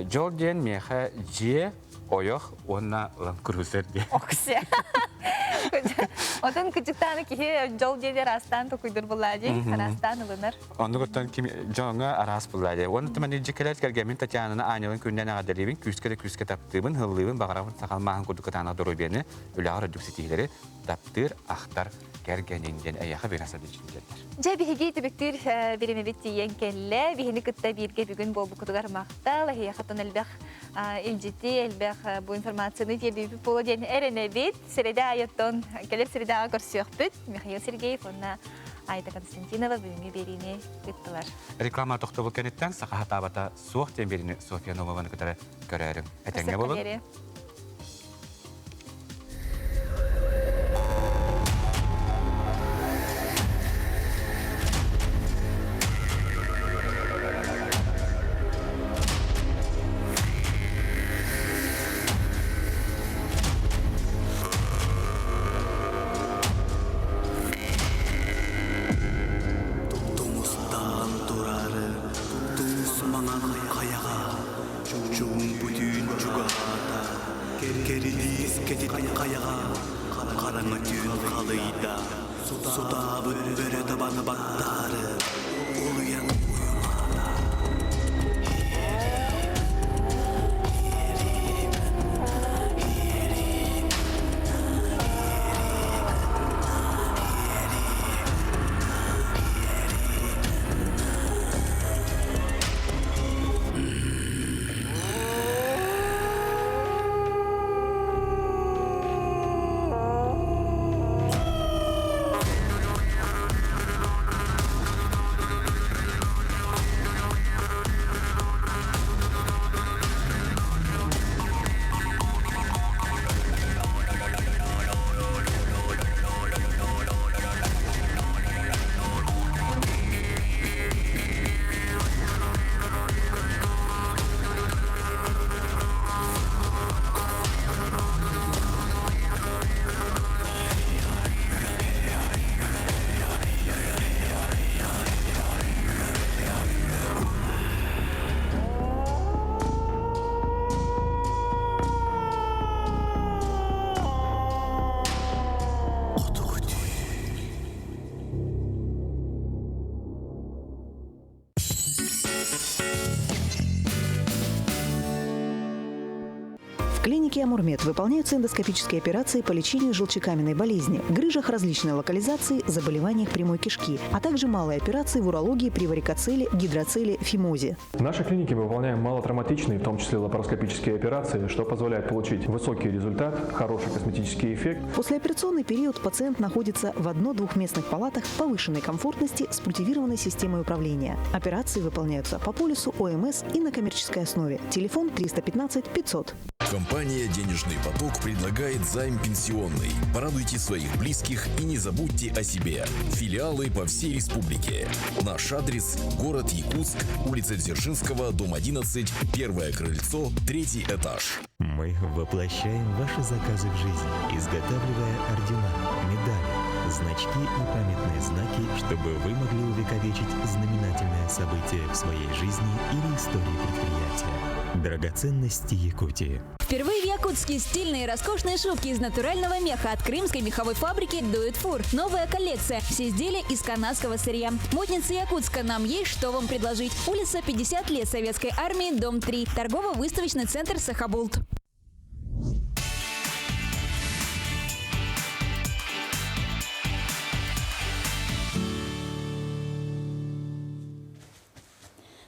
дьол диэн миэхэ дьиэ, ойох уонна ланкрузер диэн. Оксе. Отон кычыктааны киһи дьол диэн араастаан токуйдур буллаа дии, араастаан ылынар. Оннугуттан ким дьоҥҥо араас буллаа дии. Уонна тыман илдьиккэлэр кэргэммин Татьянаны Аанньалын күннэн эҕэрдэлиибин, күүскэ да күүскэ таптыыбын, һыллыыбын, баҕарабын сахал мааһын курдук кытаанах доруобуйаны, үлэҕэр үрдүк ситиһиилэри таптыыр, ахтар кэргэниҥ диэн эйиэхэ биир диэннэр. Дьэ, биһиги түбүктүүр биримэбит тиийэн кэллэ. Биһини кытта бииргэ бүгүн буолбуккутугар махтал. Эһиэхэ тон элбэх илдьити, элбэх бу информацияны тиэрдибиппит буолуо диэн эрэнэбит. Среда айыттан кэлэр средаҕа көрсүөхпүт. Михаил Сергеев уонна Айта Константинова бүгүҥҥү биэриини ыыттылар. Реклама тохтобул кэнниттэн саха хатаабата суох диэн биэриини Софья Новованы кытары көрөөрүҥ. Этэҥҥэ буолун. Тумустаан турары туус маҥан хайаҕа Чуумпу түүн чугаһаата, кэридиис кэтит хайаҕа хараҥа түүн халыйда, сутаабыт бөрө табаны баттаары улуйан уйулаата. В клинике Амурмед выполняются эндоскопические операции по лечению желчекаменной болезни, грыжах различной локализации, заболеваниях прямой кишки, а также малые операции в урологии при варикоцеле, гидроцеле, фимозе. В нашей клинике мы выполняем малотравматичные, в том числе лапароскопические операции, что позволяет получить высокий результат, хороший косметический эффект. Послеоперационный период пациент находится в одно-двухместных палатах повышенной комфортности с культивированной системой управления. Операции выполняются по полису ОМС и на коммерческой основе. Телефон 315 500. Компания «Денежный поток» предлагает займ пенсионный. Порадуйте своих близких и не забудьте о себе. Филиалы по всей республике. Наш адрес – город Якутск, улица Дзержинского, дом 11, первое крыльцо, третий этаж. Мы воплощаем ваши заказы в жизнь, изготавливая ордена, медали, значки и памятные знаки, чтобы вы могли увековечить знаменательное событие в своей жизни или истории предприятия. Драгоценности Якутии. Впервые в Якутске стильные и роскошные шубки из натурального меха от крымской меховой фабрики «Дует фур». Новая коллекция. Все изделия из канадского сырья. Модница Якутска. Нам есть что вам предложить. Улица 50 лет Советской Армии, дом 3. Торгово-выставочный центр «Сахабулт».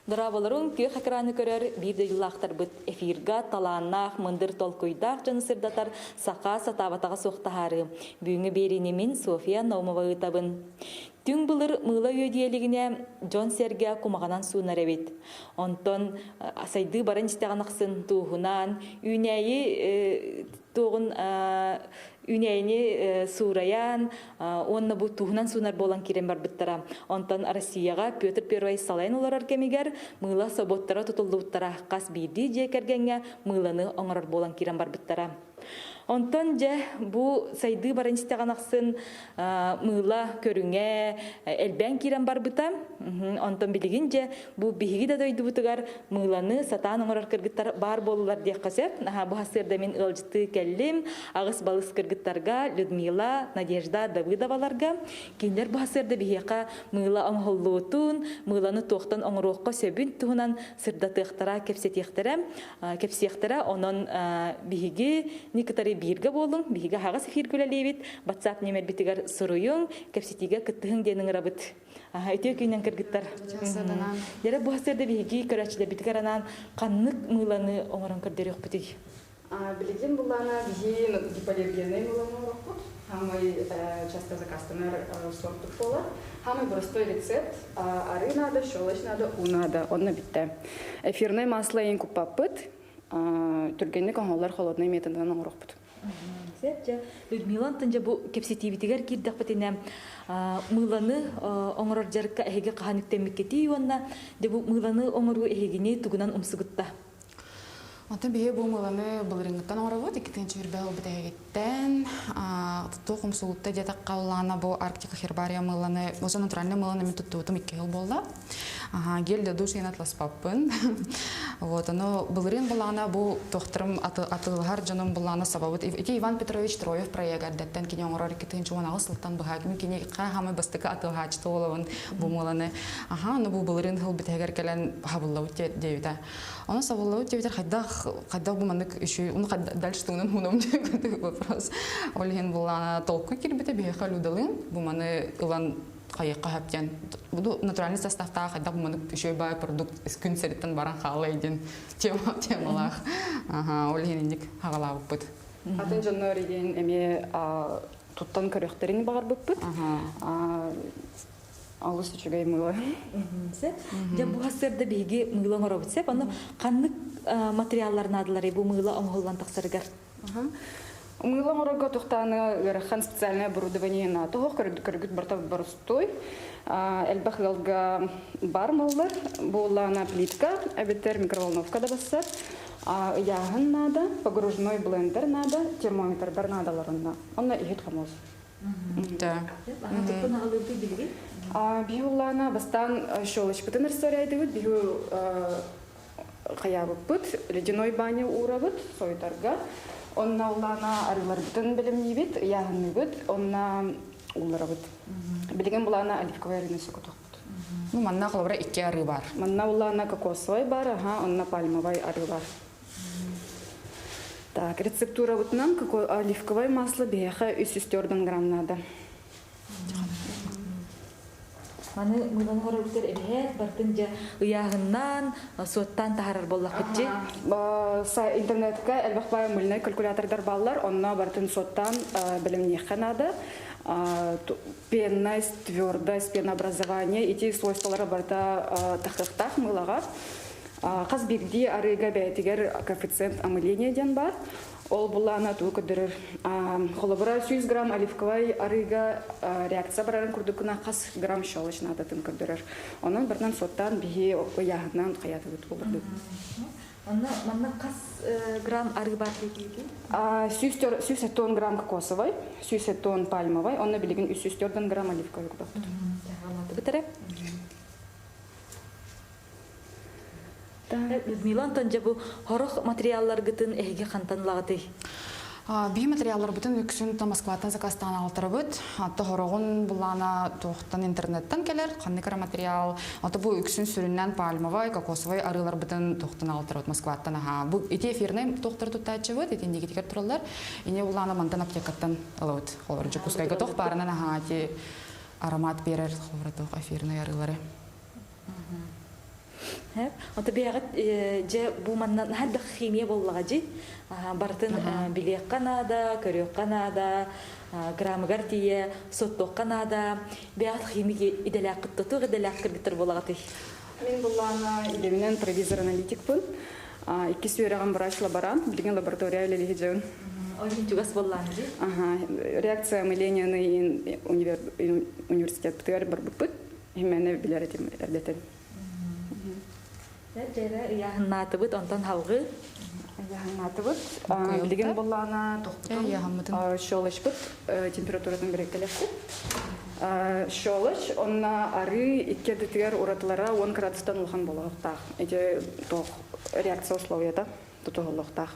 Дорооболоруҥ, күөх экраны көрөр биир дойдулаахтарбыт эфирга талааннаах, мындыр толкуйдаах дьону сырдатар саха сатаабатаҕа суох таһаарыы. Бүгүҥҥү биэриини мин Софья Наумова ыытабын. Түҥ былыр мыыла үөдүйэлигинэ дьон-сэргэ кумаҕанан суунар эбит. Онтон сайдыы баран истэҕин ахсын тууһунан, үүнээйи туоҕун үүнээйини суурайан уонна бу туһунан суунар буолан киирэн барбыттара. Онтон Россияҕа Петр I салайан олорор кэмигэр мыыла собуоттара тутуллубуттара хас биирдии дьиэ кэргэҥҥэ мыыланы оҥорор буолан киирэн барбыттара. Онтон дьэ бу сайдыы баран истэҕин ахсын мыыла көрүҥэ элбээн киирэн барбыта. Онтон билигин дьэ бу биһиги да дойдубутугар мыыланы сатаан оҥорор кыргыттар баар буоллулар диэххэ сөп. Бу сарсыарда мин ыалдьыттыы кэллим. Аҕыс балыс кыргыттарга Людмила, Надежда Давыдоваларга. Кинилэр бу сарсыарда биһиэхэ мыыла оҥоһуллуутун, мыыланы туохтан оҥоруохха сөбүн туһунан сырдатыахтара, кэпсэтиэхтэрэ. Кэпсиэхтэрэ. Онон биһиги кытары бииргэ буолуҥ, биһиги аһаҕас эфиргэ үлэлиибит. WhatsApp нүөмэрбитигэр суруйуҥ, кэпсэтиигэ кыттыһыҥ диэн ыҥырабыт. Үтүө күнүнэн кыргыттар. Дьэрэ бу сырда биһиги көрөөччүлэрбитигэр анаан ханнык мыыланы оҥорон көрдөрүөхпүтүй? Билигин буллаана биһи гипоаллергенный мыыланы оҥоруохпут. Самый часто заказтанар сорттук буолар. Самый простой рецепт. Ары надо, щелочь надо, уу надо. Онно бүттэ. Эфирное масло ең куппаппыт. Түргэнник оҥоһуллар холодный методынан оҥоруохпут. Сепче Людмила Антонжа бу кэпсэтиибитигэр киирдэхпитинэ мыыланы оҥорор дьарыкка эһиги хаһан үктэммиккитий уонна дьэ бу мыыланы оҥоруу эһигини тугунан умсугутта? Онтон биһи бу мыыланы былырыыҥҥыттан оҥоробут, иккитинчи үрбэ ылбыт эһигиттэн. Туох умсугутта диэтэххэ улаана бу Арктика хербария мыыланы, осы натуральный мыыланы мин туттубутум икки сыл буолла. Гель для душа я атласпаппын. Вот, оно былырыын былаана бу тохторум атыылаһар дьонум былаана сабабыт. Ити Иван Петрович Троев проега эрдэттэн кини оҥорор 2016 сылтан быһа мин кини хаамай бастакы атыылаһааччыта буолабын бу мыыланы. Аха, ону бу былырыын сыл бүтэһигэр кэлэн хабыллабыт диэбитэ. Ону сабыллабыт диэбитэр хайдах хайдах бу маннык үчүй уну дальше тугунан хуном диэн вопрос. Ол иһин былаана толкуй киирбитэ биһиэхэ Людалыын бу маны ылан хайыахха сөп диэн буду натуральный составтаах хайдах бу үчүгэй баай продукт күн сириттэн баран хаалай диэн тема темалаах ол иһин инник хаҕалаабыппыт атын дьоннор диэн эмиэ туттан көрүөхтэрин баҕарбыппыт олус үчүгэй мыыла Сөп. Дьэ бу сарсыарда биһиги мыыла оҥоробут сөп. Ону ханнык материаллар наадаларый бу мыыла оҥоһуллан тахсарыгар? Мыыла оҥорорго тухтааны ыарахан специальное оборудование наада оһох көргүт барыта боростуой. Элбэх ыалга бар мыллар. Буоллаана плитка, эбэтэр микроволновка да бассар. Ыйааһын наада, погружной блендер наада, термометрдар наадалар онно. Онно иһит хомуос. Да. Биһи бастаан щелочпытын растворяйдыбыт, биһи хайаабыппыт, ледяной баня уурабыт, сойутарга. Онна улаана арыыларбытын бэлэмниибит, ыйааһынныыбыт, онна уулларабыт. Билигин булаана оливковай арыыны сокотохпут. Ну, манна холобура икки арыы бар. Манна улаана кокосовай бар, аха, онна пальмовай арыы бар. Так, рецептурабытынан оливковое масло биһиэхэ 304 грамм надо. Маны мыылан оҥорорбутар эбэһээт бартын дьэ ыйааһыннаан, суоттаан таһаарар буоллахпыт дии. Интернетка элбэх баай мыльнай калькулятордар бааллар, онно барытын суоттаан бэлэмниэххэ наада. Пенность, твердость, пенообразование, ити свойстволара барыта тахыахтаах мыылаҕа. Хас биирдии арыыга бэйэтигэр коэффициент омыления диэн баар. Ол булаана тугу көрдөрөр? Холобура, 100 грамм оливковай арыыга реакция барарын курдукуна хас грамм щелочь наадатын көрдөрөр. Онон барынан суоттаан биһи ыйааһынан хайаатыбыт болурдук. Онно манна хас грамм арыы бар диэтигит? 170 грамм кокосовай, 170 пальмовай, онно билигин 304 грамм оливковай кутаппыт. Бытара. Людмила Антон дьэ бу хорох материалларгытын эһиги хантан ылаҕытый? Биһи материалларбытын үксүн Москваттан заказтаан аҕалтарабыт. Атта хороҕун булаана туохтан интернеттан кэлэр, ханнык эрэ материал. Ата бу үксүн сүрүннээн пальмовай, кокосовай арыыларбытын туохтан аҕалтарабыт Москваттан аһаа. Бу ити эфирнай туохтары туттааччыбыт, итиннигитигэр тураллар. Ини булаана мантан аптекаттан ылабыт. Холобур, Дьокуускайга тох баарынан аһаа ити аромат биэрэр холобура туох эфирнай арыылары. Ото бэйэҕит дьэ бу манна наһаа элбэх химия буоллаҕа дьи. Барытын билиэххэ наада, көрүөххэ наада, грамыгар тиийэ соттуохха наада. Бэйэҕит химик идэлээххит тутуох идэлээх кыргыттар буолаҕытый? Мин буллаана идэбинэн провизор-аналитикпын. Иккис үөрэҕим врач-лаборант, билигин лаборатория үлэлиһи дьон. Очень чугас буоллаан дии. Ага, реакция омыленияны университетпытыгар барбыппыт. Химияны билэр этим эрдэтин. Дьэрэ ыйааһыннаатыбыт, онтон халгы. Ыйааһыннаатыбыт. Билигин буоллаана тохпутун щелочпут температуратын биреккелеппит. Щелочь, онна арыы икки ардытыгар уратылара 10 градустан улахан буолуохтаах. Ити туох реакция условията тутуһуллуохтаах.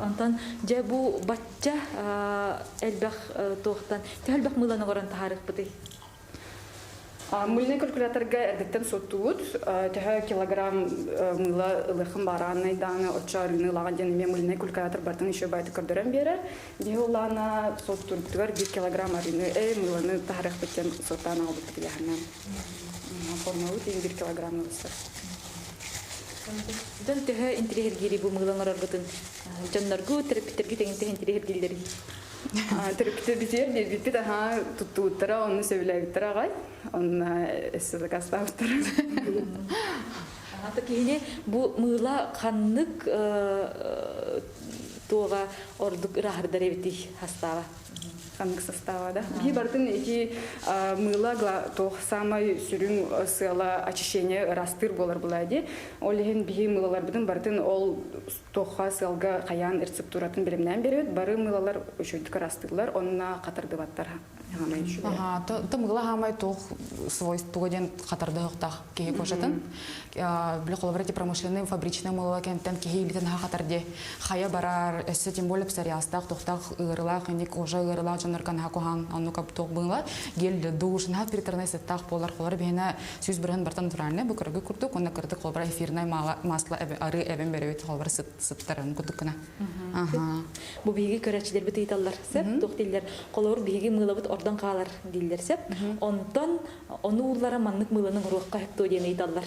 Онтон дьэ бу бачча элбэх туохтан төһө элбэх мыыланы оҥорон таһаарыахпытый? Мыльный калькуляторга эрдэттэн суоттуубут. Төһө килограмм мыыла ылыаххын баарааннай дааны оччо арыыны ылаҕын диэн эмиэ мыльный калькулятор бартын еще баайты көрдөрөн биэрэр. Биһи улаана суоттуурбутугар 1 килограмм арыыны мыыланы таһаарыахпыт диэн суоттаан аҕалбыппыт ыйааһыннаан. Формабыт 1 килограмм ылсар. Дьон төһө интириэһиргиирий бу мыыла оҥороргутун? Дьонноргу, төрөппүттэргит эҥин төһө интириэһиргииллэрий? Төрөппүттэр битиэр биэрбиппит аһаа туттубуттара, онну сөбүлээбиттэрэ аҕай. Онно өссө заказтаабыттара. Ата киһини бу мыыла ханнык туоҕа ордук ырааһырдар эбитий хастааба? Ханнык состава да. Биһи барытын ити мыыла туох самай сүрүн сыала очищение ырастыыр буолар була ди. Ол иһин биһи мыылаларбытын барытын ол туохха сыалга хайаан рецептуратын билимнээн беребит. Бары мыылалар үчүгдүк ырастыыллар, онно хатырдыбаттар. Ага, то мыыла хаамай туох свойство диэн хатардыһыктаах киһи кожатын. Били холобура эти промышленный фабричный мыыла кэнтэн киһи илитин хатар ди хайа барар, өссө тем более псориазтаах, тохтаах ыарылаах, ини кожа ыарылаах дьоннор канаха куһаан, оннук туох быыла, гель для душ, наһаа приторный сыттаах буолар, холор биһиэнэ 100% бартан натуральный, бу кыргы курдук, уонна кырдык холобура эфирное масло ары эбэн беребит холобура сыттарын курдук гына. Бу биһиги көрөөччүлэрбит ыйыталлар сөп, туох дииллэр, холобур биһиги мыылабыт ордон хаалар дииллэр сөп. Онтон ону ууллара маннык мыыланы оҥоруохха сөп дуо диэн ыйыталлар.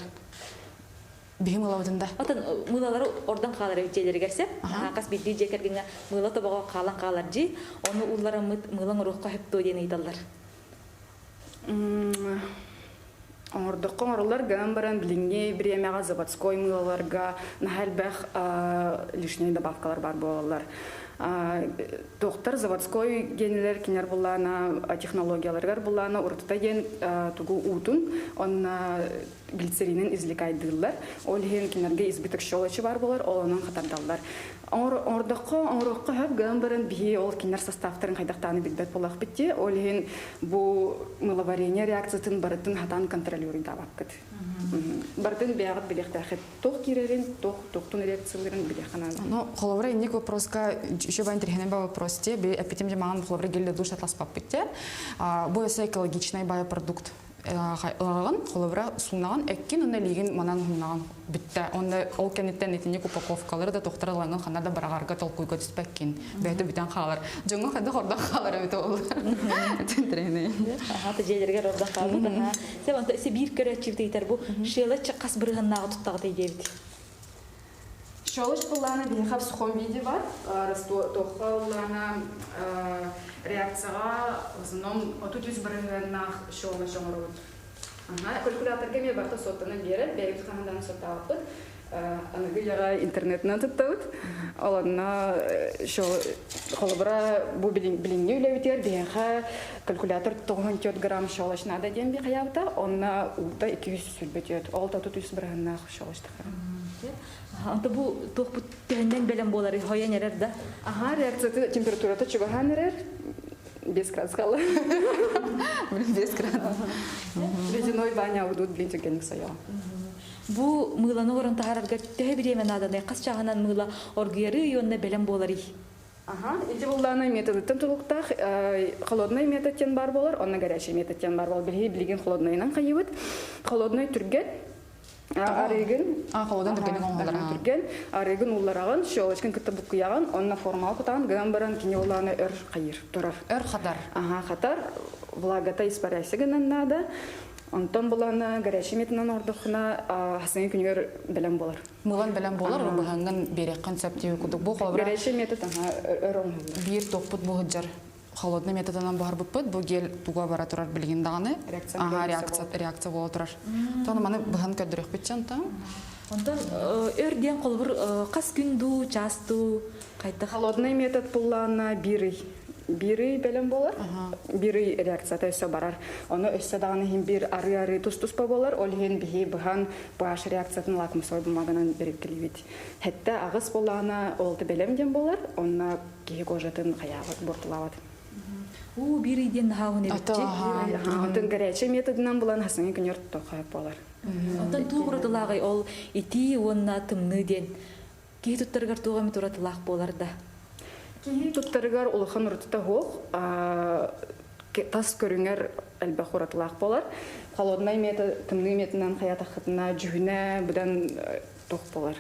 Биһи мыылабытын да. Отон мыылалары ордон хаалар эбит дьиэлэригэр сөп. Хас биирдии дьиэ кэргэҥҥэ мыыла тобоҕо хаалан хаалар дьи. Ону ууллараммыт мыыла оҥоруохха сөп дуо диэн ыйыталлар. Оҥордоххо оҥороллор гынан баран билиҥҥи бириэмэҕэ заводской мыылаларга наһаа элбэх лишний добавкалар баар буолаллар. Туохтар заводской генилэр кинилэр буллаана технологияларыгар буллаана уратыта диэн тугу уутун онно глицеринин извлекайдыыллар. Ол иһин кинилэргэ избыток щелочи баар буолар, ол онон хатардаллар. Оҥордоххо оҥоруохха сөп гынан баран биһи ол кинилэр составтарын хайдахтааны билбэт буоллахпыт дии. Ол иһин бу мыловарение реакциятын барытын хатаан контролируйдаабаккыт. Барытын бэйэҕит билиэхтээххит. Туох киирэрин, туох туохтун реакцияларын билиэххэ наада. Ну, холобура, инник вопроска еще ба интересный вопрос те, би эпитем жамаған холобура гель душ атласпаппыт те. Бу өсө экологичный биопродукт ылаҕын, холобура, суунаҕын, эккин уонна илиигин манан хуннаҕын бүттэ. Онно ол кэнниттэн итинник упаковкалары да тохтор ылаҥын ханна да бараҕарга толкуйга түспэккин. Бэйэтэ бүтэн хаалар. Дьоҥҥо хайдах ордон хаалар эбит ол. Тинтирини. Аха, тежелерге ордон хаалбыт. Аха. Сен онто биир көрөөччүбүт ыйтар бу шела хас бырыһаннааҕы туттаҕытай диэбит. Щелочь буллаана биһиэхэ в сухом виде бар. Туохха уллаана реакцияҕа в основном 33 бырыһыаннаах щелочь оҥоробут. Калькуляторга эмиэ барыта суоттанан биэрэр, бэйэбит хаһан даҕаны суоттаабаппыт. Аныгы үйэҕэ интернетинэн туттабыт. Ол онно холобура бу билиҥҥи үлэбитигэр биһиэхэ калькулятор 94 грамм щелочь надо диэн хайаабыта, онно уута 224, ол 33 бырыһыаннаах щелочь тахар. Онто бу туохпут төһөннөн бэлэм буолары хойон эрэр да? Аха, реакцията температурата чугаһаан эрэр. Без градус қалла. Без градус. Ледяной баня удут блин түргенник сайоо. Бу мыыланы орон таһарарга төһө бириэмэ нааданы хас чааһынан мыыла оргуйары уонна бэлэм буоларый? Аха, ити буллаана методыттан тулуктаах холодный метод диэн бар болар, онно горячий метод диэн бар бол. Биһи билигин холодныйынан хайыбыт. Холодный түргэн, Арыгын холодон түргэнин оҥоһуллар. Түргэн арыгын уллараҕын, щелочкын кытта буккуйаҕын, онно формаҕа кутаҕын, гынан баран кини улаана өр хайыр турар. Өр хатар. Аха, хатар. Влагата испаряйся гынан наада. Онтон булана горячий метынан ордохуна хасыңы күнүгэр бэлэм болар. Мылан бэлэм болар, быһаңгын береккин сөптүү кудук. Бу холобура Горячий метод аха өр оҥоһуллар. Биир топпут бу холодный методынан буһарбыппыт, бу гель туга бара турар билигин даҕаны. Ага, реакция, реакция буола турар. Тону маны быһан көрдөрүөхпүт чантан. Онтон өр диэн холобур хас күн дуу, час дуу хайдах? Холодный метод буллаана бир ый. Бир ый бэлэм болар, бир ый реакцията өссө барар. Ону өссө даҕаны иһин бир ары-ары тус-туспа болар, ол иһин биһи быһан pH реакциятын лакмусовой бумаганан береккилибит. Хэтте аҕыс буллаана олты бэлэм диэн болар, онно киһи кожатын хаябат, бортулабат. У бир ый диэн наһаа эбитчи. Онтон горячий методынан булан хасыңы күнөр тохайып болар. Онтон туу уратылаагай ол итии уонна тымныы диэн. Киһи туттарыгар туга эмит уратылаах буолар да. Киһи туттарыгар улахан уратыта суох, тас көрүҥэр элбэх уратылаах болар. Холодный метод, тымныы методынан хаятахытына дьүһүнэ быдан туох болар.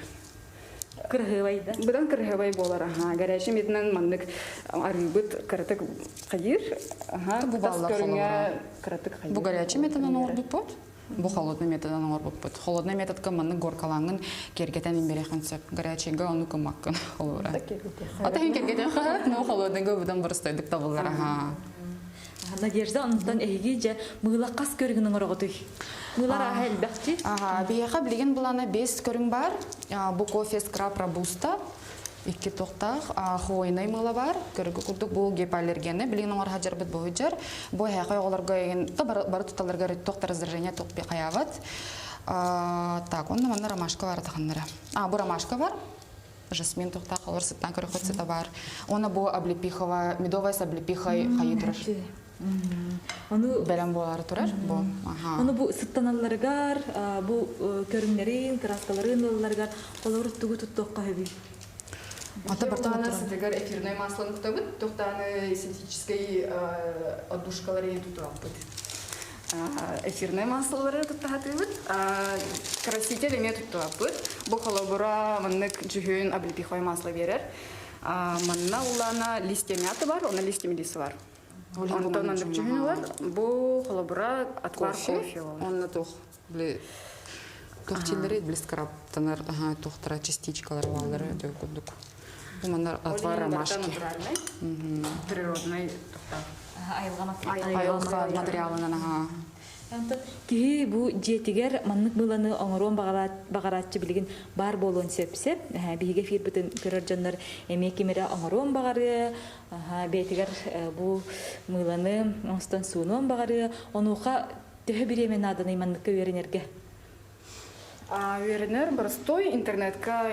Кырыһыбай да? Быдан кырыһыбай болар, аха. Горячий методынан маннык арыыбыт кыратык хайыр, аха, Бу тас баллар көрүҥэ кыратык хайыр. Бу горячий методынан оҥорбуппут, бу холодный методынан оҥорбуппут. Холодный методка маннык горкалаҥын киэргэтэн имбэрэхин сөп. Горячийга ону кымаккын холура. Ата хин киэргэтэн хаһат, но холодныйга быдан барыстайдык табыллар, аха. Надежда, онтон эһиги же мыыла хас көрүҥүн оҥороҕутуй? Мыылар аһа элбэхчи? Ага, биһиэхэ билигин булана бес көрүҥ бар. Бу кофе скраб робуста, икки тохтаах, хвойный мыла бар. Көрүгү курдук бу гипоаллергены билигин оҥор хадьарбыт бу жар. Бу эһэхэ оҕолорго эгин то бары туталарга тохта раздражение тохпи хаябат. Так, онно манна ромашка бар таханнара. А, бу ромашка бар. Жасмин тохтаах олор сыттан көрөхөт сыта бар. Она бу облепихова, медовая с облепихой хайы турар. Ону бэлэм буолары турар бу. Аха. Ону бу сыттаналларыгар, бу көрүҥнэрин, краскаларын ылларыгар олор тугу туттуохха хөбүй? Ата бартан сытыгар эфирное масло кутабыт, тохтааны синтетический отдушкалары тутуаппыт. Эфирное маслолары туттахатыбыт, краситель эме туттуаппыт. Бу холобура маннык жүһүн облепиховое масло берер. Манна улана листья мяты бар, она листья мелисы бар. Онтон маннык жүһүн бар. Бу холобура отвар кофе. Онна тух, бли тухтилери бли скрабтанар, ага, тухтара частичкалар баллары өтө курдук. Бу маннар отвар ромашки. Природный Айылга материалынан, ага. Киһи бу дьиэтигэр маннык мыыланы оҥоруон баҕарааччы билигин бар буолуон сөпсөп. Биһиги эфирбитин көрөр дьоннор эмиэ кимирэ оҥоруон баҕарыа, бэйэтигэр бу мыыланы оҥостон суунуон баҕарыа. Онуоха төһө бириэмэ нааданы манныкка үөрэнэргэ? Үөрэнэр простой интернетка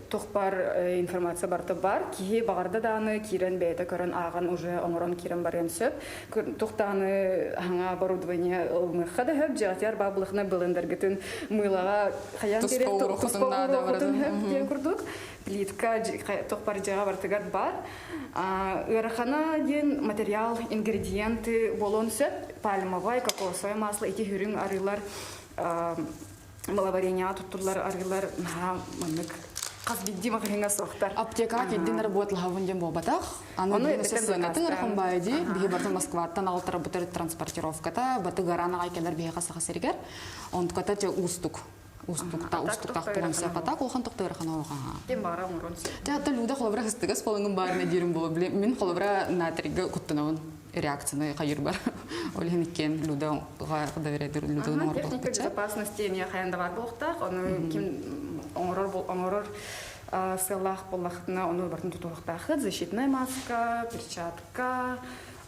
тохпар информация барта бар. Киһи бағарда дааны кирен бэйэтэ көрөн ааҕан уже оҥорон кирен барыан сөп. Тухтааны хаҥа оборудование ылмыхха да хөп, жаатяр баабылыхна былындаргытын мыылаға хаян Туспа керек уурухутун наада барытын. хөп диэн курдук. Плитка тохпар жаға бартыгар бар. Ыарахана диэн материал, ингредиенты болон сөп. Пальмовай, кокосовое масло, ити хүрүң арыылар маловарения туттулар арыылар наха маннык хас бидди махринга сохтар. Аптека киддин работал ден болбатах. Аны Ону билин эбэтэн сыанатын заказтаан. ырхан байди, биһи бартын Москваттан алтара бутер транспортировката, баты гарана айкелер биһи хасаха сиригер. Онтката те устук. Устукта устуктах болон сөп. Ата кулхан тоқтырхан оға. Кем бара оңорон сөп. Те ата люда холобра хыстыгас болоңун баарына диирим боло биле. Мин холобра натрига куттанабын реакцияны кайыр бар. Ол хин иккен люда доверяйдыр люда оңор Техника безопасности эмне хаянда бар болуктак, ону ким оңорор бол оңорор сылах боллахытына ону бартын тутуктахыт, защитная маска, перчатка,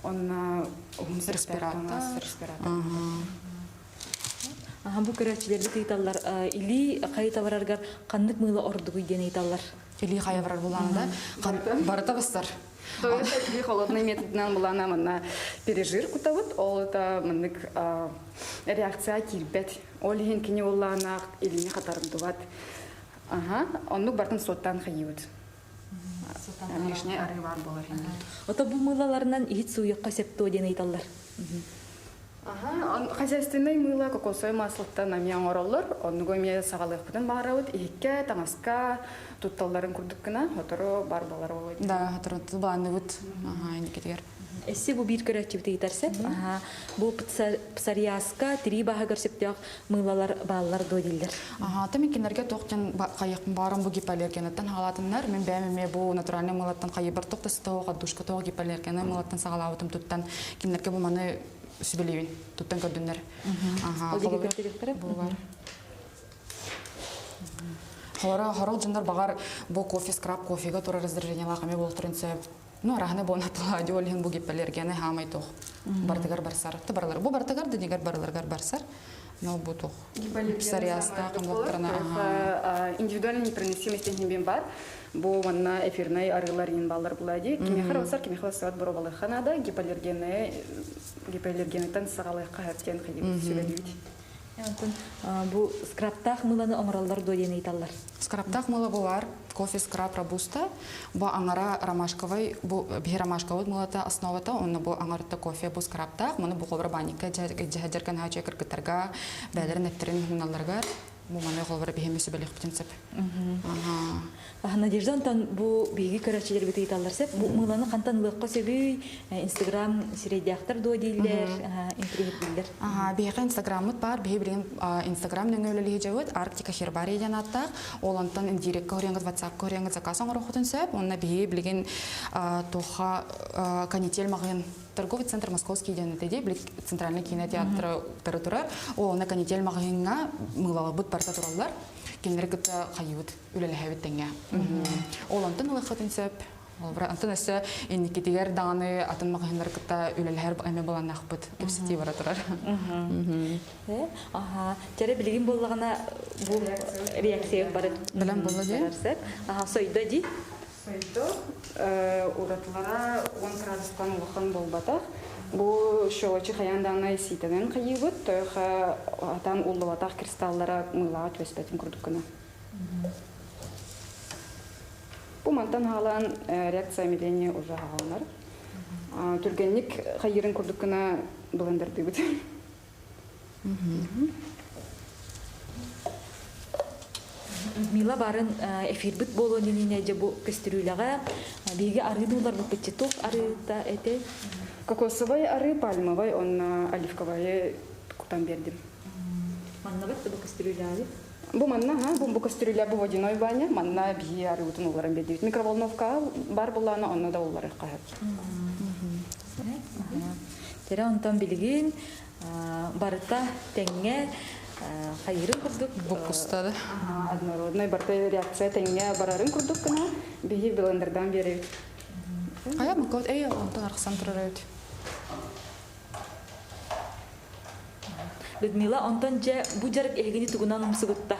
он респиратор. Респиратор. Аха, бу көрәчилерди тыйталлар, или кайта бараргар каннык мыйла ордугуй диэн ыйталлар. Или хая барар булаанда барыта бастар. То есть или холодный методынан булана манна пережир кутабыт, ол это маннык реакция кирбет. Ол хин кини уллана илини хатарындубат. Ага, оннук бартын соттан хайыбыт. Лишний ары бар болар хин. Ото бу мыйлаларынан ихит суйыкка септоо диэн ыйталлар. Ага, хозяйственный мыло, кокосовый маслоттан ами оңороллор, оннуго эме сагалык бутун баарабыт, ихикке, таҥаска, тутталларын курдуккына, хоторо бар болар болот. Да, хоторо тубааныбыт. Ага, индикетигер. Эссе бу бир көрәчү ыйтарсеп. Аха, бу псориазка тири баһа көрсөптөөх мыйлалар бааллар додиллер. Ага, та мен кинерге тоқтен кайык барым бу гипоаллергенеттен халатыннар. Мен бәм ме бу натуральный мылаттан кайы бар токта сытоо душка тоқ гипоаллергене мылаттан сагалабытым туттан кинерге бу маны сүбелейин туттан көрдүннер. Ага, Ол диге көртөрүктөр. Бу бар. Холора хорол жындар багар бу кофе скраб кофега тура раздражение лакаме болтурун сөп. Ну, арахны бу натула диолин бу гипоаллергене хамай тох. Бартыгар барсар. Ты барлар. Бу бартыгар динигер барларгар барсар. Но бу тох. Псориазта камлоктарына. Ага. Индивидуальный непереносимость технибен бар. Бу манна эфирный арылар ин баллар булади. Кимехар басар, кимехар сават буробалы ханада гипоаллергене гипоаллергенеттен сагалык кахаттен хадиб сүбелибит. Онтон бу скрабтах мыланы оңороллор доден ыйталлар. Скрабтах мыла булар, кофе скраб робуста, бу аңара ромашковый, бу бихи ромашковый мылата основата, онна бу аңарта кофе бу скрабтах, муну бу холбра баника жахаджаркан хача кыргытарга, бәлер неттерин хуналларгар, бу маны холбра бихи мүсүбелих битинсеп. Ага. Надежда, онтон бу биги көрәчилер бит ыйталлар сеп, бу мыланы кантан лыкка сөбүй, Инстаграм сиредяхтар додиллер, интриги Ага, бихи Инстаграмыт бар, бихи билген Инстаграм нөңөлөлү жабыт, Арктика Хербария жанаттак, ол онтон директ көреңгит, WhatsApp көреңгит заказ оңорохутун сөп, онна бихи билген тоха канитель магын торговый центр Московский денетеди, билик центральный кинотеатр турар, ол онна канитель магынга мылалабыт барта тураллар, кинлер кыта хайыбыт, үлелэхэбит теңге. Ол онтон ылыхытын сөп, ол бра антон эссе инникитигер дааны атын магыһыннар кытта үлелэхэр эме буланнахпыт, кепсити бара турар. Ага, тере билигин боллагана бу реакция бар. Билем болла ди. Ага, сойдо ди. Сойдо, уратылара 10 градустан улахан болбатах. Бу щелочи хаяндана ситенен кайыбыт, тойха атан уллабатах кристаллара мылаа төспетин курдуккына. Бу мантан халан реакция миления уже халанар. Түргенник хайырын курдуккына блендердыбыт. Мила барын эфирбит болу нине же бу кестерүләгә биге арыдылар бу петчеток арыта эте. Кокосовый ары, пальмовый, он оливковый кутан бердим. Манна бит бу кестерүләгә. Бу манна, ха, бу бу кастрюля бу водяной баня, манна бии ары утун уларын бердибит. Микроволновка бар буланы, онна да улары кахат. Тере онтон билигин барыта теңге хайырын курдук. Бу кустады. Однородный барта реакция теңге барарын курдук кына, бии блендердан беребит. Ая, макот, эй, онтон архсан турар өт. Людмила, онтон же бу жарык эгини тугунан умсугутта.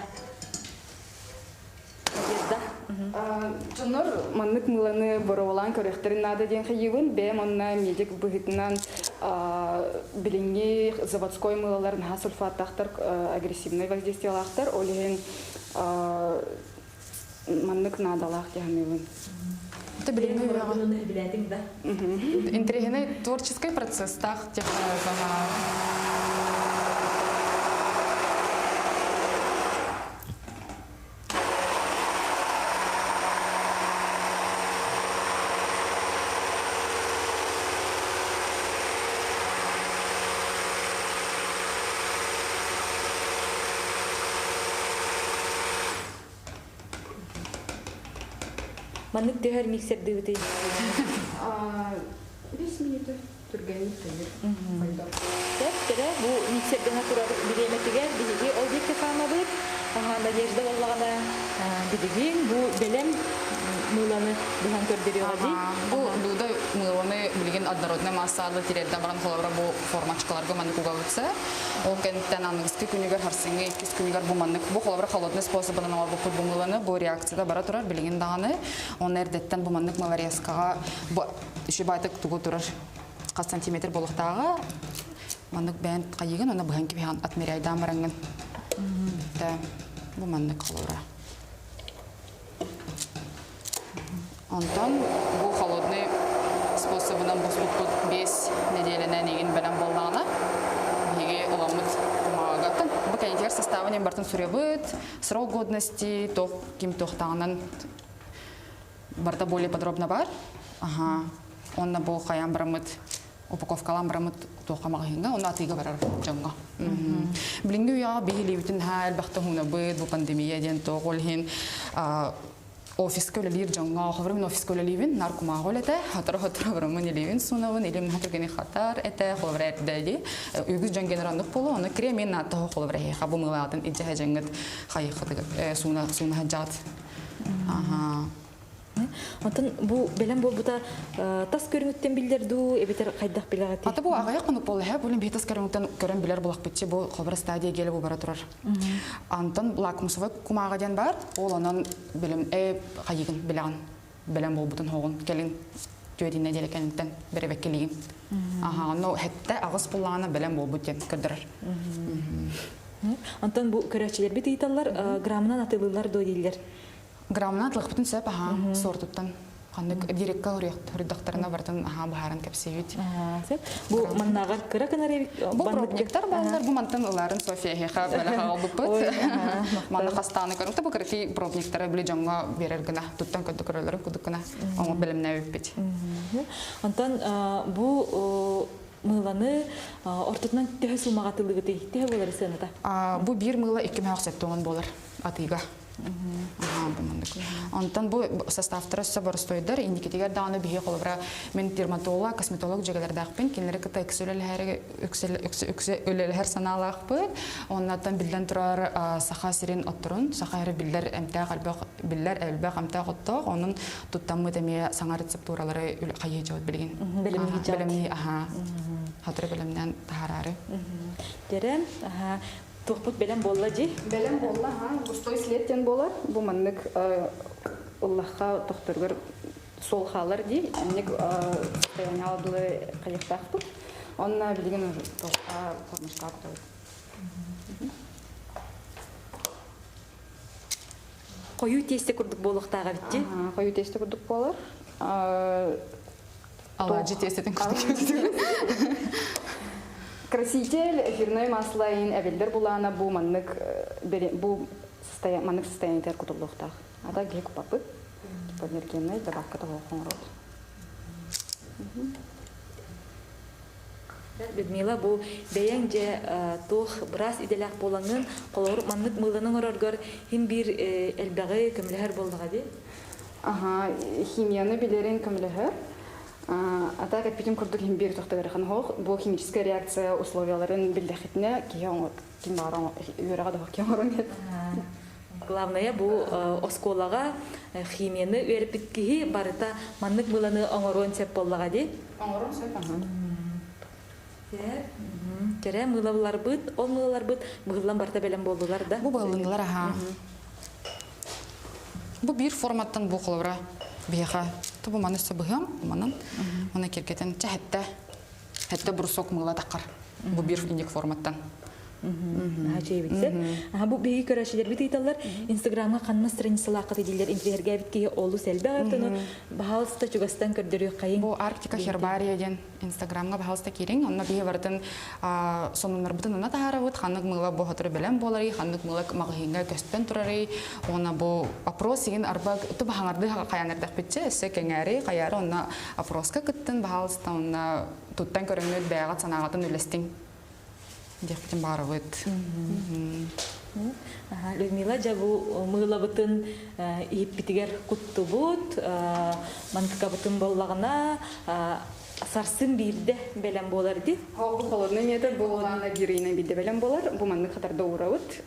Жонор маннык мыланы боровалан көрөктөрүн нада ден хайыбын, бэм онна медик быһытынан билиңи заводской мылаларын ха сульфаттахтар агрессивный воздействиялахтар, олеген маннык надалах деханыбын. Это билиңи билетиң да. Интригный творческий процесс тах тех Маннык төһөр миксердыыбытый? 5 минута түргэнник тыйыр. Тэп-тэрэ бу миксердэнэ турар бириэмэтигэр биһиги ол диэки хаамабыт. Надежда буоллаҕына билигин бу бэлэм мыыланы быһан көрдөрүөҕэ дии. Бу дууда мыыланы билигин однородный массаалы тириэрдэн баран холобура бу формачкаларга маннык угабытса ол кэнниттэн аныгыскы күнүгэр харсыҥҥы иккис күнүгэр бу маннык бу холобура холодный способынан оҥорбуппут бу мыыланы бу реакцията бара турар билигин даҕаны оны эрдэттэн бу маннык малорезкаҕа бу үчүгэй тугу турар хас сантиметр буолуохтааҕа маннык бэйэн хайыгын уонна быһан кибиһэн отмеряйдаан бараҥҥын бу маннык холобура онтон бу холодный способынан буспуппут 5 нэдиэлэнэн игин бэлэм буоллаҕына биһиги ыламмыт кумааҕыгаттан бу кэннитигэр составын бартын суруйабыт срок годности туох ким туохтааҕынан барыта более подробно бар. Аха. Онно бу хайаан бараммыт упаковкалаан бараммыт туохха маҕаһыыҥҥа, онно атыыга барар дьоҥҥо. Билиҥҥи үйэҕэ биһилиибитин ха элбэхтэ уһунабыт, бу пандемия диэн туох ол иһин офиска үлэлиир дьоҥҥо, холобур мин офиска үлэлиибин, наркомаҕа үлэтэ, сотору-сотору бараммын илиибин суунабын, илим наһаа түргэни хатар этэ, холобур эрдэ дии. Үгүс дьон генер оннук буолуо, ону крем мен нааттаһа холобур эһиэхэ бу мыылаатын илдьэ сылдьаҥҥыт хайыххытыгар сууна сууна сылдьаҕыт. Онтон бу бэлэм буолбута тас көрүҥүттэн биллэр дуу, эбэтэр хайдах билэҕитий? Ата бу аҕыйах хонук буолла һэ, бу биһи тас көрүҥүттэн көрөн билэр булахпытчы бу холобура стадия геле бу бара турар. Антон лакмусовай кумааҕа диэн бар, ол онон билим хайыгын билэҕин, бэлэм буолбутун хоҕун кэлин түөтин нэдиэлэ кэнниттэн бэрэбэккэлигин. Аха, онно хэтте аҕыс буллаҕына бэлэм буолбут диэн көрдөрөр. Онтон бу көрөөччүлэрбит ыйыталлар, граммынан атыылыыллар дуо дииллэр. Граммынан атылахпытын сөп, аха, суортуттан. Ханнык дирекка хоруйдахтарына барытын аха быһааран кэпсиибит. Бу маннааҕар кыра кынар Бу пробниктар бааллар, бу мантан ыларын София эһиэхэ бэлэх аҕалбыппыт. Манна хастааны көрүҥ, бу кыракый пробниктары били дьоҥҥо биэрэр гына, туттан көрдө көрөлөрүн кудук гына оҥор бэлэмнээбиппит. Онтон бу мыыланы ортотунан төһө суумаҕа атыылыгытый? Төһө буолар сыаната? Бу биир мыыла 270 буолар атыыга. Онтон бу составтара өссө боростуойдар. Инникитигэр даҕаны биһи холобура мин дерматолог, косметолог дьигэлэрдээхпин. Кинилэри кытта ыкса үлэлэһэр үксэ үлэлэһэр санаалаахпыт. Оннуттан биллэн турар Саха сирин отторун, Саха сирэ биллэр эмтээх элбэх биллэр элбэх эмтээх оттоох. Онон туттаммыт эмиэ саҥа рецептуралары хайыы дьабыт билигин. Бэлэмнии аха. Хатыры бэлэмнээн таһараары. Дэрэ, туохпут бэлэм буолла дии? Бэлэм буолла, аха. Густой след диэн буолар. Бу маннык ыллахха тохторугар суол хаалар дии. Инник состояние дылы хайыктаахпыт. Онно билигин туохха формушка кутабыт. Хойуу тиэстэ курдук буолуохтааҕа эбит дии? Хойуу тиэстэ курдук буолар. Алаадьы тиэстэтин курдук. Краситель эфирное масло ин эбиллэр булаана бу маннык бу маннык состояниетыгар кутуллуохтаах. Ата киһи купаппыт. Гипоаллергенный добавка того хоҥоробут. Людмила, бу бэйэҥ дьэ туох быраас идэлээх буолаҥҥын, холобур, маннык мыыланы оҥороргор иһин биир элбэҕи көмөлөһөр буоллаҕа дии? Аха, химияны билэрин көмөлөһөр. А так эппитим курдук иһин биир тохтогар хоох бу химическая реакция условияларын биллэхитинэ киһи ким баҕар үөрэҕэ да киһи оҥорон Главное бу оскуолаҕа химияны үөрэппит киһи барыта маннык мыыланы оҥоруон сөп буоллаҕа дии? Оҥоруон сөп, аха. Кэрэ мыылаларбыт, ол мыылаларбыт быһыллан барыта бэлэм буоллулар да? Бу быһыллыннылар, аха. Бу биир форматтан бу холобура биһиэхэ бу маны өссө быһыам, манан оны киргэтэн чэ хэтте хэтте брусок мыыла таххар. Бу биир инник форматтан. Чэйбитсэ. Бу биһиги көрөөччүлэрбит ыйталлар Инстаграмҥа ханна страницалааххыт дииллэр интириэһиргээбит киһи олус элбэх өртөнү баһаалыста чугастан көрдөрүөххэйиҥ. Бу Арктика Хербария диэн Инстаграмҥа баһаалыста киириҥ. Онно биһи барытын сонуннарбытын онно таһаарабыт. Ханнык мыыла бу сотору бэлэм буоларый, ханнык мыыла маҕаһыыҥҥа көстөн турарый. Уонна бу опрос игин арба ту баһаҥардыы хайаан эрдэхпитчэ өссө кэҥээри хайаары онно опроска кыттын баһаалыста онно туттан көрөҥҥүт бэйэҕит санааҕытын үллэстиҥ диэхпитин баҕарабыт. Людмила дьэ бу мыылабытын иһиппитигэр куттубут, мантыкабытын буоллаҕына сарсын биирдэ бэлэм буолар ди. Ол холодный метод бу улаана биир биирдэ бэлэм буолар. Бу маннык хатарда уурабыт.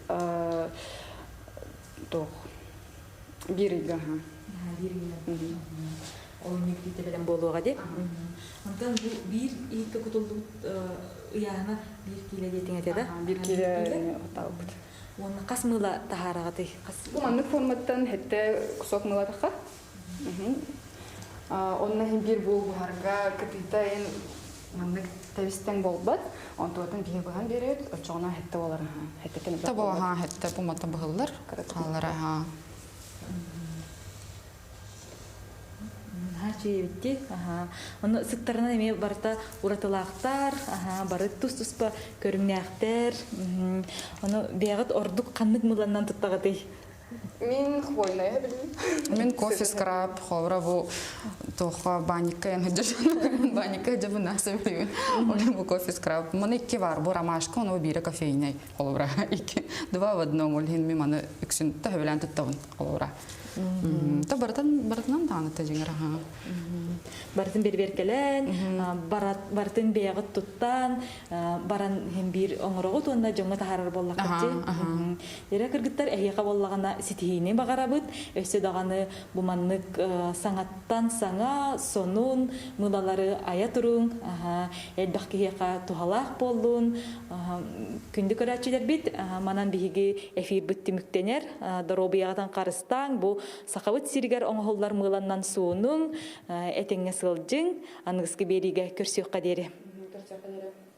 Туох биир ыйга. Биир ыйга. Ол биирдэ бэлэм буолуоҕа ди. Онтон бу биир иһиккэ кутуллубут ыйааһына биир киилэ диэтиҥ этэ да? Биир киилэ оттаабыт. Уонна хас мыыла таһаараҕытый? Бу маннык форматтан хэтте кусок мыылатахха. Онно иһин биир буол буһарга кытыыта эн маннык тэбистэн буолбат. Онтуотун биһи быһан биэрэбит, оччоҕуна хэтте болар. Хэтте Табо аха хэтте бу быһыллар. Хаалара аха. Чуйбитти. Ону сыттарынан эмиэ барыта уратылаахтар, бары тус-туспа көрүҥнээхтэр. Ону бэйэҕит ордук ханнык мыланнан туттаҕытый? Мин хвойная билим. Мин кофе скраб, ховра бу тоха баникка ян баникка жабы наса билим. Оле бу кофе скраб. Маны икки бар, бу ромашка, оны бире кофейный холовра. Икки, два в одном, олхин ми маны үксүн тахыбилан туттабын холовра. Та барытын барытынан дааны тажиңар аха. Барытын берберкелен, барытын бэйэҕит туттан, баран хем биир оҥороҕут уонна дьоҥҥо таһаарар буоллаххытчы. Эрэ кыргыттар эһиэхэ буоллаҕына ситиһиини баҕарабыт, өссө даҕаны бу маннык саҥаттан саҥа, сонун мыылалары айа туруҥ, элбэх киһиэхэ туһалаах буоллун. Күндү көрөөччүлэрбит, манан биһиги эфирбит түмүктэнэр. Доруобуйаҕытын харыстааҥ, бу Сахабыт сиригэр оҥоһуллар мыыланнан суунуҥ, этэҥҥэ сылдьыҥ, аныгыскы биэриигэ көрсүөххэ диэри. Көрсүөххэ диэри.